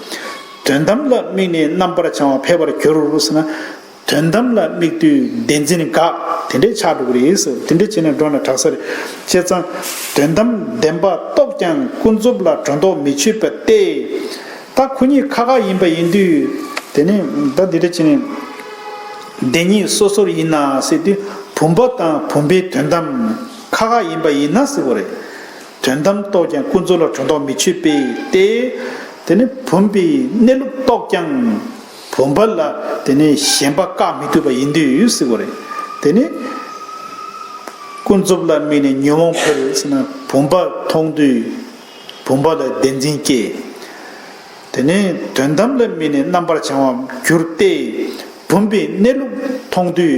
དོན་དམ་ལ་དམིགས་ནས་རྣམ་པར་བྱང་བ་འཕེལ་བར་གྱུར་ཟེར་ན། དོན་དམ་ལ་དམིགས་དུས་བདེན་འཛིན་འགག་དེ་འདྲའི་ཆགས་འགྲོ་གི་རེད་ཟེར། དེ་འདྲ་བྱས་ན་འགྲོ་ན་དྲག་ས་རེད། བྱས་ཙང་དོན་དམ་བདེན་པ་རྟོགས་ཀྱང་ཀུན་རྫོབ་ལ་གྲུབ་མཐས་མི་ཆོད་པ་སྟེ། ད་ཁོ་གཉིས་ཁག་ཁག་ཡིན་པ་ཡིན་དུས། དེ་ནས་ད་འདི་འདྲ་བྱས་ནས། བདེན་གཉིས་སོ་སོར་ཡིན་ན་ཟེར་དུས། བུམ་པ་དང་བུམ་པའི་དོན་དམ་ཁག་ཁག་ཡིན་པ་ཡིན་ན་ཟེར་བ་རེད། དོན་དམ་རྟོགས་ཀྱང་ཀུན་རྫོབ་ལ་གྲུབ་མཐས་མི་ཆོད་པས་ཏེ། དེ་ནི་བུམ་པའི་གནས་ལུགས་རྟོགས་ཀྱང་བུམ་པ་ལ་དེ་ནི་ཞེན་པ་བཀག་མི་ཐུབ་པ་ཡིན་དུས་ཟེར་བ་རེད། དེ་ནི་ཀུན་རྫོབ་ལ་དམིགས་ནས་ཉོན་མོངས་འཕེལ་ཟེར་ན། བུམ་པ་མཐོང་དུས་བུམ་པ་ལ་བདེན་འཛིན་སྐྱེ། དེ་ནས་དོན་དམ་ལ་དམིགས་ནས་རྣམ་པར་བྱང་བར་གྱུར་ཏེ། བུམ་པའི་གནས་ལུགས་མཐོང་དུས་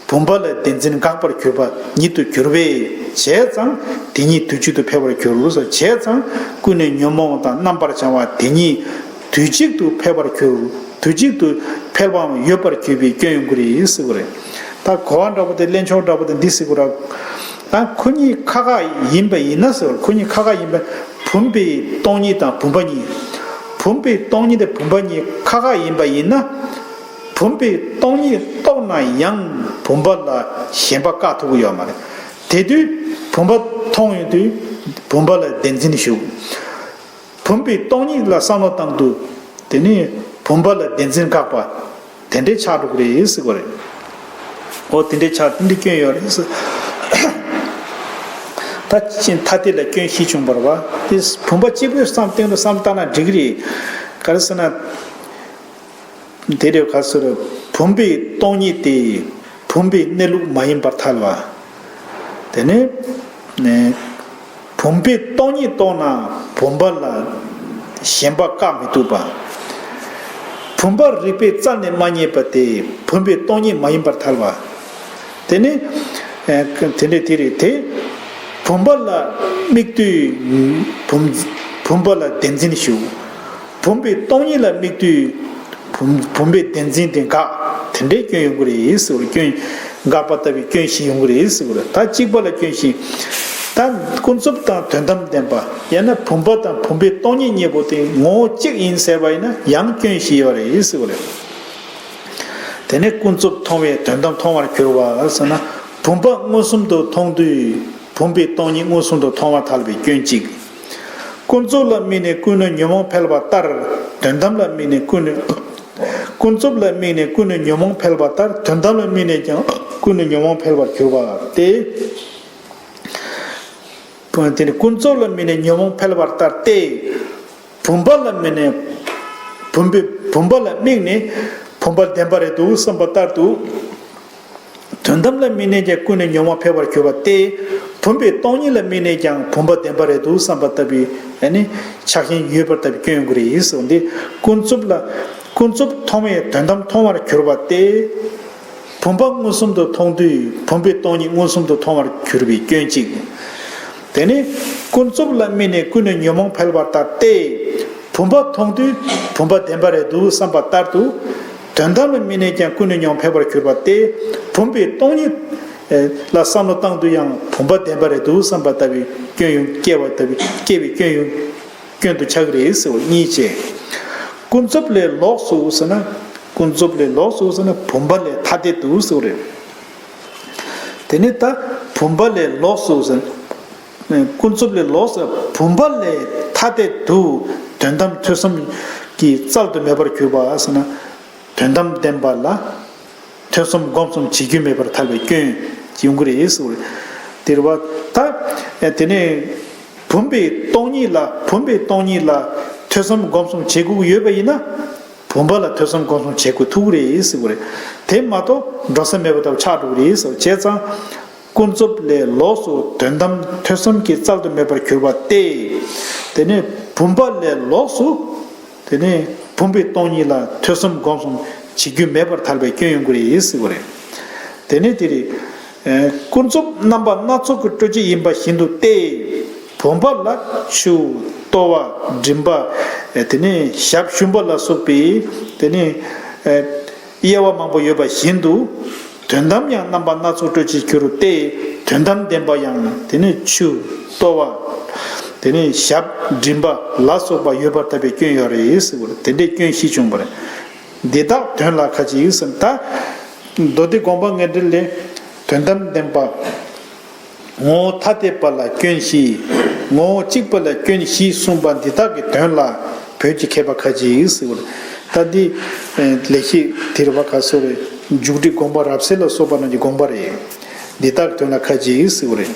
བུམ་པ་ལ་བདེན་འཛིན་འགག་པར་གྱུར་པ་ཉིད་དུ་གྱུར་པས། བྱས་ཙང་དེ་གཉིས་དུས་གཅིག་ཏུ་འཕེལ་བར་འགྱུར་ཟེར། བྱས་ཙང་ཀུན་ནས་ཉོན་མོངས་དང་རྣམ་པར་བྱང་བ་དེ་གཉིས་དུས་གཅིག་ཏུ་འཕེལ་བར་གྱུར། དུས་གཅིག་ཏུ་འཕེལ་བའམ་ཡོད་པར་གྱུར་པའི་སྐྱོན་ཡོང་གི་རེད་ཟེར་བ་རེད། ད་གོ་བ་འདྲ་པོ་དེ། གླེང་ཕྱོགས་འདྲ་པོ་དེ་འདི་ཟེར་དགོས་ར། ད་ཁོ་གཉིས་ཁག་ཁག་ཡིན་པ་ཡིན་ན་ཟེར་བ། ཁོ་གཉིས་ཁག་ཁག་ཡིན་པ། བུམ་པའི་སྟོང་ཉིད་དང་བུམ་པ་གཉིས། བུམ་པའི་སྟོང་ཉིད་དང་བུམ་པ་གཉིས་ཁག་ཁག་ཡིན་པ་ཡིན་ན། བུམ་པའི་སྟོང་ཉིད་རྟོགས་ན་ཡང་བུམ་པ་ལ་ཞེན་པ་བཀག་ཐུབ་ཀྱི་ཡོད་མ་རེད། དེ་དུས་བུམ་པ་མཐོང་ཡོང་དུས་བུམ་པ་ལ་བདེན་འཛིན་ཞུགས། བུམ་པའི་སྟོང་ཉིད་ལ་བསམ་བློ་བཏང་དུས། དེ་ནི་བུམ་པ་ལ་བདེན་འཛིན་འགག་པ་དེ་འདྲའི་ཆགས་འགྲོ་གི་རེད་ཟེར་གྱི་རེད། འོ་དེ་འདྲའི་ཆགས། དེ་འདྲའི་སྐྱོན་ཡོད་རེད་ཟེར། ད་ཅི་ཐ་དད་ལ་སྐྱོན་བཞི་བྱུང་བ་རེད་པ། དེ་བུམ་པ་གཅིག་པོའི་བསམ་སྟེང་དུ་བསམ་བཏང་ན་འགྲིག་གི་རེད། ག་རེ་ཟེར་ན། དེ་རེད། ག་ཟེར། བུམ་པའི་སྟོང་ཉིད་དེ་བུམ་པའི་གནས་ལུགས་མ་ཡིན་པར་ཐལ་བ། དེ་ནས་ནས་བུམ་པའི་སྟོང་ཉིད་རྟོགས་ན་བུམ་པ་ལ་ཞེན་པ་བཀག་མི་ཐུབ་པ། བུམ་པ་རིགས་པས་རྩད་ནས་མ་རྙེད་པ་དེ་བུམ་པའི་སྟོང་ཉིད་མ་ཡིན་པར་ཐལ་བ། དེ་ནི་ཨེ་དེ་འདྲའི་དེ་རེད་དེ། བུམ་པ་ལ་དམིགས་དུས་བུམ་བུམ་པ་ལ་བདེན་འཛིན་ཞུགས། བུམ་པའི་སྟོང་ཉིད་ལ་དམིགས་དུས་བུམ་བུམ་པའི་བདེན་འཛིན་དེ་འགག། དེ་འདྲའི་སྐྱོན་ཡོང་གི་རེད་ཟེར་བ་རེད། སྐྱོན་འགག་པ་ལྟ་བུའི་སྐྱོན་བཞི་ཡོང་གི་རེད་ཟེར་བ་རེད། ད་གཅིག་པ་ལ་སྐྱོན་བཞི། ད་ཀུན་རྫོབ་དང་དོན་དམ་བདེན་པ་ཡང་ན་བུམ་པ་དང་བུམ་པའི་སྟོང་ཉིད་གཉིས་པོ་དེ་ངོ་བོ་གཅིག་ཡིན་ཟེར་བ་ཡིན་ན་ཡང་སྐྱོན་བཞི་ཡོད་རེད་ཟེར་བ་རེད། དེ་ནས་ཀུན་རྫོབ་མཐོང་བས་དོན་དམ་མཐོང་བར་གྱུར་པ་ཟེར་ན། བུམ་པ་མངོན་སུམ་དུ་མཐོང་དུས་བུམ་པའི་སྟོང་ཉིད་མངོན་སུམ་དུ་མཐོང་བར་ཐལ་བའི་སྐྱོན་གཅིག། ཀུན་རྫོབ་ལ་དམིགས་ནས་ཀུན་ནས་ཉོན་མོངས་འཕེལ་བ་ལྟར་དོན་དམ་ལ་དམིགས་ནས་ཀུན་ནས། ཀུན་རྫོབ་ལ་དམིགས་ནས་ཀུན་ནས་ཉོན་མོངས་འཕེལ་བ་ལྟར་དོན་དམ་ལ་དམིགས་ནས་ཀྱང་ཀུན་ནས་ཉོན་མོངས་འཕེལ་བར་གྱུར་པ་སྟེ། དེ་ནི་ཀུན་རྫོབ་ལ་དམིགས་ནས་ཉོན་མོངས་འཕེལ་བ་ལྟར་ཏེ། བུམ་པ་ལ་དམིགས་ནས། བུམ་པའི་བུམ་པ་ལ་དམིགས་ནས་བུམ་པ་བདེན་པ་རེད་འདུག་བསམ་པ་ལྟར་དུ། དོན་དམ་ལ་དམིགས་ནས་ཀྱང་ཀུན་ནས་ཉོན་མོངས་འཕེལ་བར་གྱུར་པ་སྟེ། བུམ་པའི་སྟོང་ཉིད་ལ་དམིགས་ནས་ཀྱང་བུམ་པ་བདེན་པ་རེད་འདུག་བསམ་པ་ལྟ་བུའི་ཨ་ནི་ཆགས་ཞེན་ཡོད་པར་ལྟ་བུའི་སྐྱོན་ཡོང་གི་རེད་ཟེར་བ་འདི། ཀུན་རྫོབ་ལ། ཀུན་རྫོབ་མཐོང་བས་དོན་དམ་མཐོང་བར་གྱུར་པ་སྟེ། བུམ་པ་མངོན་སུམ་དུ་མཐོང་དུས་བུམ་པའི་སྟོང་ཉིད་མངོན་སུམ་དུ་མཐོང་བར་གྱུར་པའི་སྐྱོན་གཅིག། དེ་ནི་ཀུན་རྫོབ་ལ་དམིགས་ནས་ཀུན་ནས་ཉོན་མོངས་འཕེལ་བ་ལྟར་ཏེ། བུམ་པ་མཐོང་དུས་བུམ་པ་བདེན་པ་རེད་འདུག་བསམ་པ་ལྟར་དུ། དོན་དམ་ལ་དམིགས་ནས་ཀྱང་ཀུན་ནས་ཉོན་མོངས་འཕེལ་བར་གྱུར་པ་སྟེ། བུམ་པའི་སྟོང་ཉིད་ལ་བསམ་བློ་བཏང་དུས་ཡང་བུམ་པ་བདེན་པ་རེད་འདུག་བསམ་པ་ལྟ་བུའི་སྐྱོན་ཡོང་སྐྱེ་བ་ལྟ་བུའི་སྐྱེ་བའི་སྐྱོན་ཡོང་། སྐྱོན་དུ་ཆགས་ཀྱི་རེད་ཟེར་བ་གཉིས་བྱས། ཀུན་རྫོབ་ལས་ལོགས་སུ་ཟེར་ན། ཀུན་རྫོབ་ལས་ལོགས་སུ་ཟེར་ན་བུམ་པ་ལས་ཐ་དད་དུ་ཟེར་བ་རེད། དེ་ནི་ད་བུམ་པ་ལས་ལོགས་སུ་ཟེར། ཀུན་རྫོབ་ལས་ལོགས་སུ་བུམ་པ་ལས་ཐ་དད་དུ་དོན་དམ་ཐོས་བསམ་གྱིས་བཙལ་དུ་མེད་པར་གྱུར་པ་ཟེར་ན། དོན་དམ་བདེན་པ་ལ་ཐོས་བསམ་སྒོམ་གསུམ་བྱེད་རྒྱུ་མེད་པར་ཐལ་བའི་སྐྱོན་ཡོང་གི་རེད་ཟེར་བ་རེད། དེ་རེད་བ། ད་དེ་ནས་བུམ་པའི་སྟོང་ཉིད་ལ་བུམ་པའི་སྟོང་ཉིད་ལ་ཐོས་བསམ་སྒོམ་གསུམ་བྱེད་དགོས་ཀྱི་ཡོད་པ་ཡིན་ན། བུམ་པ་ལ་ཐོས་བསམ་སྒོམ་གསུམ་བྱེད་དགོས་ཐུག་གི་རེད་ཟེར་བ་རེད། དེ་མ་གཏོགས་འགྲོ་ས་མེད་པ་ལྟ་བུ་ཆགས་འགྲོ་གི་རེད་ཟེར་བ་བྱས་ཙང་། ཀུན་རྫོབ་ལས་ལོགས་སུ་དོན་དམ་ཐོས་བསམ་གྱིས་བཙལ་དུ་མེད་པར་གྱུར་པ་སྟེ། དེ་ནས་བུམ་པ་ལས་ལོགས་སུ། དེ་ནས་བུམ་པའི་སྟོང་ཉིད་ལ་ཐོས་བསམ་སྒོམ་གསུམ་བྱེད་རྒྱུ་མེད་པར་ཐལ་བའི་སྐྱོན་ཡོང་གི་རེད་ཟེར་བ་རེད། དེ་ནས་དེ་རེད། ཀུན་རྫོབ་རྣམ་པ་སྣ་ཚོགས་ཀྱི་སྤྲོས་བཅས་ཡིན་པ་བཞིན་དུ་སྟེ། བུམ་པ་ལ་ཆུ། ལྟོ་བ། མགྲིན་པ། དེ་ནས་ཞབས་ཞུམ་པ་ལ་སོགས་པའི་དེ་ནས་དབྱེ་བ་མང་པོ་ཡོད་པ་བཞིན་དུ། དོན་དམ་ཡང་རྣམ་པ་སྣ་ཚོགས་སྤྲོས་བཅས་གྱུར་ཏེ། དོན་དམ་བདེན་པ་ཡང་དེ་ནས་ཆུ། ལྟོ་བ། དེ་ནས་ཞབས་མགྲིན་པ་ལ་སོགས་པ་ཡོད་པར་ཐལ་བའི་སྐྱོན་ཡོད་རེད་ཟེར་བ་རེད། དེ་འདྲའི་སྐྱོན་བཞི་བྱུང་བ་རེད། འདི་དག་དོན་ལ་ཁ་ཅིག་ཟེར་ན། ད་མདོ་སྡེ་དགོངས་པ་ངེས་འགྲེལ་ལས། དོན་དམ་བདེན་པ། ངོ་བོ་ཐ་དད་པ་ལ་སྐྱོན་བཞི། ངོ་བོ་གཅིག་པ་ལ་སྐྱོན་བཞི་གསུངས་པ་འདི་དག་གི་དོན་ལ་བོད་ཀྱི་མཁས་པ་ཁ་ཅིག་ཟེར་བ་རེད། ད་འདི་ལེགས་བཤད་དེ་རེད་བ། ག་སོ་རེད། འཇུག་སྒྲིལ་དགོངས་པ་རབ་གསལ་ལ་སོགས་པ་རྣམས་ཀྱི་དགོངས་པ་རེད། འདི་དག་གི་དོན་ལ་ཁ་ཅིག་ཟེར་བ་རེད།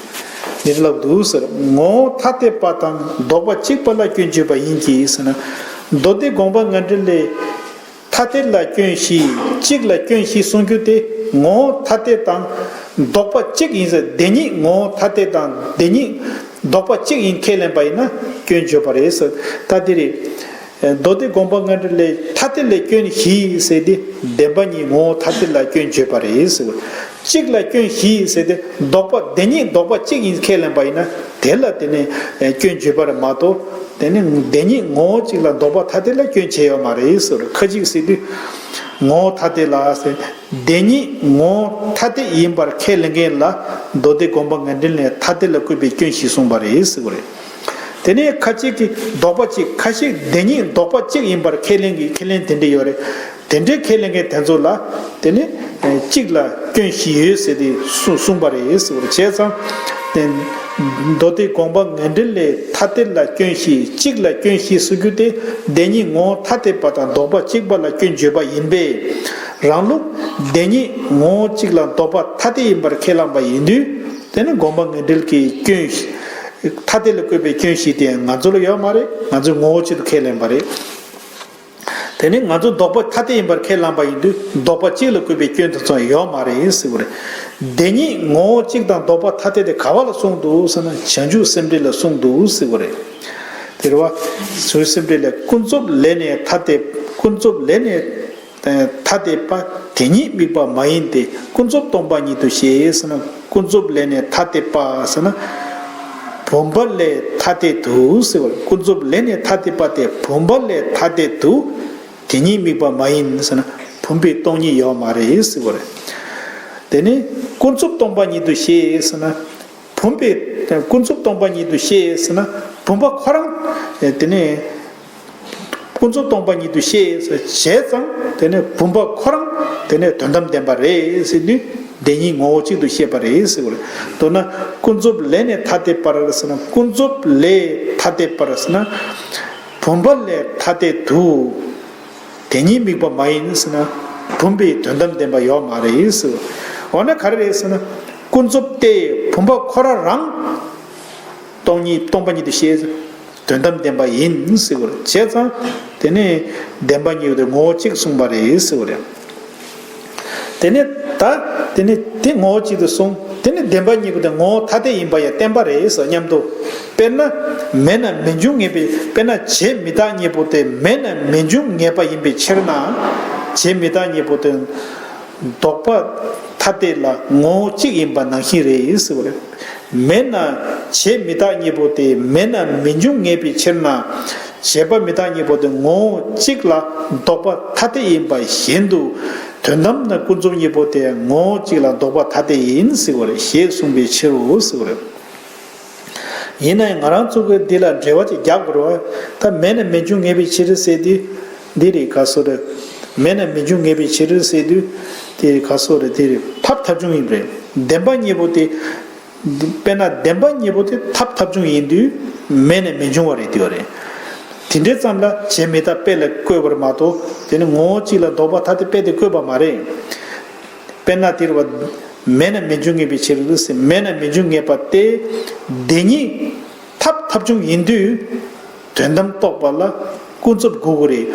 འདི་ལབ་འདུག་ཟེར། ངོ་བོ་ཐ་དད་པ་དང་ལྡོག་པ་གཅིག་པ་ལ་སྐྱོན་བརྗོད་པ་ཡིན་གྱི་ཟེར་ན། མདོ་སྡེ་དགོངས་པ་ངེས་འགྲེལ་ལས། ཐ་དད་ལ་སྐྱོན་བཞི། གཅིག་ལ་སྐྱོན་བཞི་གསུང་རྒྱུ་དེ་ངོ་བོ་ཐ་དད་དང་ལྡོག་པ་གཅིག་ཡིན་ཟེར། བདེན་གཉིས་ངོ་བོ་ཐ་དད་དང་བདེན་གཉིས་ལྡོག་པ་གཅིག་ཡིན་ཁས་ལེན་པ་ཡིན་ན་སྐྱོན་བརྗོད་པ་རེད་ཟེར། ད་དེ་རེད། མདོ་སྡེ་དགོངས་པ་ངེས་འགྲེལ་ལས་ཐ་དད་ལ་སྐྱོན་བཞི་ཟེར་དེ་བདེན་པ་གཉིས་ངོ་བོ་ཐ་དད་ལ་སྐྱོན་བརྗོད་པ་རེད་ཟེར། གཅིག་ལ་སྐྱོན་བཞི་ཟེར་དེ་ལྡོག་པ་བདེན་གཉིས་ལྡོག་པ་གཅིག་ཡིན་ཁས་ལེན་པ་ཡིན་ན་དེ་ལ་དེ་ནས་སྐྱོན་བརྗོད་པ་རེད་མ་གཏོགས། དེ་ནི་བདེན་གཉིས་ངོ་བོ་གཅིག་ལ་ལྡོག་པ་ཐ་དད་ལ་སྐྱོན་བྱས་ཡོད་མ་རེད་ཟེར། ཁ་ཅིག་ཟེར་དུས་ངོ་བོ་ཐ་དད་ལ་ཟེར། བདེན་གཉིས་ངོ་བོ་ཐ་དད་ཡིན་པར་ཁས་ལེན་མཁན་ལ་མདོ་སྡེ་དགོངས་པ་ངེས་འགྲེལ་ནས་ཐ་དད་ལ་བཀོད་པའི་སྐྱོན་བཞི་གསུངས་པ་རེད་ཟེར་བ་རེད། དེ་ནས་ཁ་ཅིག་གིས་ལྡོག་པ་གཅིག་ཁ་ཤས་བདེན་གཉིས་ལྡོག་པ་གཅིག་ཡིན་པར་ཁས་ལེན་གྱི་ཁས་ལེན་དེ་འདྲ་ཡོད་རེད། དེ་འདྲའི་ཁས་ལེན་མཁན་དེ་ཚོ་ལ་དེ་ནི་གཅིག་ལ་སྐྱོན་བཞི་ཡོད་ཟེར་ཏེ་གསུངས་པ་རེད་ཟེར་བ་རེད། བྱས་ཙང་དེ་མདོ་སྡེ་དགོངས་པ་ངེས་འགྲེལ་ལས་ཐ་དད་ལ་སྐྱོན་བཞི་གཅིག་ལ་སྐྱོན་བཞི་ཟེར་རྒྱུ་དེ་བདེན་གཉིས་ངོ་བོ་ཐ་དད་པ་དང་ལྡོག་པ་གཅིག་པ་ལ་སྐྱོན་བརྗོད་པ་ཡིན་པས། རང་ལུགས་བདེན་གཉིས་ངོ་བོ་གཅིག་ལ་ལྡོག་པ་ཐ་དད་ཡིན་པར་ཁས་བླངས་པ་ཡིན་དུས་དེ་ནི་དགོངས་པ་ངེས་འགྲེལ་གྱི་སྐྱོན་ཐ་དད་ལ་བཀོད་པའི་སྐྱོན་བཞི་དེ་ང་ཚོ་ལ་ཡོད་མ་རེད། ང་ཚོས་ངོ་བོ་གཅིག་ཏུ་ཁས་ལེན་པ་རེད། དེ་ནི་ང་ཚོ་ལྡོག་པ་ཐ་དད་ཡིན་པར་ཁས་བླངས་པ་ཡིན་དུས་ལྡོག་པ་གཅིག་ལ་བཀོད་པའི་སྐྱོན་དེ་ཚོ་ཡོད་མ་རེད་ཟེར་བ་རེད། བདེན་གཉིས་ངོ་བོ་གཅིག་དང་ལྡོག་པ་ཐ་དད་དེ་ག་བ་ལ་གསུངས་འདུག་ཟེར་ན་བྱང་ཆུབ་སེམས་འགྲེལ་ལ་གསུངས་འདུག་ཟེར་བ་རེད། དེ་རེད་བ། བྱང་ཆུབ་སེམས་འགྲེལ་ལས་ཀུན་རྫོབ་ལས་ནི་ཐ་དད་ཀུན་རྫོབ་ལས་ནི་ཐ་དད་པ་དེ་ཉིད་དམིགས་པ་མ་ཡིན་ཏེ་ཀུན་རྫོབ་སྟོང་པ་ཉིད་དུ་ཞེས་ཟེར་ན། ཀུན་རྫོབ་ལས་ནི་ཐ་དད་པ་ཟེར་ན། བུམ་པ་ལས་ཐ་དད་དུ་ཟེར་བ་རེད། ཀུན་རྫོབ་ལས་ནི་ཐ་དད་པ་སྟེ་བུམ་པ་ལས་ཐ་དད་དུ། དེ་ཉིད་དམིགས་པ་མ་ཡིན་ཟེར་ན། བུམ་པའི་སྟོང་ཉིད་ཡོད་མ་རེད་ཟེར་བ་རེད། དེ་ནི་ཀུན་རྫོབ་སྟོང་པ་ཉིད་དུ་བཤད་ཟེར་ན། བུམ་པའི་ཀུན་རྫོབ་སྟོང་པ་ཉིད་དུ་བཤད་ཟེར་ན། བུམ་པ་ཁོ་རང་དེ་ནི་ཀུན་རྫོབ་སྟོང་པ་ཉིད་དུ་བཤད་ཟེར་བྱས་ཙང་དེ་ནི་བུམ་པ་ཁོ་རང་དེ་ནི་དོན་དམ་བདེན་པ་རེད་ཟེར་དུས། བདེན་གཉིས་ངོ་བོ་གཅིག་ཏུ་བཤད་པ་རེད་ཟེར་བ་རེད། མདོར་ན་ཀུན་རྫོབ་ལས་ནི་ཐ་དད་པར་ཟེར་ན། ཀུན་རྫོབ་ལས་ཐ་དད་པར་ཟེར་ན། བུམ་པ་ལས་ཐ་དད་དུ། དེ་ཉིད་དམིགས་པ་མ་ཡིན་ཟེར་ན། བུམ་པའི་དོན་དམ་བདེན་པ་ཡོད་མ་རེད་ཟེར། འོ་ན་ག་རེ་རེད་ཟེར་ན། ཀུན་རྫོབ་སྟེ་བུམ་པ་ཁོ་རང་རང་སྟོང་ཉིད་སྟོང་པ་ཉིད་དུ་བཤད། དོན་དམ་བདེན་པ་ཡིན་ཟེར་བ་རེད། བྱས་ཙང་དེ་ནི་བདེན་པ་གཉིས་པོ་དེ་ངོ་བོ་གཅིག་གསུངས་པ་རེད་ཟེར་བ་རེད། དེ་ནས་ད་དེ་ནས་དེ་ངོ་བོ་གཅིག་ཏུ་གསུངས། དེ་ནས་བདེན་པ་གཉིས་པོ་དེ་ངོ་བོ་ཐ་དད་ཡིན་པ་ཡང་བསྟན་པ་རེད་ཟེར་མཉམ་དུ། དཔེར་ན་མེད་ན་མི་འབྱུང་ངེས་པའི། དཔེར་ན་བྱས་མི་རྟག་གཉིས་པོ་དེ་མེད་ན་མི་འབྱུང་ངེས་པ་ཡིན་པའི་ཕྱིར་ན། བྱས་མི་རྟག་གཉིས་པོ་དེ་ལྡོག་པ་ཐ་དད་ལ་ངོ་བོ་གཅིག་ཡིན་པ་ནང་བཞིན་རེད་ཟེར་བ་རེད། མེད་ན་བྱས་མི་རྟག་གཉིས་པོ་དེ་མེད་ན་མི་འབྱུང་ངེས་པའི་ཕྱིར་ན། བྱས་པ་མི་རྟག་གཉིས་པོ་དེ་ངོ་བོ་གཅིག་ལ་ལྡོག་པ་ཐ་དད་ཡིན་པ་བཞིན་དུ། དོན་དམ་ན་ཀུན་རྫོབ་གཉིས་པོ་དེ་ངོ་བོ་གཅིག་ལ་ལྡོག་པ་ཐ་དད་ཡིན་ཟེར་བ་རེད་ཞེས་གསུངས་པའི་ཕྱིར་རོ་ཟེར་བ་རེད། ཡིན་ན་ཡང་ང་རང་ཚོ་གིས་འདི་ལ་འགྲེལ་བ་ཅིག་རྒྱག་དགོས་རེད་བ། ད་མེད་ན་མི་འབྱུང་ངེས་པའི་ཕྱིར་ཟེར་དུས། འདི་རེད་ག་སོ་རེད། མེད་ན་མི་འབྱུང་ངེས་པའི་ཕྱིར་ཟེར་དུས། དེ་རེད་ག་སོ་རེད། དེ་རེད་ཐབས་ཐབས་བྱུང་ཡིན་པ་རེད། བདེན་པ་གཉིས་པོ་དེ། དཔེར་ན་བདེན་པ་གཉིས་པོ་དེ་ཐབས་ཐབས་བྱུང་ཡིན་དུས་མེད་ནས་མི་འབྱུང་བ་རེད་དེ་བ་རེད། དེ་འདྲའི་ཙམ་ལ་བྱས་མི་རྟག་དཔེ་ལ་བཀོད་པར་མ་གཏོགས་དེ་ནི་ངོ་བོ་གཅིག་ལ་ལྡོག་པ་ཐ་དད་དཔེ་དེ་བཀོད་པ་མ་རེད། དཔེར་ན་དེ་རེད་བ། མེད་ན་མི་འབྱུང་ངེས་པའི་ཕྱིར་རོ་ཟེར། མེད་ན་མི་འབྱུང་ངེས་པ་སྟེ། བདེན་གཉིས་ཐབས་ཐབས་བྱུང་ཡིན་དུས། དོན་དམ་རྟོགས་པ་ལ་ཀུན་རྫོབ་དགོས་ཀྱི་རེད།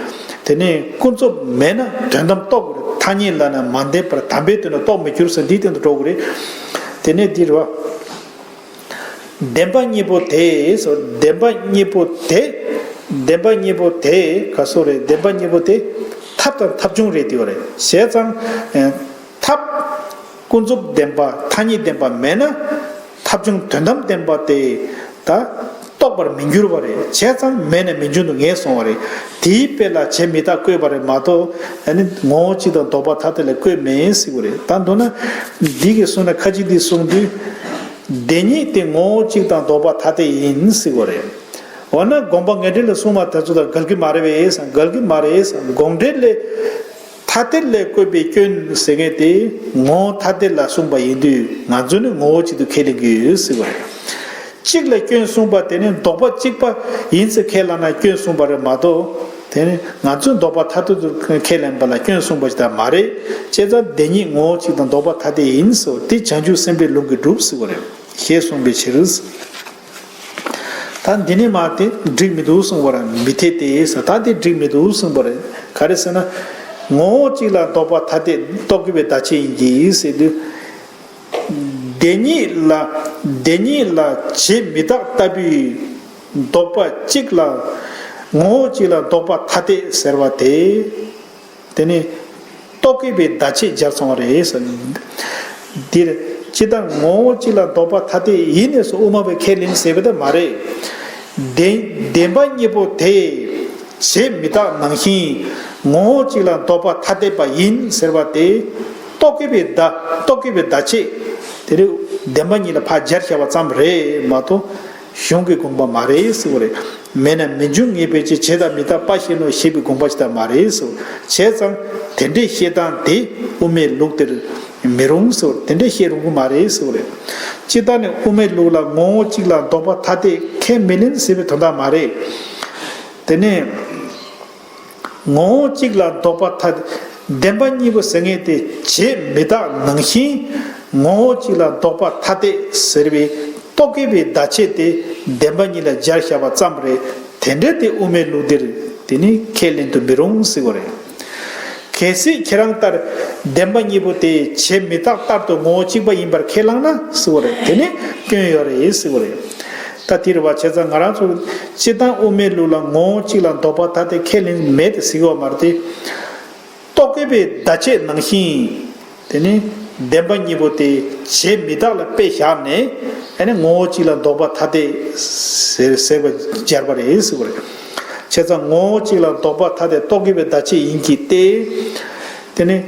དེ་ནས་ཀུན་རྫོབ་མེད་ན་དོན་དམ་རྟོགས་ཀྱི་རེད། ཐ་སྙད་ལ་ནི་མ་ལྡན་པར་དམ་པའི་དོན་ལ་རྟོགས་མི་འགྱུར་ཟེར་འདིའི་སྟེང་དུ་འགྲོ་གི་རེད། དེ་ནས་འདི་རེད་བ། བདེན་པ་གཉིས་པོ་དེ་ཟེར། བདེན་པ་གཉིས་པོ་དེ། བདེན་པ་གཉིས་པོ་དེ་ག་སོ་རེད། བདེན་པ་གཉིས་པོ་དེ་ཐབས་དང་ཐབས་བྱུང་རེད་དེ་བ་རེད། བྱས་ཙང་། ཐབས། ཀུན་རྫོབ་བདེན་པ་ཐ་སྙད་བདེན་པ་མེད་ན། ཐབས་བྱུང་དོན་དམ་བདེན་པ་དེ་ད་རྟོགས་པར་མི་འགྱུར་བ་རེད། བྱས་ཙང་མེད་ནས་མི་འབྱུང་དུ་ངེས་སོང་བ་རེད། དེའི་དཔེ་ལ་བྱས་མི་རྟག་བཀོད་པ་རེད་མ་གཏོགས་ཨ་ནི་ངོ་བོ་གཅིག་དང་ལྡོག་པ་ཐ་དད་ལ་བཀོད་མེད་ཟེར་བ་རེད། ད་མདོར་ན་འདི་གི་གསུང་ན་ཁ་ཅིག་འདི་གསུང་དུས་བདེན་གཉིས་དེ་ངོ་བོ་གཅིག་དང་ལྡོག་པ་ཐ་དད་ཡིན་ཟེར་བ་རེད། འོ་ན་དགོངས་པ་ངེས་འགྲེལ་ལ་གསུངས་པ་དེ་ཚོ་དང་འགལ་གྱི་མ་རེད་པས་འགལ་གྱི་མ་རེད། དགོངས་འགྲེལ་ལས། ཐ་དད་ལས་བཀོད་པའི་སྐྱོན་ཟེར་མཁན་དེ་ངོ་བོ་ཐ་དད་ལ་གསུངས་པ་ཡིན་དུས་ང་ཚོ་ནི་ངོ་བོ་གཅིག་ཏུ་ཁས་ལེན་གྱི་ཡོད་ཟེར་བ་རེད། གཅིག་ལ་སྐྱོན་གསུངས་པ་དེ་ནི་ལྡོག་པ་གཅིག་པ་ཡིན་ཟེར་ཁས་བླངས་ན་སྐྱོན་གསུངས་པ་རེད་མ་གཏོགས་དེ་ནི་ང་ཚོས་ལྡོག་པ་ཐ་དད་དུ་ཁས་ལེན་པ་ལ་སྐྱོན་གསུངས་པ་ཞིག་ད་མ་རེད། བྱས་ཙང་བདེན་གཉིས་ངོ་བོ་གཅིག་དང་ལྡོག་པ་ཐ་དད་ཡིན་ཟེར་བ་དེ་བྱང་ཆུབ་སེམས་དཔའི་ལུགས་ཀྱིས་གྲུབ་ཟེར་བ་རེད། ཞེས་གསུངས་པའི་ཕྱིར། ད་འདི་ནས་མར་དེ་འགྲིག་མི་འདུག་གསུངས་པ་རེད། མི་འཐད་དེ་ཟེར། ད་དེ་འགྲིག་མི་འདུག་གསུངས་པ་རེད། ག་རེ་ཟེར་ན། ངོ་བོ་གཅིག་ལ་ལྡོག་པ་ཐ་དད་རྟོག་གེ་པའི་བརྡ་ཆད་ཡིན་གྱི་ཟེར་དུས། བདེན་གཉིས་ལ་བདེན་གཉིས་ལ་བྱས་མི་རྟག་ལྟ་བུའི་ལྡོག་པ་གཅིག་ལ་ངོ་བོ་གཅིག་ལ་ལྡོག་པ་ཐ་དད་ཟེར་བ་དེ། དེ་ནི་རྟོག་གེ་པའི་བརྡ་ཆད་སྦྱར་སོང་བ་རེད་ཟེར། འདིར་ཇི་ལྟར་ངོ་བོ་གཅིག་ལ་ལྡོག་པ་ཐ་དད་ཡིན་ནས་སོ་དབུ་མ་པས་ཁས་ལེན་ཟེར་བ་དེ་མ་རེད། བདེན་བདེན་པ་གཉིས་པོ་དེ་བྱས་མི་རྟག་ནང་བཞིན་ངོ་བོ་གཅིག་ལ་ལྡོག་པ་ཐ་དད་པ་ཡིན་ཟེར་བ་དེ་རྟོག་གེ་པའི་བརྡ་རྟོག་གེ་པའི་བརྡ་ཆད་དེ་རེད། བདེན་པ་གཉིས་ལ་ཕར་སྦྱར་བཞག་པ་ཙམ་རེད་མ་གཏོགས། གཞུང་གི་དགོངས་པ་མ་རེད་ཟེར་བ་རེད། མེད་ན་མི་འབྱུང་ངེས་པའི་ཕྱིར་བྱས་དང་མི་རྟག་པ་ཤེས་ནོ་ཞེས་པའི་དགོངས་པ་ཞིག་ད་མ་རེད་ཟེར། བྱས་ཙང་དེ་འདྲའི་བཤད་སྟངས་དེ་དབུ་མའི་ལུགས་དེར་མི་རུང་ཟེར། དེ་འདྲའི་བཤད་རུང་གི་མ་རེད་ཟེར་བ་རེད། སྤྱིར་བཏང་ནས་དབུ་མའི་ལུགས་ལ་ངོ་བོ་གཅིག་ལ་ལྡོག་པ་ཐ་དད་ཁས་མི་ལེན་ཟེར་བའི་དོན་དག་མ་རེད། དེ་ནས། ངོ་བོ་གཅིག་ལ་ལྡོག་པ་ཐ་དད། བདེན་པ་གཉིས་པོ་ཟེར་མཁན་དེ་བྱས་མི་རྟག་ནང་བཞིན་ངོ་བོ་གཅིག་ལ་ལྡོག་པ་ཐ་དད་ཟེར་བའི་རྟོག་གེ་པའི་བརྡ་ཆད་དེ་བདེན་པ་གཉིས་ལ་སྦྱར་བཞག་པ་ཙམ་རེད། དེ་འདྲ་དེ་དབུ་མའི་ལུགས་འདིར་དེ་ནི་ཁས་ལེན་དུ་མི་རུང་ཟེར་བ་རེད། གལ་སྲིད་ཁྱེད་རང་ལྟར་བདེན་པ་གཉིས་པོ་དེ་བྱས་མི་རྟག་ལྟར་དུ་ངོ་བོ་གཅིག་པ་ཡིན་པར་ཁས་བླངས་ན་ཟེར་བ་རེད། དེ་ནི་སྐྱོན་ཡོད་རེད་ཟེར་བ་རེད། ད་དེ་རེད་བ། བྱས་ཙང་ང་རང་ཚོ་སྤྱིར་བཏང་དབུ་མའི་ལུགས་ལ་ངོ་བོ་གཅིག་ལ་ལྡོག་པ་ཐ་དད་ཁས་ལེན་མེད་དེ་ཟེར་གྱི་ཡོད་མ་རེད་དེ། རྟོག་གེ་པའི་བརྡ་ཆད་ནང་བཞིན། དེ་ནི་བདེན་པ་གཉིས་པོ་དེ་བྱས་མི་རྟག་ལ་དཔེ་བཞག་ནས་ཨ་ནི་ངོ་བོ་གཅིག་ལ་ལྡོག་པ་ཐ་དད་ཟེར་ཟེར་བ་སྦྱར་བ་རེད་ཟེར་བ་རེད། བྱས་ཙང་ངོ་བོ་གཅིག་ལ་ལྡོག་པ་ཐ་དད་རྟོག་གེ་པའི་བརྡ་ཆད་ཡིན་གྱི་སྟེ། དེ་ནས་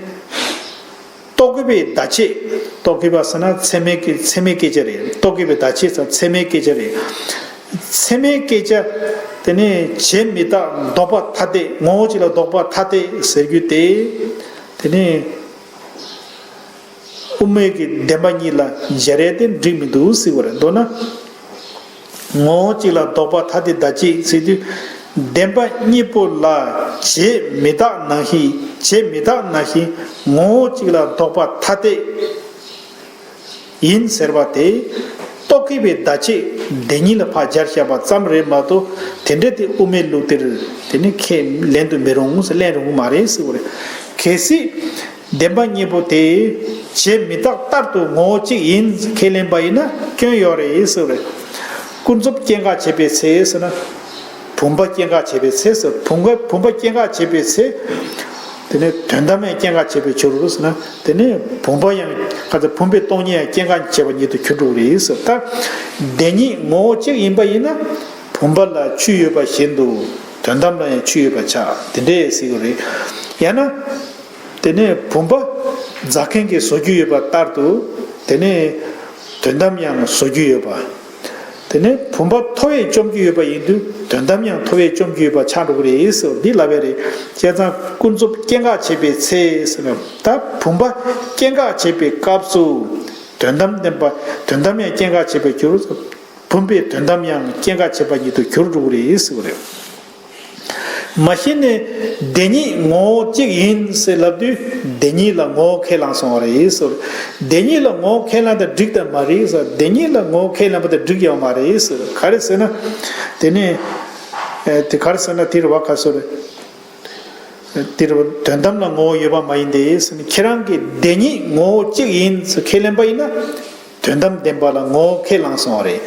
རྟོག་གེ་པའི་བརྡ་ཆད། རྟོག་གེ་པ་ཟེར་ན་ཚད་མའི་སྐད་ཚད་མའི་སྐད་ཆ་རེད། རྟོག་གེ་པའི་བརྡ་ཆད་ཟེར་ཚད་མའི་སྐད་ཆ་རེད། ཚད་མའི་སྐད་ཆ་དེ་ནས་བྱས་མི་རྟག་ལྡོག་པ་ཐ་དད། ངོ་བོ་གཅིག་ལ་ལྡོག་པ་ཐ་དད་ཟེར་རྒྱུ་དེ་དེ་ནས་དབུ་མའི་གི་བདེན་པ་གཉིས་ལ་སྦྱར་ཡས་དེ་འགྲིག་མི་འདུག་ཟེར་བ་རེད། མདོར་ན། ངོ་བོ་གཅིག་ལ་ལྡོག་པ་ཐ་དད་བརྡ་ཆད་ཟེར་དུས། བདེན་པ་གཉིས་པོ་ལ་བྱས་མི་རྟག་ནང་བཞིན། བྱས་མི་རྟག་ནང་བཞིན་ངོ་བོ་གཅིག་ལ་ལྡོག་པ་ཐ་དད་ཡིན་ཟེར་བ་དེ། རྟོག་གེ་པའི་བརྡ་ཆད་བདེན་གཉིས་ལ་ཕར་སྦྱར་བཞག་པ་ཙམ་རེད་མ་གཏོགས། དེ་འདྲ་དེ་དབུ་མའི་ལུགས་དེར་དེ་ནི་ཁས་ལེན་དུ་མི་རུང་ཟེར། ལེན་རུང་གི་མ་རེད་ཟེར་བ་རེད། གལ་སྲིད། བདེན་པ་གཉིས་པོ་དེ་བྱས་མི་རྟག་ལྟར་དུ་ངོ་བོ་གཅིག་ཡིན་ཁས་ལེན་པ་ཡིན་ན་སྐྱོན་ཡོད་རེད་ཟེར་བ་རེད། ཀུན་རྫོབ་སྐྱེ་འགག་བྱེད་པའི་ཚེ་ཟེར་ན། བུམ་པ་སྐྱེ་འགག་བྱེད་པའི་ཚེ་ཟེར། བུམ་པ་བུམ་པ་སྐྱེ་འགག་བྱེད་པའི་ཚེ། དེ་ནས་དོན་དམ་ཡང་སྐྱེ་འགག་བྱེད་པའི་ཕྱིར་རོ་ཟེར་ན། དེ་ནས་བུམ་པ་ཡང་ག་ཚོད་བུམ་པའི་སྟོང་ཉིད་ཡང་སྐྱེ་འགག་བྱེད་པ་ཉིད་དུ་གྱུར་འགྲོ་གི་རེད་ཟེར། ད་བདེན་གཉིས་ངོ་བོ་གཅིག་ཡིན་པ་ཡིན་ན། བུམ་པ་ལ་ཆོས་ཡོད་པ་བཞིན་དུ་དོན་དམ་ལ་ཡང་ཆོས་ཡོད་པ་ཆགས། དེ་འདྲས་ཟེར་གི་རེད། ཡང་ན། དེ་ནས་བུམ་པ་བཟའ་མཁན་གྱིས་བཟོ་རྒྱུ་ཡོད་པ་ལྟར་དུ། དེ་ནས་དོན་དམ་ཡང་བཟོ་རྒྱུ་ཡོད་པ། དེ་ནས་བུམ་པ་ཐོ་བས་བཅོམ་རྒྱུ་ཡོད་པ་ཡིན་དུས། དོན་དམ་ཡང་ཐོ་བས་བཅོམ་རྒྱུ་ཡོད་པ་ཆགས་འགྲོ་གི་རེད་ཟེར་འདི་ལབ་པ་རེད། བྱས་ཙང་ཀུན་རྫོབ་སྐྱེ་འགག་བྱེད་པའི་ཚེ་ཟེར་ན། ད་བུམ་པ་སྐྱེ་འགག་བྱེད་པའི་སྐབས་སུ། དོན་དམ་བདེན་པ། དོན་དམ་ཡང་སྐྱེ་འགག་བྱེད་པར་འགྱུར། བུམ་པའི་དོན་དམ་ཡང་སྐྱེ་འགག་བྱེད་པ་ཉིད་དུ་གྱུར་འགྲོ་གི་རེད་ཟེར་བ་རེད། མ་གཞི་ནས་བདེན་གཉིས་ངོ་བོ་གཅིག་ཡིན་ཟེར་ལབ་དུས། བདེན་གཉིས་ལ་ངོ་བོ་ཁས་བླངས་སོང་བ་རེད་ཟེར། བདེན་གཉིས་ལ་ངོ་བོ་ཁས་བླངས་དང་འགྲིག་དང་མ་རེད་ཟེར། བདེན་གཉིས་ལ་ངོ་བོ་ཁས་བླངས་པ་དང་འགྲིག་ཡོད་མ་རེད་ཟེར། ག་རེ་ཟེར་ན། དེ་ནས་དེ་ག་རེ་ཟེར་ན། དེ་རེད་བ། ག་ཟེར་རེད། དེ་རེད་བ། དོན་དམ་ལ་ངོ་བོ་ཡོད་པ་མ་ཡིན་ཏེ་ཟེར་ན། ཁྱེད་རང་གིས་བདེན་གཉིས་ངོ་བོ་གཅིག་ཡིན་ཟེར་ཁས་ལེན་པ་ཡིན་ན། དོན་དམ་བདེན་པ་ལ་ངོ་བོ་ཁས་བླངས་སོང་བ་རེད།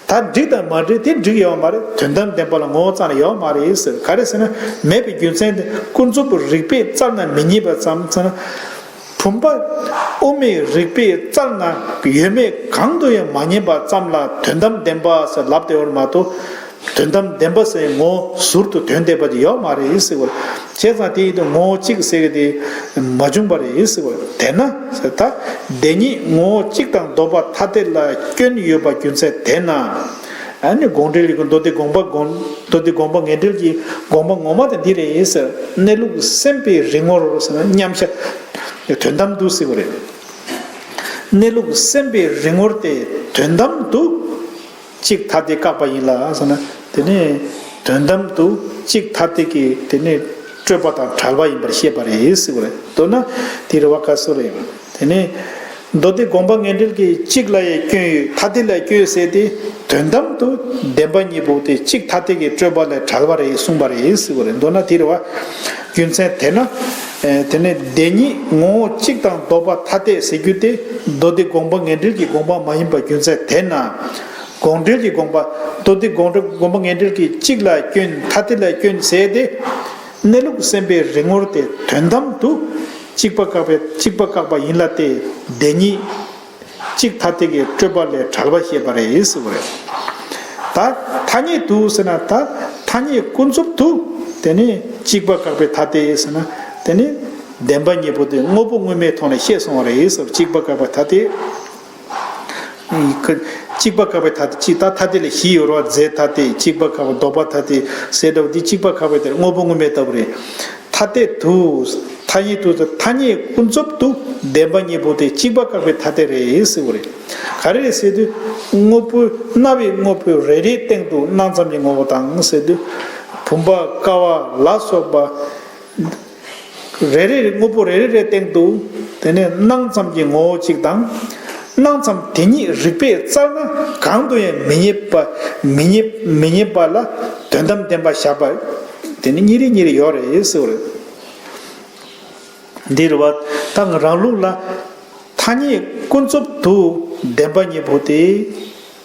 ད་འགྲིག་དང་མ་འགྲིག་དེ་འགྲིག་ཡོད་མ་རེད། དོན་དམ་བདེན་པ་ལ་ངོ་བོ་རྩ་ནས་ཡོད་མ་རེད་ཟེར། ག་རེ་ཟེར་ན། མེད་པའི་རྒྱུ་མཚན་དེ་ཀུན་རྫོབ་རིགས་པས་རྩལ་ན་མི་རྙེད་པ་ཙམ་ཟེར་ན། བུམ་པ་དབུ་མའི་རིགས་པས་རྩལ་ན་ཡོད་མེད་གང་དུ་ཡང་མ་རྙེད་པ་ཙམ་ལ་དོན་དམ་བདེན་པ་ཟེར་ལབ་བསྡད་པ་མ་གཏོགས། དོན་དམ་བདེན་པ་ཟེར་ངོ་བོ་ཟུར་དུ་དོན་བསྡད་པ་དེ་ཡོད་མ་རེད་ཟེར་བ་རེད། བྱས་ཙང་དེ་ཡིན་དུས་ངོ་བོ་གཅིག་ཟེར་གི་དེ་མ་བྱུང་བ་རེད་ཟེར་བ་རེད། དེས་ན་ཟེར། ད་བདེན་གཉིས་ངོ་བོ་གཅིག་དང་ལྡོག་པ་ཐ་དད་ལ་སྐྱོན་ཡོད་པ་རྒྱུ་མཚན་དེས་ན། ཨ་ནི་དགོངས་འགྲེལ་ཡི་གུ་མདོ་སྡེ་དགོངས་པ་དགོངས་མདོ་སྡེ་དགོངས་པ་ངེས་འགྲེལ་གྱི་དགོངས་པ་ངོ་མ་དེ་འདི་རེད་ཟེར། གནས་ལུགས་སེམས་དཔའི་རིག་ངོར་ཟེར་ན་མཉམ་གཞག་དོན་དམ་དུ་ཟེར་བ་རེད། གནས་ལུགས་སེམས་དཔའི་རིག་ངོར་དེ་དོན་དམ་དུ་གཅིག་ཐ་དད་བཀག་པ་ཡིན་ལ་ཟེར་ན། དེ་ནི་དོན་དམ་དུ་གཅིག་ཐ་དད་ཀྱི་དེ་ནི་སྤྲོས་པ་དང་བྲལ་བ་ཡིན་པར་བཤད་པ་རེད་ཟེར་བ་རེད། མདོར་ན་དེ་རེད་བ། ག་ཟེར་རེད། དེ་ནི་མདོ་སྡེ་དགོངས་པ་ངེས་འགྲེལ་གྱི་གཅིག་ལ་ཡང་སྐྱོན་ཡོད། ཐ་དད་ལ་སྐྱོན་ཟེར་ཏེ། དོན་དམ་དུ་བདེན་པ་གཉིས་པོ་དེ་གཅིག་ཐ་དད་ཀྱི་སྤྲོས་པ་ལས་བྲལ་བ་རེད་གསུངས་པ་རེད་ཟེར་བ་རེད། མདོར་ན་དེ་རེད་བ། རྒྱུ་མཚན་དེས་ན། ཨེ། དེ་ནི་བདེན་གཉིས་ངོ་བོ་གཅིག་དང་ལྡོག་པ་ཐ་དད་ཟེར་རྒྱུ་དེ་མདོ་སྡེ་དགོངས་པ་ངེས་འགྲེལ་གྱི་དགོངས་པ་མ་ཡིན་པ་རྒྱུ་མཚན་དེས་ན། དགོངས་འགྲེལ་གྱི་དགོངས་པ། མདོ་སྡེ་དགོངས་འགྲེལ་དགོངས་པ་ངེས་འགྲེལ་གྱི་གཅིག་ལ་སྐྱོན། ཐ་དད་ལ་སྐྱོན་ཟེར་ཏེ། གནས་ལུགས་སེམས་དཔའི་རིག་ངོར་དེ་དོན་དམ་དུ་གཅིག་པ་བཀག་པའི་གཅིག་པ་བཀག་པ་ཡིན་ལ་སྟེ། བདེན་གཉིས་གཅིག་ཐ་དད་ཀྱི་སྤྲོས་པ་ལས་བྲལ་བ་བཤད་པ་རེད་ཟེར་བ་རེད། ད་ཐ་སྙད་དུ་ཟེར་ན། ད་ཐ་སྙད་ཀུན་རྫོབ་ཏུ་དེ་ནི་གཅིག་པ་བཀག་པའི་ཐ་དད་ཟེར་ན། དེ་ནི་བདེན་པ་གཉིས་པོ་དེ་དངོས་པོ་དངོས་མེད་ཐོག་ནས་བཤད་སོང་བ་རེད་ཟེར། གཅིག་པ་བཀག་པའི་ཐ་དད། གཅིག་པ་བཀག་པའི་ཐ་དད་གཅིག། ད་ཐ་དད་ལ་བཞི་ཡོད་རེད་བ། རྫས་ཐ་དད། གཅིག་པ་བཀག་པ། ལྡོག་པ་ཐ་དད་ཟེར་འདྲ་བོ་འདི་གཅིག་པ་བཀག་པའི་དེ་དངོས་པོ་དངོས་མེད་ལྟ་བུ་རེད། ཐ་དད་དུ། ཐ་སྙད་དུ། ཐ་སྙད་ཀུན་རྫོབ་ཏུ་བདེན་པ་གཉིས་པོ་དེ་གཅིག་པ་བཀག་པའི་ཐ་དད་རེད་ཟེར་བ་རེད། ག་རེ་རེད་ཟེར་དུས། དངོས་པོ་སྣང་བའི་དངོས་པོ་རེ་རེའི་སྟེང་དུ་སྣང་ཙམ་གྱི་ངོ་བོ་དང་ཟེར་དུས། བུམ་པ་ཀ་བ་ལ་སོགས་པ། རེ་རེ་རེ་དངོས་པོ་རེ་རེ་རེའི་སྟེང་དུ་དེ་ནས་སྣང་ཙམ་གྱི་ངོ་བོ་གཅིག་དང་། སྣང་ཙམ་དེ་ཉིད་རིགས་པས་བཙལ་ན་གང་དུ་ཡང་མི་རྙེད་པ། མི་རྙེད་མི་རྙེད་པ་ལ་དོན་དམ་བདེན་པར་བཞག་པ་དེ་ནི་གཉིས་རེ་གཉིས་རེ་ཡོད་རེད་ཟེར་བ་རེད། འདི་རེད་བ། ད་ང་རང་ལུགས་ལ་ཐ་སྙད་ཀུན་རྫོབ་ཏུ་བདེན་པ་གཉིས་པོ་དེ།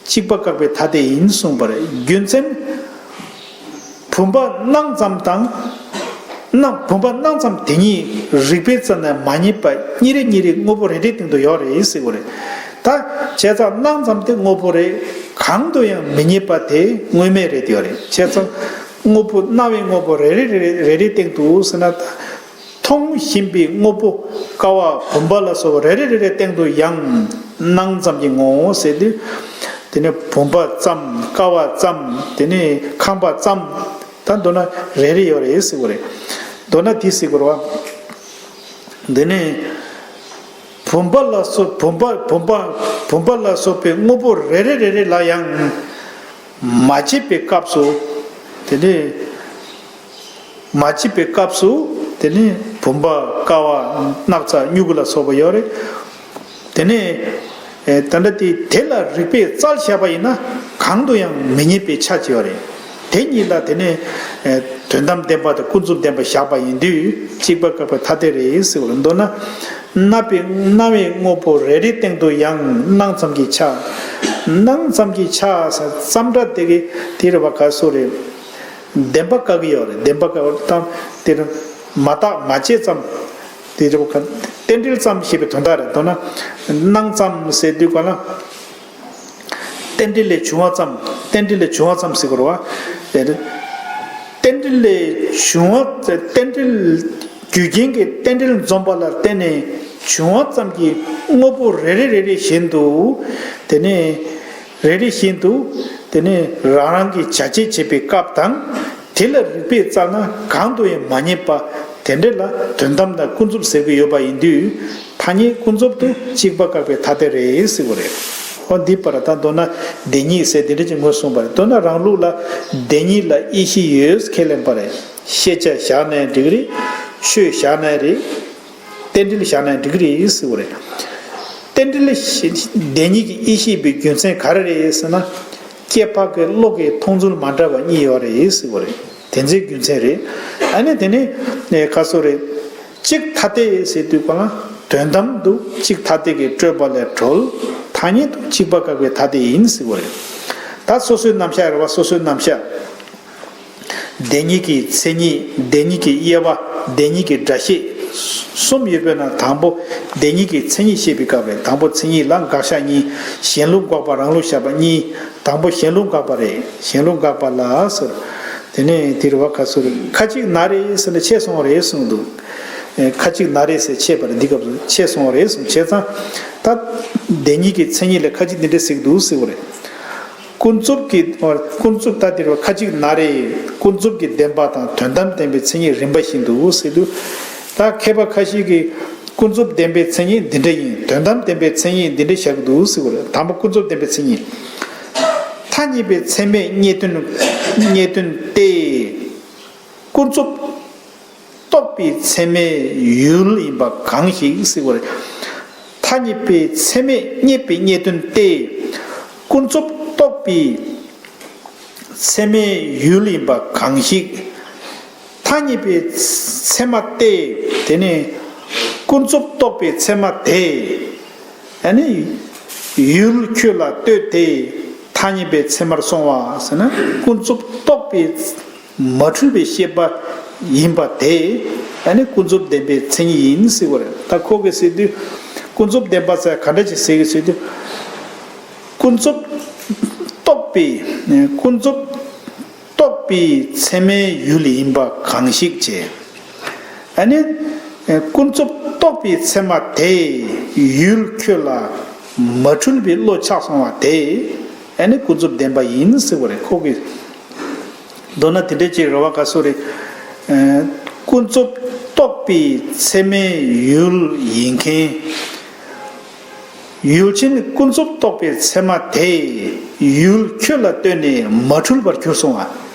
གཅིག་པ་བཀག་པའི་ཐ་དད་ཡིན་གསུངས་པ་རེད། རྒྱུ་མཚན། བུམ་པ་སྣང་ཙམ་དང་། སྣང་བུམ་པ་སྣང་ཙམ་དེ་ཉིད་རིགས་པས་བཙལ་ན་མ་རྙེད་པ་གཉིས་རེ་གཉིས་རེ་དངོས་པོ་རེ་རེའི་སྟེང་དུ་ཡོད་རེད་ཟེར་བ་རེད། ད་བྱས་ཙང་སྣང་ཙམ་དེ་དངོས་པོ་རེད། གང་དུ་ཡང་མི་རྙེད་པ་དེ་དངོས་མེད་རེད་ཡོད་རེད། བྱས་ཙང་དངོས་པོ་སྣང་བའི་དངོས་པོ་རེ་རེ་རེ་རེ་རེ་རེའི་སྟེང་དུ་ཟེར་ན། ད་ མཐོང་བཞིན་པའི་དངོས་པོ་ཀ་བ་བུམ་པ་ལ་སོགས་པ་རེ་རེ་རེ་རེ་སྟེང་དུ་ཡང་སྣང་ཙམ་གྱི་ངོ་བོ་ཟེར་དུས། དེ་ནི་བུམ་པ་ཙམ། ཀ་བ་ཙམ། དེ་ནི་ཁང་པ་ཙམ། ད་མདོར་ན་རེ་རེ་ཡོད་རེད་ཟེར་བ་རེད། མདོར་ན་དེ་ཟེར་དགོས་རེད་བ། འདི་ནི་བུམ་པ་ལ་སོགས། བུམ་པ། བུམ་པ། བུམ་པ་ལ་སོགས་པའི་དངོས་པོ་རེ་རེ་རེ་རེ་ལ་ཡང་མ་དཔྱད་པའི་སྐབས་སུ། དེ་ནི་མ་དཔྱད་པའི་སྐབས་སུ། དེ་ནི་བུམ་པ། ཀ་བ། སྣག་ཚ། མྱུ་གུ་ལ་སོགས་པ་ཡོད་རེད། དེ་ནི་ཨེ་ད་ལྟ་དེ་དེ་ལ་རིགས་པས་བཙལ་བཞག་པ་ཡིན་ན་གང་དུ་ཡང་མི་རྙེད་པའི་ཆ་ཅིག་ཡོད་རེད། དེ་གཉིས་ལ་དེ་ནི་ཨེ་དོན་དམ་བདེན་པ་དང་ཀུན་རྫོབ་བདེན་པ་བཞག་པ་ཡིན་དུས་གཅིག་པ་བཀག་པའི་ཐ་དད་རེད་ཟེར་བ་རེད། མདོར་ན་སྣང་བའི། སྣང་བའི་དངོས་པོ་རེ་རེའི་སྟེང་དུ་ཡང་སྣང་ཙམ་གྱི་ཆ། སྣང་ཙམ་གྱི་ཆ་ཟེར་ཙམ་སྒྲ་དེ་གི་དེ་རེད་བ། ག་སོ་རེད། བདེན་པ་བཀག་གི་ཡོད་རེད། བདེན་པ་བཀག་པ་དང་དེ་རུ་མ་བརྟགས་མ་དཔྱད་ཙམ། དེ་རུ་ག་རྟེན་འབྲེལ་ཙམ་ཞེས་པའི་དོན་དག་རེད། མདོར་ན་སྣང་ཙམ་ཟེར་དུས་ག་ལ། རྟེན་འབྲེལ་ལས་བྱུང་བ་ཙམ། རྟེན་འབྲེལ་ལས་བྱུང་བ་ཙམ་ཟེར་དགོས་རེད་བ། དེ་རུ་རྟེན་འབྲེལ་ལས་བྱུང་བ། རྟེན་འབྲེལ། རྒྱུ་རྐྱེན་གྱི་རྟེན་འབྲེལ་འཛོམས་པ་ལ་བརྟེན་ནས་བྱུང་བ་ཙམ་གྱི་དངོས་པོ་རེ་རེ་རེ་རེ་བཞིན་དུ། དེ་ནས་རེ་རེ་བཞིན་དུ། དེ་ནས་རང་རང་གི་བྱ་བྱེད་བྱེད་པའི་སྐབས་དང་། དེ་ལ་རིགས་པས་བཙལ་ན་གང་དུ་ཡང་མ་རྙེད་པ། དེ་འདྲ་ལ་དོན་དམ་དང་ཀུན་རྫོབ་ཟེར་གྱི་ཡོད་པ་ཡིན་དུས། ཐ་སྙད་ཀུན་རྫོབ་ཏུ་གཅིག་པ་བཀག་པའི་ཐ་དད་རེད་ཟེར་བ་རེད། འོ་འདི་པར་ད་མདོར་ན་བདེན་གཉིས་ཟེར་འདི་འདྲ་ཅིག་ངོས་བཟུང་བ་རེད། མདོར་ན་རང་ལུགས་ལ་བདེན་གཉིས་ལ་དབྱེ་གཞི་ཡོད་ཁས་ལེན་པ་རེད། ཤེས་བྱ་བཞག་ནའི་འགྲིག་གི་རེད། ཆོས་བཞག་ནའི་རེད། རྟེན་འབྲེལ་བཞག་ནའི་འགྲིག་གི་རེད་ཟེར་བ་རེད། རྟེན་འབྲེལ། བདེན་གཉིས་ཀྱི་དབྱེ་གཞི་པའི་རྒྱུ་མཚན་ག་རེ་རེད་ཟེར་ན། སྐྱེ་འཕགས་ཀྱི་བློ་གི་མཐོང་ཚུལ་མ་འདྲ་བ་གཉིས་ཡོད་རེད་ཟེར་བ་རེད། དེ་ཚོའི་རྒྱུ་མཚན་རེད། ཨ་ནི་དེ་ནི་ཁ་སོ་རེད། གཅིག་ཐ་དད་ཟེར་དུས་གང་ལ་དོན་དམ་དུ་གཅིག་ཐ་དད་ཀྱི་སྤྲོས་པ་ལས་གྲོལ། ཐ་སྙད་དུ་གཅིག་པ་བཀག་པའི་ཐ་དད་ཡིན་ཟེར་བ་རེད། ད་སོ་སོའི་རྣམ་གཞག་རེད་བ། སོ་སོའི་རྣམ་གཞག་བདེན་གཉིས་ཀྱི་མཚན་ཉིད། བདེན་གཉིས་ཀྱི་དབྱེ་བ། བདེན་གཉིས་ཀྱི་སྒྲ་བཤད་གསུམ་ཡོད་པའི་ནང་དང་པོ་བདེན་གཉིས་ཀྱི་མཚན་ཉིད་བཤད་པའི་སྐབས་རེད། དང་པོ་མཚན་ཉིད་ལ་དགག་བཞག་གཉིས། གཞན་ལུགས་འགོག་པ་རང་ལུགས་བཞག་པ་གཉིས། དང་པོ་གཞན་ལུགས་འགོག་པ་རེད། གཞན་ལུགས་འགོག་པ་ལ་ཟེར། དེ་ནས་དེ་རུ་བ་ཁ་སོ་རེད། ཁ་ཅིག་ན་རེ་ཟེར་ནས་ཆད་སོང་རེད་གསུངས་འདུག་ཁ་ཅིག་ན་རེ་ཟེར་ཆད་པ་རེད། འདི་སྐབས་སུ་ཆད་སོང་རེད་གསུངས། བྱས་ཙང་ད་བདེན་གཉིས་ཀྱི་མཚན་ཉིད་ལ་ཁ་ཅིག་འདི་འདྲ་ཟེར་གྱི་འདུག་ཟེར་བ་རེད། ཀུན་རྫོབ་ཀྱི། ཀུན་རྫོབ་ད་འདིར་བ་ཁ་ཅིག་ན་རེ། ཀུན་རྫོབ་ཀྱི་བདེན་པ་དང་དོན་དམ་བདེན་པའི་མཚན་ཉིད་རིམ་པ་བཞིན་དུ་ཟེར་དུས། ད་མཁས་པ་ཁ་ཤས་ཀྱིས་ཀུན་རྫོབ་བདེན་པའི་མཚན་ཉིད་འདི་འདྲ་ཡིན། དོན་དམ་བདེན་པའི་མཚན་ཉིད་འདི་འདྲ་བཞག་གི་འདུག་ཟེར་བ་རེད། དང་པོ་ཀུན་རྫོབ་བདེན་པའི་མཚན་ཉིད། ཐ་སྙད་པའི་ཚད་མས་རྙེད་དོན། རྙེད་དོན་ཏེ། ཀུན་རྫོབ་རྟོག་པའི་ཚད་མའི་ཡུལ་ཡིན་པ་གང་ཞིག་ཟེར་བ་རེད། ཐ་སྙད་པའི་ཚད་མས་རྙེད་པའི་རྙེད་དོན་ཏེ། ཀུན་རྫོབ་རྟོག་པའི་ཚད་མའི་ཡུལ་ཡིན་པ་གང་ཞིག་ཐ་སྙད་པའི་ཚད་མ་སྟེ། དེ་ནི་ཀུན་རྫོབ་རྟོག་པའི་ཚད་མ་དེ། ཨ་ནི་ཡུལ་ཁྱོད་ལ་ལྟོས་ཏེ་ཐ་སྙད་པའི་ཚད་མར་སོང་བ་ཟེར་ན། ཀུན་རྫོབ་རྟོག་པའི་མ་འཁྲུལ་བའི་ཤེས་པ་ཡིན་པ་དེ། ཨ་ནི་ཀུན་རྫོབ་བདེན་པའི་མཚན་ཉིད་ཡིན་ཟེར་བ་རེད། ད་ཁོ་གིས་ཟེར་དུས་ཀུན་རྫོབ་བདེན་པ་ཟེར་ག་འདྲ་ཅིག་ཟེར་གི་ཟེར་དུས། ཀུན་རྫོབ་རྟོག་པའི། ཀུན་རྫོབ་རྟོག་པའི་ཚད་མའི་ཡུལ་ཡིན་པ་གང་ཞིག་བྱས། ཨ་ནི་ཀུན་རྫོབ་རྟོག་པའི་ཚད་མ་དེ་ཡུལ་ཁྱོད་ལ་མ་འཁྲུལ་བའི་བློ་ཆགས་སོང་བ་དེ། ཨ་ནི་ཀུན་རྫོབ་བདེན་པ་ཡིན་ཟེར་བ་རེད། ཁོ་གིས་མདོར་ན་དེ་འདྲ་ཅིག་རེད་བ། ག་སོ་རེད། ཀུན་རྫོབ་རྟོག་པའི་ཚད་མའི་ཡུལ་ཡིན་མཁན། ཡུལ་ཅན་ཀུན་རྫོབ་རྟོག་པའི་ཚད་མ་དེ་ཡུལ་ཁྱོད་ལ་ལྟོས་ནས་མ་འཁྲུལ་བར་གྱུར་སོང་བ།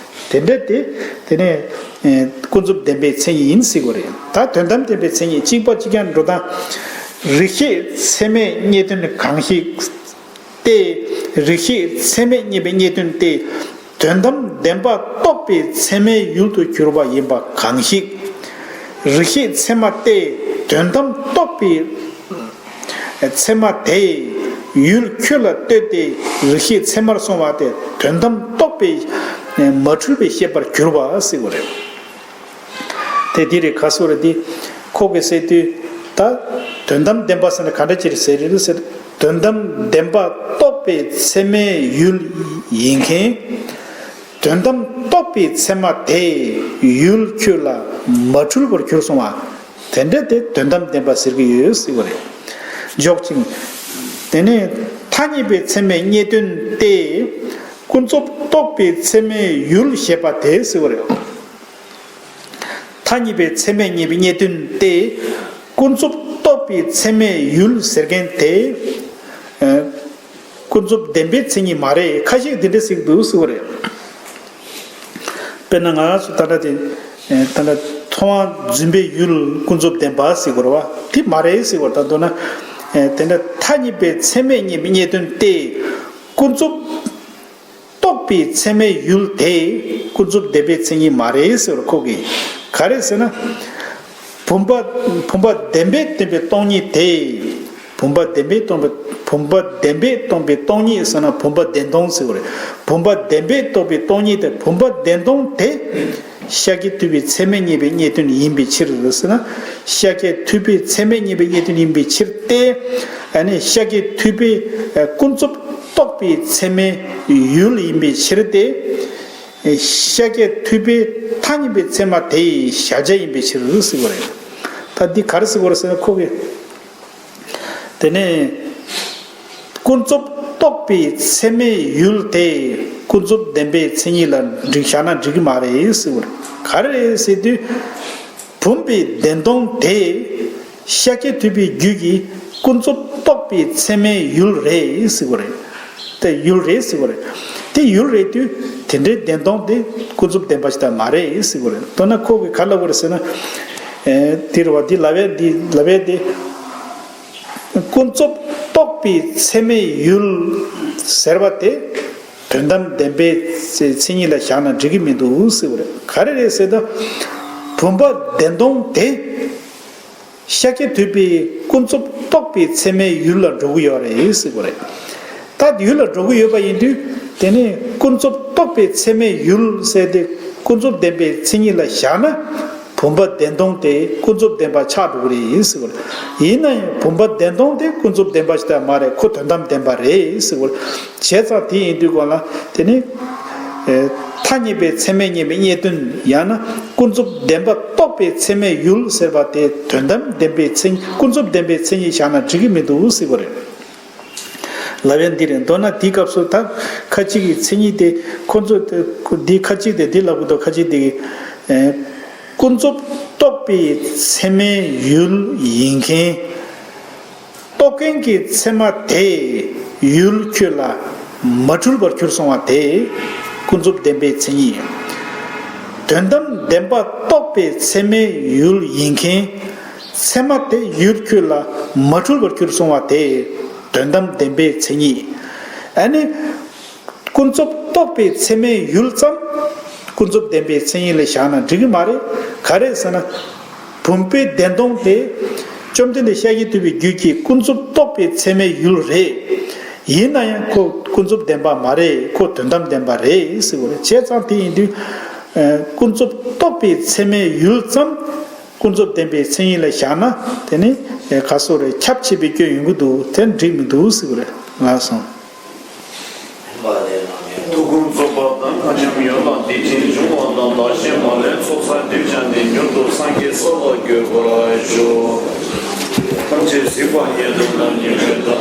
དེ་འདྲ་དེ། དེ་ནས་ཀུན་རྫོབ་བདེན་པའི་མཚན་ཉིད་ཡིན་ཟེར་དགོས་རེད། ད་དོན་དམ་བདེན་པའི་མཚན་ཉིད་གཅིག་པ་གཅིག་རྐྱང་འགྲོ་སྟངས། རིགས་ཤེས་ཚད་མས་རྙེད་དོན་གང་ཞིག་སྟེ། རིགས་ཤེས་ཚད་མས་རྙེད་པའི་རྙེད་དོན་ཏེ། དོན་དམ་བདེན་པ་རྟོགས་པའི་ཚད་མའི་ཡུལ་དུ་གྱུར་པ་ཡིན་པ་གང་ཞིག་རིགས་ཤེས་ཚད་མ་སྟེ། དོན་དམ་རྟོགས་པའི་ཚད་མ་དེ་ཡུལ་ཁྱོད་ལ་ལྟོས་ཏེ་རིགས་ཤེས་ཚད་མར་སོང་བ་སྟེ། དོན་དམ་རྟོགས་པའི་མ་འཁྲུལ་པའི་ཤེས་པར་གྱུར་པ་ཟེར་བ་རེད། དེ་འདི་རེད། ག་སོ་རེད། འདི་ཁོ་གིས་ཟེར་དུས། ད་དོན་དམ་བདེན་པ་ཟེར་ན་ག་འདྲ་ཅིག་རེད་ཟེར་རེད་ཟེར། དོན་དམ་བདེན་པ་རྟོགས་པའི་ཚད་མའི་ཡུལ་ཡིན་མཁན། དོན་དམ་རྟོགས་པའི་ཚད་མ་དེ་ཡུལ་ཁྱོད་ལ་མ་འཁྲུལ་བར་གྱུར་སོང་བ། དེ་འདྲ་དེ་དོན་དམ་བདེན་པ་ཟེར་གྱི་ཡོད་ཟེར་བ་རེད། འཇོག་ཅིང་། དེ་ནས་ཐ་སྙད་པའི་ཚད་མས་རྙེད་དོན་ཏེ། ཀུན་རྫོབ་རྟོགས་པའི་ཚད་མའི་ཡུལ་ཞེས་པ་དེ་ཟེར་བ་རེད། ཐ་སྙད་པའི་ཚད་མས་རྙེད་པའི་རྙེད་དོན་ཏེ། ཀུན་རྫོབ་རྟོགས་པའི་ཚད་མའི་ཡུལ་ཟེར་མཁན་དེ། ཀུན་རྫོབ་བདེན་པའི་མཚན་ཉིད་མ་རེད། ཁ་ཤས་འདི་འདྲ་ཟེར་གྱི་འདུག་ཟེར་བ་རེད། དཔེར་ན་ང་རང་ཚོ་ད་ལྟ་དེ། ད་ལྟ་མཐོང་བ་རྫུན་པའི་ཡུལ་ཀུན་རྫོབ་བདེན་པ་ཟེར་དགོས་རེད་བ། དེ་མ་རེད་ཟེར་བ་རེད། ད་མདོར་ན། དེ་འདྲ་ཐ་སྙད་པའི་ཚད་མས་རྙེད་པའི་རྙེད་དོན་ཏེ། ཀུན་རྫོབ་རྟོགས་པའི་ཚད་མའི་ཡུལ་དེ་ཀུན་རྫོབ་བདེན་པའི་མཚན་ཉིད་མ་རེད་ཟེར་བར་ཁོ་གིས། ག་རེ་ཟེར་ན། བུམ་པ། བུམ་པ་བདེན་པས་སྟོང་པའི་སྟོང་ཉིད་དེ། བུམ་པ་བདེན་པས་སྟོང་པའི། བུམ་པ་བདེན་པས་སྟོང་པའི་སྟོང་ཉིད་ཟེར་ན་བུམ་པ་བདེན་སྟོང་ཟེར་བ་རེད། བུམ་པ་བདེན་པས་རྟོགས་པའི་སྟོང་ཉིད་དེ། བུམ་པ་བདེན་སྟོང་དེ། ཤཱཀྱ་ཐུབ་པའི་ཚད་མས་རྙེད་པའི་རྙེད་དོན་ཡིན་པའི་ཕྱིར་ཟེར་ན། ཤཱཀྱ་ཐུབ་པའི་ཚད་མས་རྙེད་པའི་རྙེད་དོན་ཡིན་པའི་ཕྱིར་ཏེ། ཨ་ནི་ཤཱཀྱ་ཐུབ་པའི་ཀུན་རྫོབ་རྟོགས་པའི་ཚད་མའི་ཡུལ་ཡིན་པའི་ཕྱིར་ཏེ། ཤཱཀྱ་ཐུབ་པའི་ཐ་སྙད་པའི་ཚད་མ་དེ་ཡི་གཞལ་བྱ་ཡིན་པའི་ཕྱིར་ཟེར་བ་རེད། ད་འདི་ག་རེ་ཟེར་བ་རེད་ཟེར་ན་ཁོ་གིས། དེ་ནས་ཀུན་རྫོབ་རྟོགས་པའི་ཚད་མའི་ཡུལ་དེ་ཀུན་རྫོབ་བདེན་པའི་མཚན་ཉིད་ལ་འགྲིག་བཞག་ན་འགྲིག་གི་མ་རེད་ཟེར་བ་རེད། ག་རེ་རེད་ཟེར་དུས། བུམ་པའི་བདེན་སྟོང་དེ་ཤཱཀྱ་ཐུབ་པའི་རྒྱུད་ཀྱི་ཀུན་རྫོབ་རྟོགས་པའི་ཚད་མའི་ཡུལ་རེད་ཟེར་བ་རེད། དེ་ཡུལ་རེད་ཟེར་བ་རེད། དེ་ཡུལ་རེད་དུས་དེ་འདྲའི་བདེན་སྟོང་དེ་ཀུན་རྫོབ་བདེན་པ་ཞིག་ད་མ་རེད་ཟེར་བ་རེད། མདོར་ན་ཁོ་གིས་ག་ལབ་པ་རེད་ཟེར་ན། ཨེ། དེ་རེད་བ། འདི་ལབ་ཡས་འདི་ལབ་ཡས་དེ། ཀུན་རྫོབ་རྟོགས་པའི་ཚད་མའི་ཡུལ་ཟེར་བ་དེ། དོན་དམ་བདེན་པའི་མཚན་ཉིད་ལ་བཞག་ན་འགྲིག་གི་མི་འདུག་ཟེར་བ་རེད། ག་རེ་རེད་ཟེར་ན། བུམ་པ་བདེན་སྟོང་དེ་ཤཱཀྱ་ཐུབ་པའི་ཀུན་རྫོབ་རྟོགས་པའི་ཚད་མའི་ཡུལ་ལ་འགྲོ་གི་ཡོད་རེད་ཟེར་བ་རེད། ད་ཡུལ་ལ་འགྲོ་གི་ཡོད་པ་ཡིན་དུས། དེ་ནས་ཀུན་རྫོབ་རྟོགས་པའི་ཚད་མའི་ཡུལ་ཟེར་དེ་ཀུན་རྫོབ་བདེན་པའི་མཚན་ཉིད་ལ་བཞག་ན། བུམ་པ་བདེན་སྟོང་དེ་ཀུན་རྫོབ་བདེན་པ་ཆགས་འགྲོ་གི་རེད་ཟེར་བ་རེད། ཡིན་ན་ཡང་བུམ་པ་བདེན་སྟོང་དེ་ཀུན་རྫོབ་བདེན་པ་ཞིག་ད་མ་རེད། ཁོ་དོན་དམ་བདེན་པ་རེད་ཟེར་བ་རེད། བྱས་ཙང་དེ་ཡིན་དུས་གོང་ལ་དེ་ནི། ཨེ། ཐ་སྙད་པའི་ཚད་མས་རྙེད་པའི་རྙེད་དོན་ཡང་ན་ཀུན་རྫོབ་བདེན་པ་རྟོགས་པའི་ཚད་མའི་ཡུལ་ཟེར་བ་དེ་དོན་དམ་བདེན་པའི་མཚན། ཀུན་རྫོབ་བདེན་པའི་མཚན་ཉིད་བཞག་ན་འགྲིག་གི་མི་འདུག་ཟེར་བ་རེད། ལབ་ཡས་འདི་རེད། མདོར་ན་འདིའི་སྐབས་སུ་ད་ཁ་ཅིག་གི་མཚན་ཉིད་དེ་ཁོ་ཚོ་དེ་འདི་ཁ་ཅིག་དེ་འདི་ལབ་གི་འདུག་ཁ་ཅིག་དེ་གི། ཨེ། ཀུན་རྫོབ་རྟོགས་པའི་ཚད་མའི་ཡུལ་ཡིན་མཁན། རྟོགས་མཁན་གྱི་ཚད་མ་དེ་ཡུལ་ཁྱོད་ལ་མ་འཁྲུལ་བར་གྱུར་སོང་བ་དེ་ཀུན་རྫོབ་བདེན་པའི་མཚན་ཉིད། དོན་དམ་བདེན་པ་རྟོགས་པའི་ཚད་མའི་ཡུལ་ཡིན་མཁན། ཚད་མ་དེ་ཡུལ་ཁྱོད་ལ་མ་འཁྲུལ་བར་གྱུར་སོང་བ་དེ་དོན་དམ་བདེན་པའི་མཚན་ཉིད། ཨ་ནི། ཀུན་རྫོབ་རྟོགས་པའི་ཚད་མའི་ཡུལ་ཙམ་ཀུན་རྫོབ་བདེན་པའི་མཚན་ཉིད་ལ་བཞག་ན་འགྲིག་གི་མ་རེད། ག་རེ་ཟེར་ན། བུམ་པའི་བདེན་སྟོང་དེ་བཅོམ་ལྡན་འདས་ཤཱཀྱ་ཐུབ་པའི་རྒྱུད་ཀྱི་ཀུན་རྫོབ་རྟོགས་པའི་ཚད་མའི་ཡུལ་རེད། ཡིན་ན་ཡང་ཁོ་ཀུན་རྫོབ་བདེན་པ་མ་རེད། ཁོ་དོན་དམ་བདེན་པ་རེད་ཟེར་བ་རེད། བྱས་ཙང་དེ་ཡིན་དུས། ཨ། ཀུན་རྫོབ་རྟོགས་པའི་ཚད་མའི་ཡུལ་ཙམ་ཀུན་རྫོབ་བདེན་པའི་མཚན་ཉིད་ལ་བཞག་ན་དེ་ནི་ག་སོ་རེད། ཁྱབ་ཆེས་པའི་སྐྱོན་ཡོང་གི་འདུག་དེ་འགྲིག་མི་འདུག་ཟེར་བ་རེད། ལགས་སོ། ཐུགས་དགོངས་རྫོགས་པ་དང་མཁའ་མཉམ་ཡོད་ལ་འདི་ཕྱིར་འབྱུང་བ་དང་བདག་གཞན་མ་ལུས་ཚོགས་བསགས་སྒྲིབ་སྦྱངས་ཏེ་མྱུར་དུ་སངས་རྒྱས་སོ་ལ་འགོད་པར་ཤོག །ཐམས་ཅད་གཟིགས་པ་ཉིད་དུ་རྣམ་གཉིས་མེད་དོ།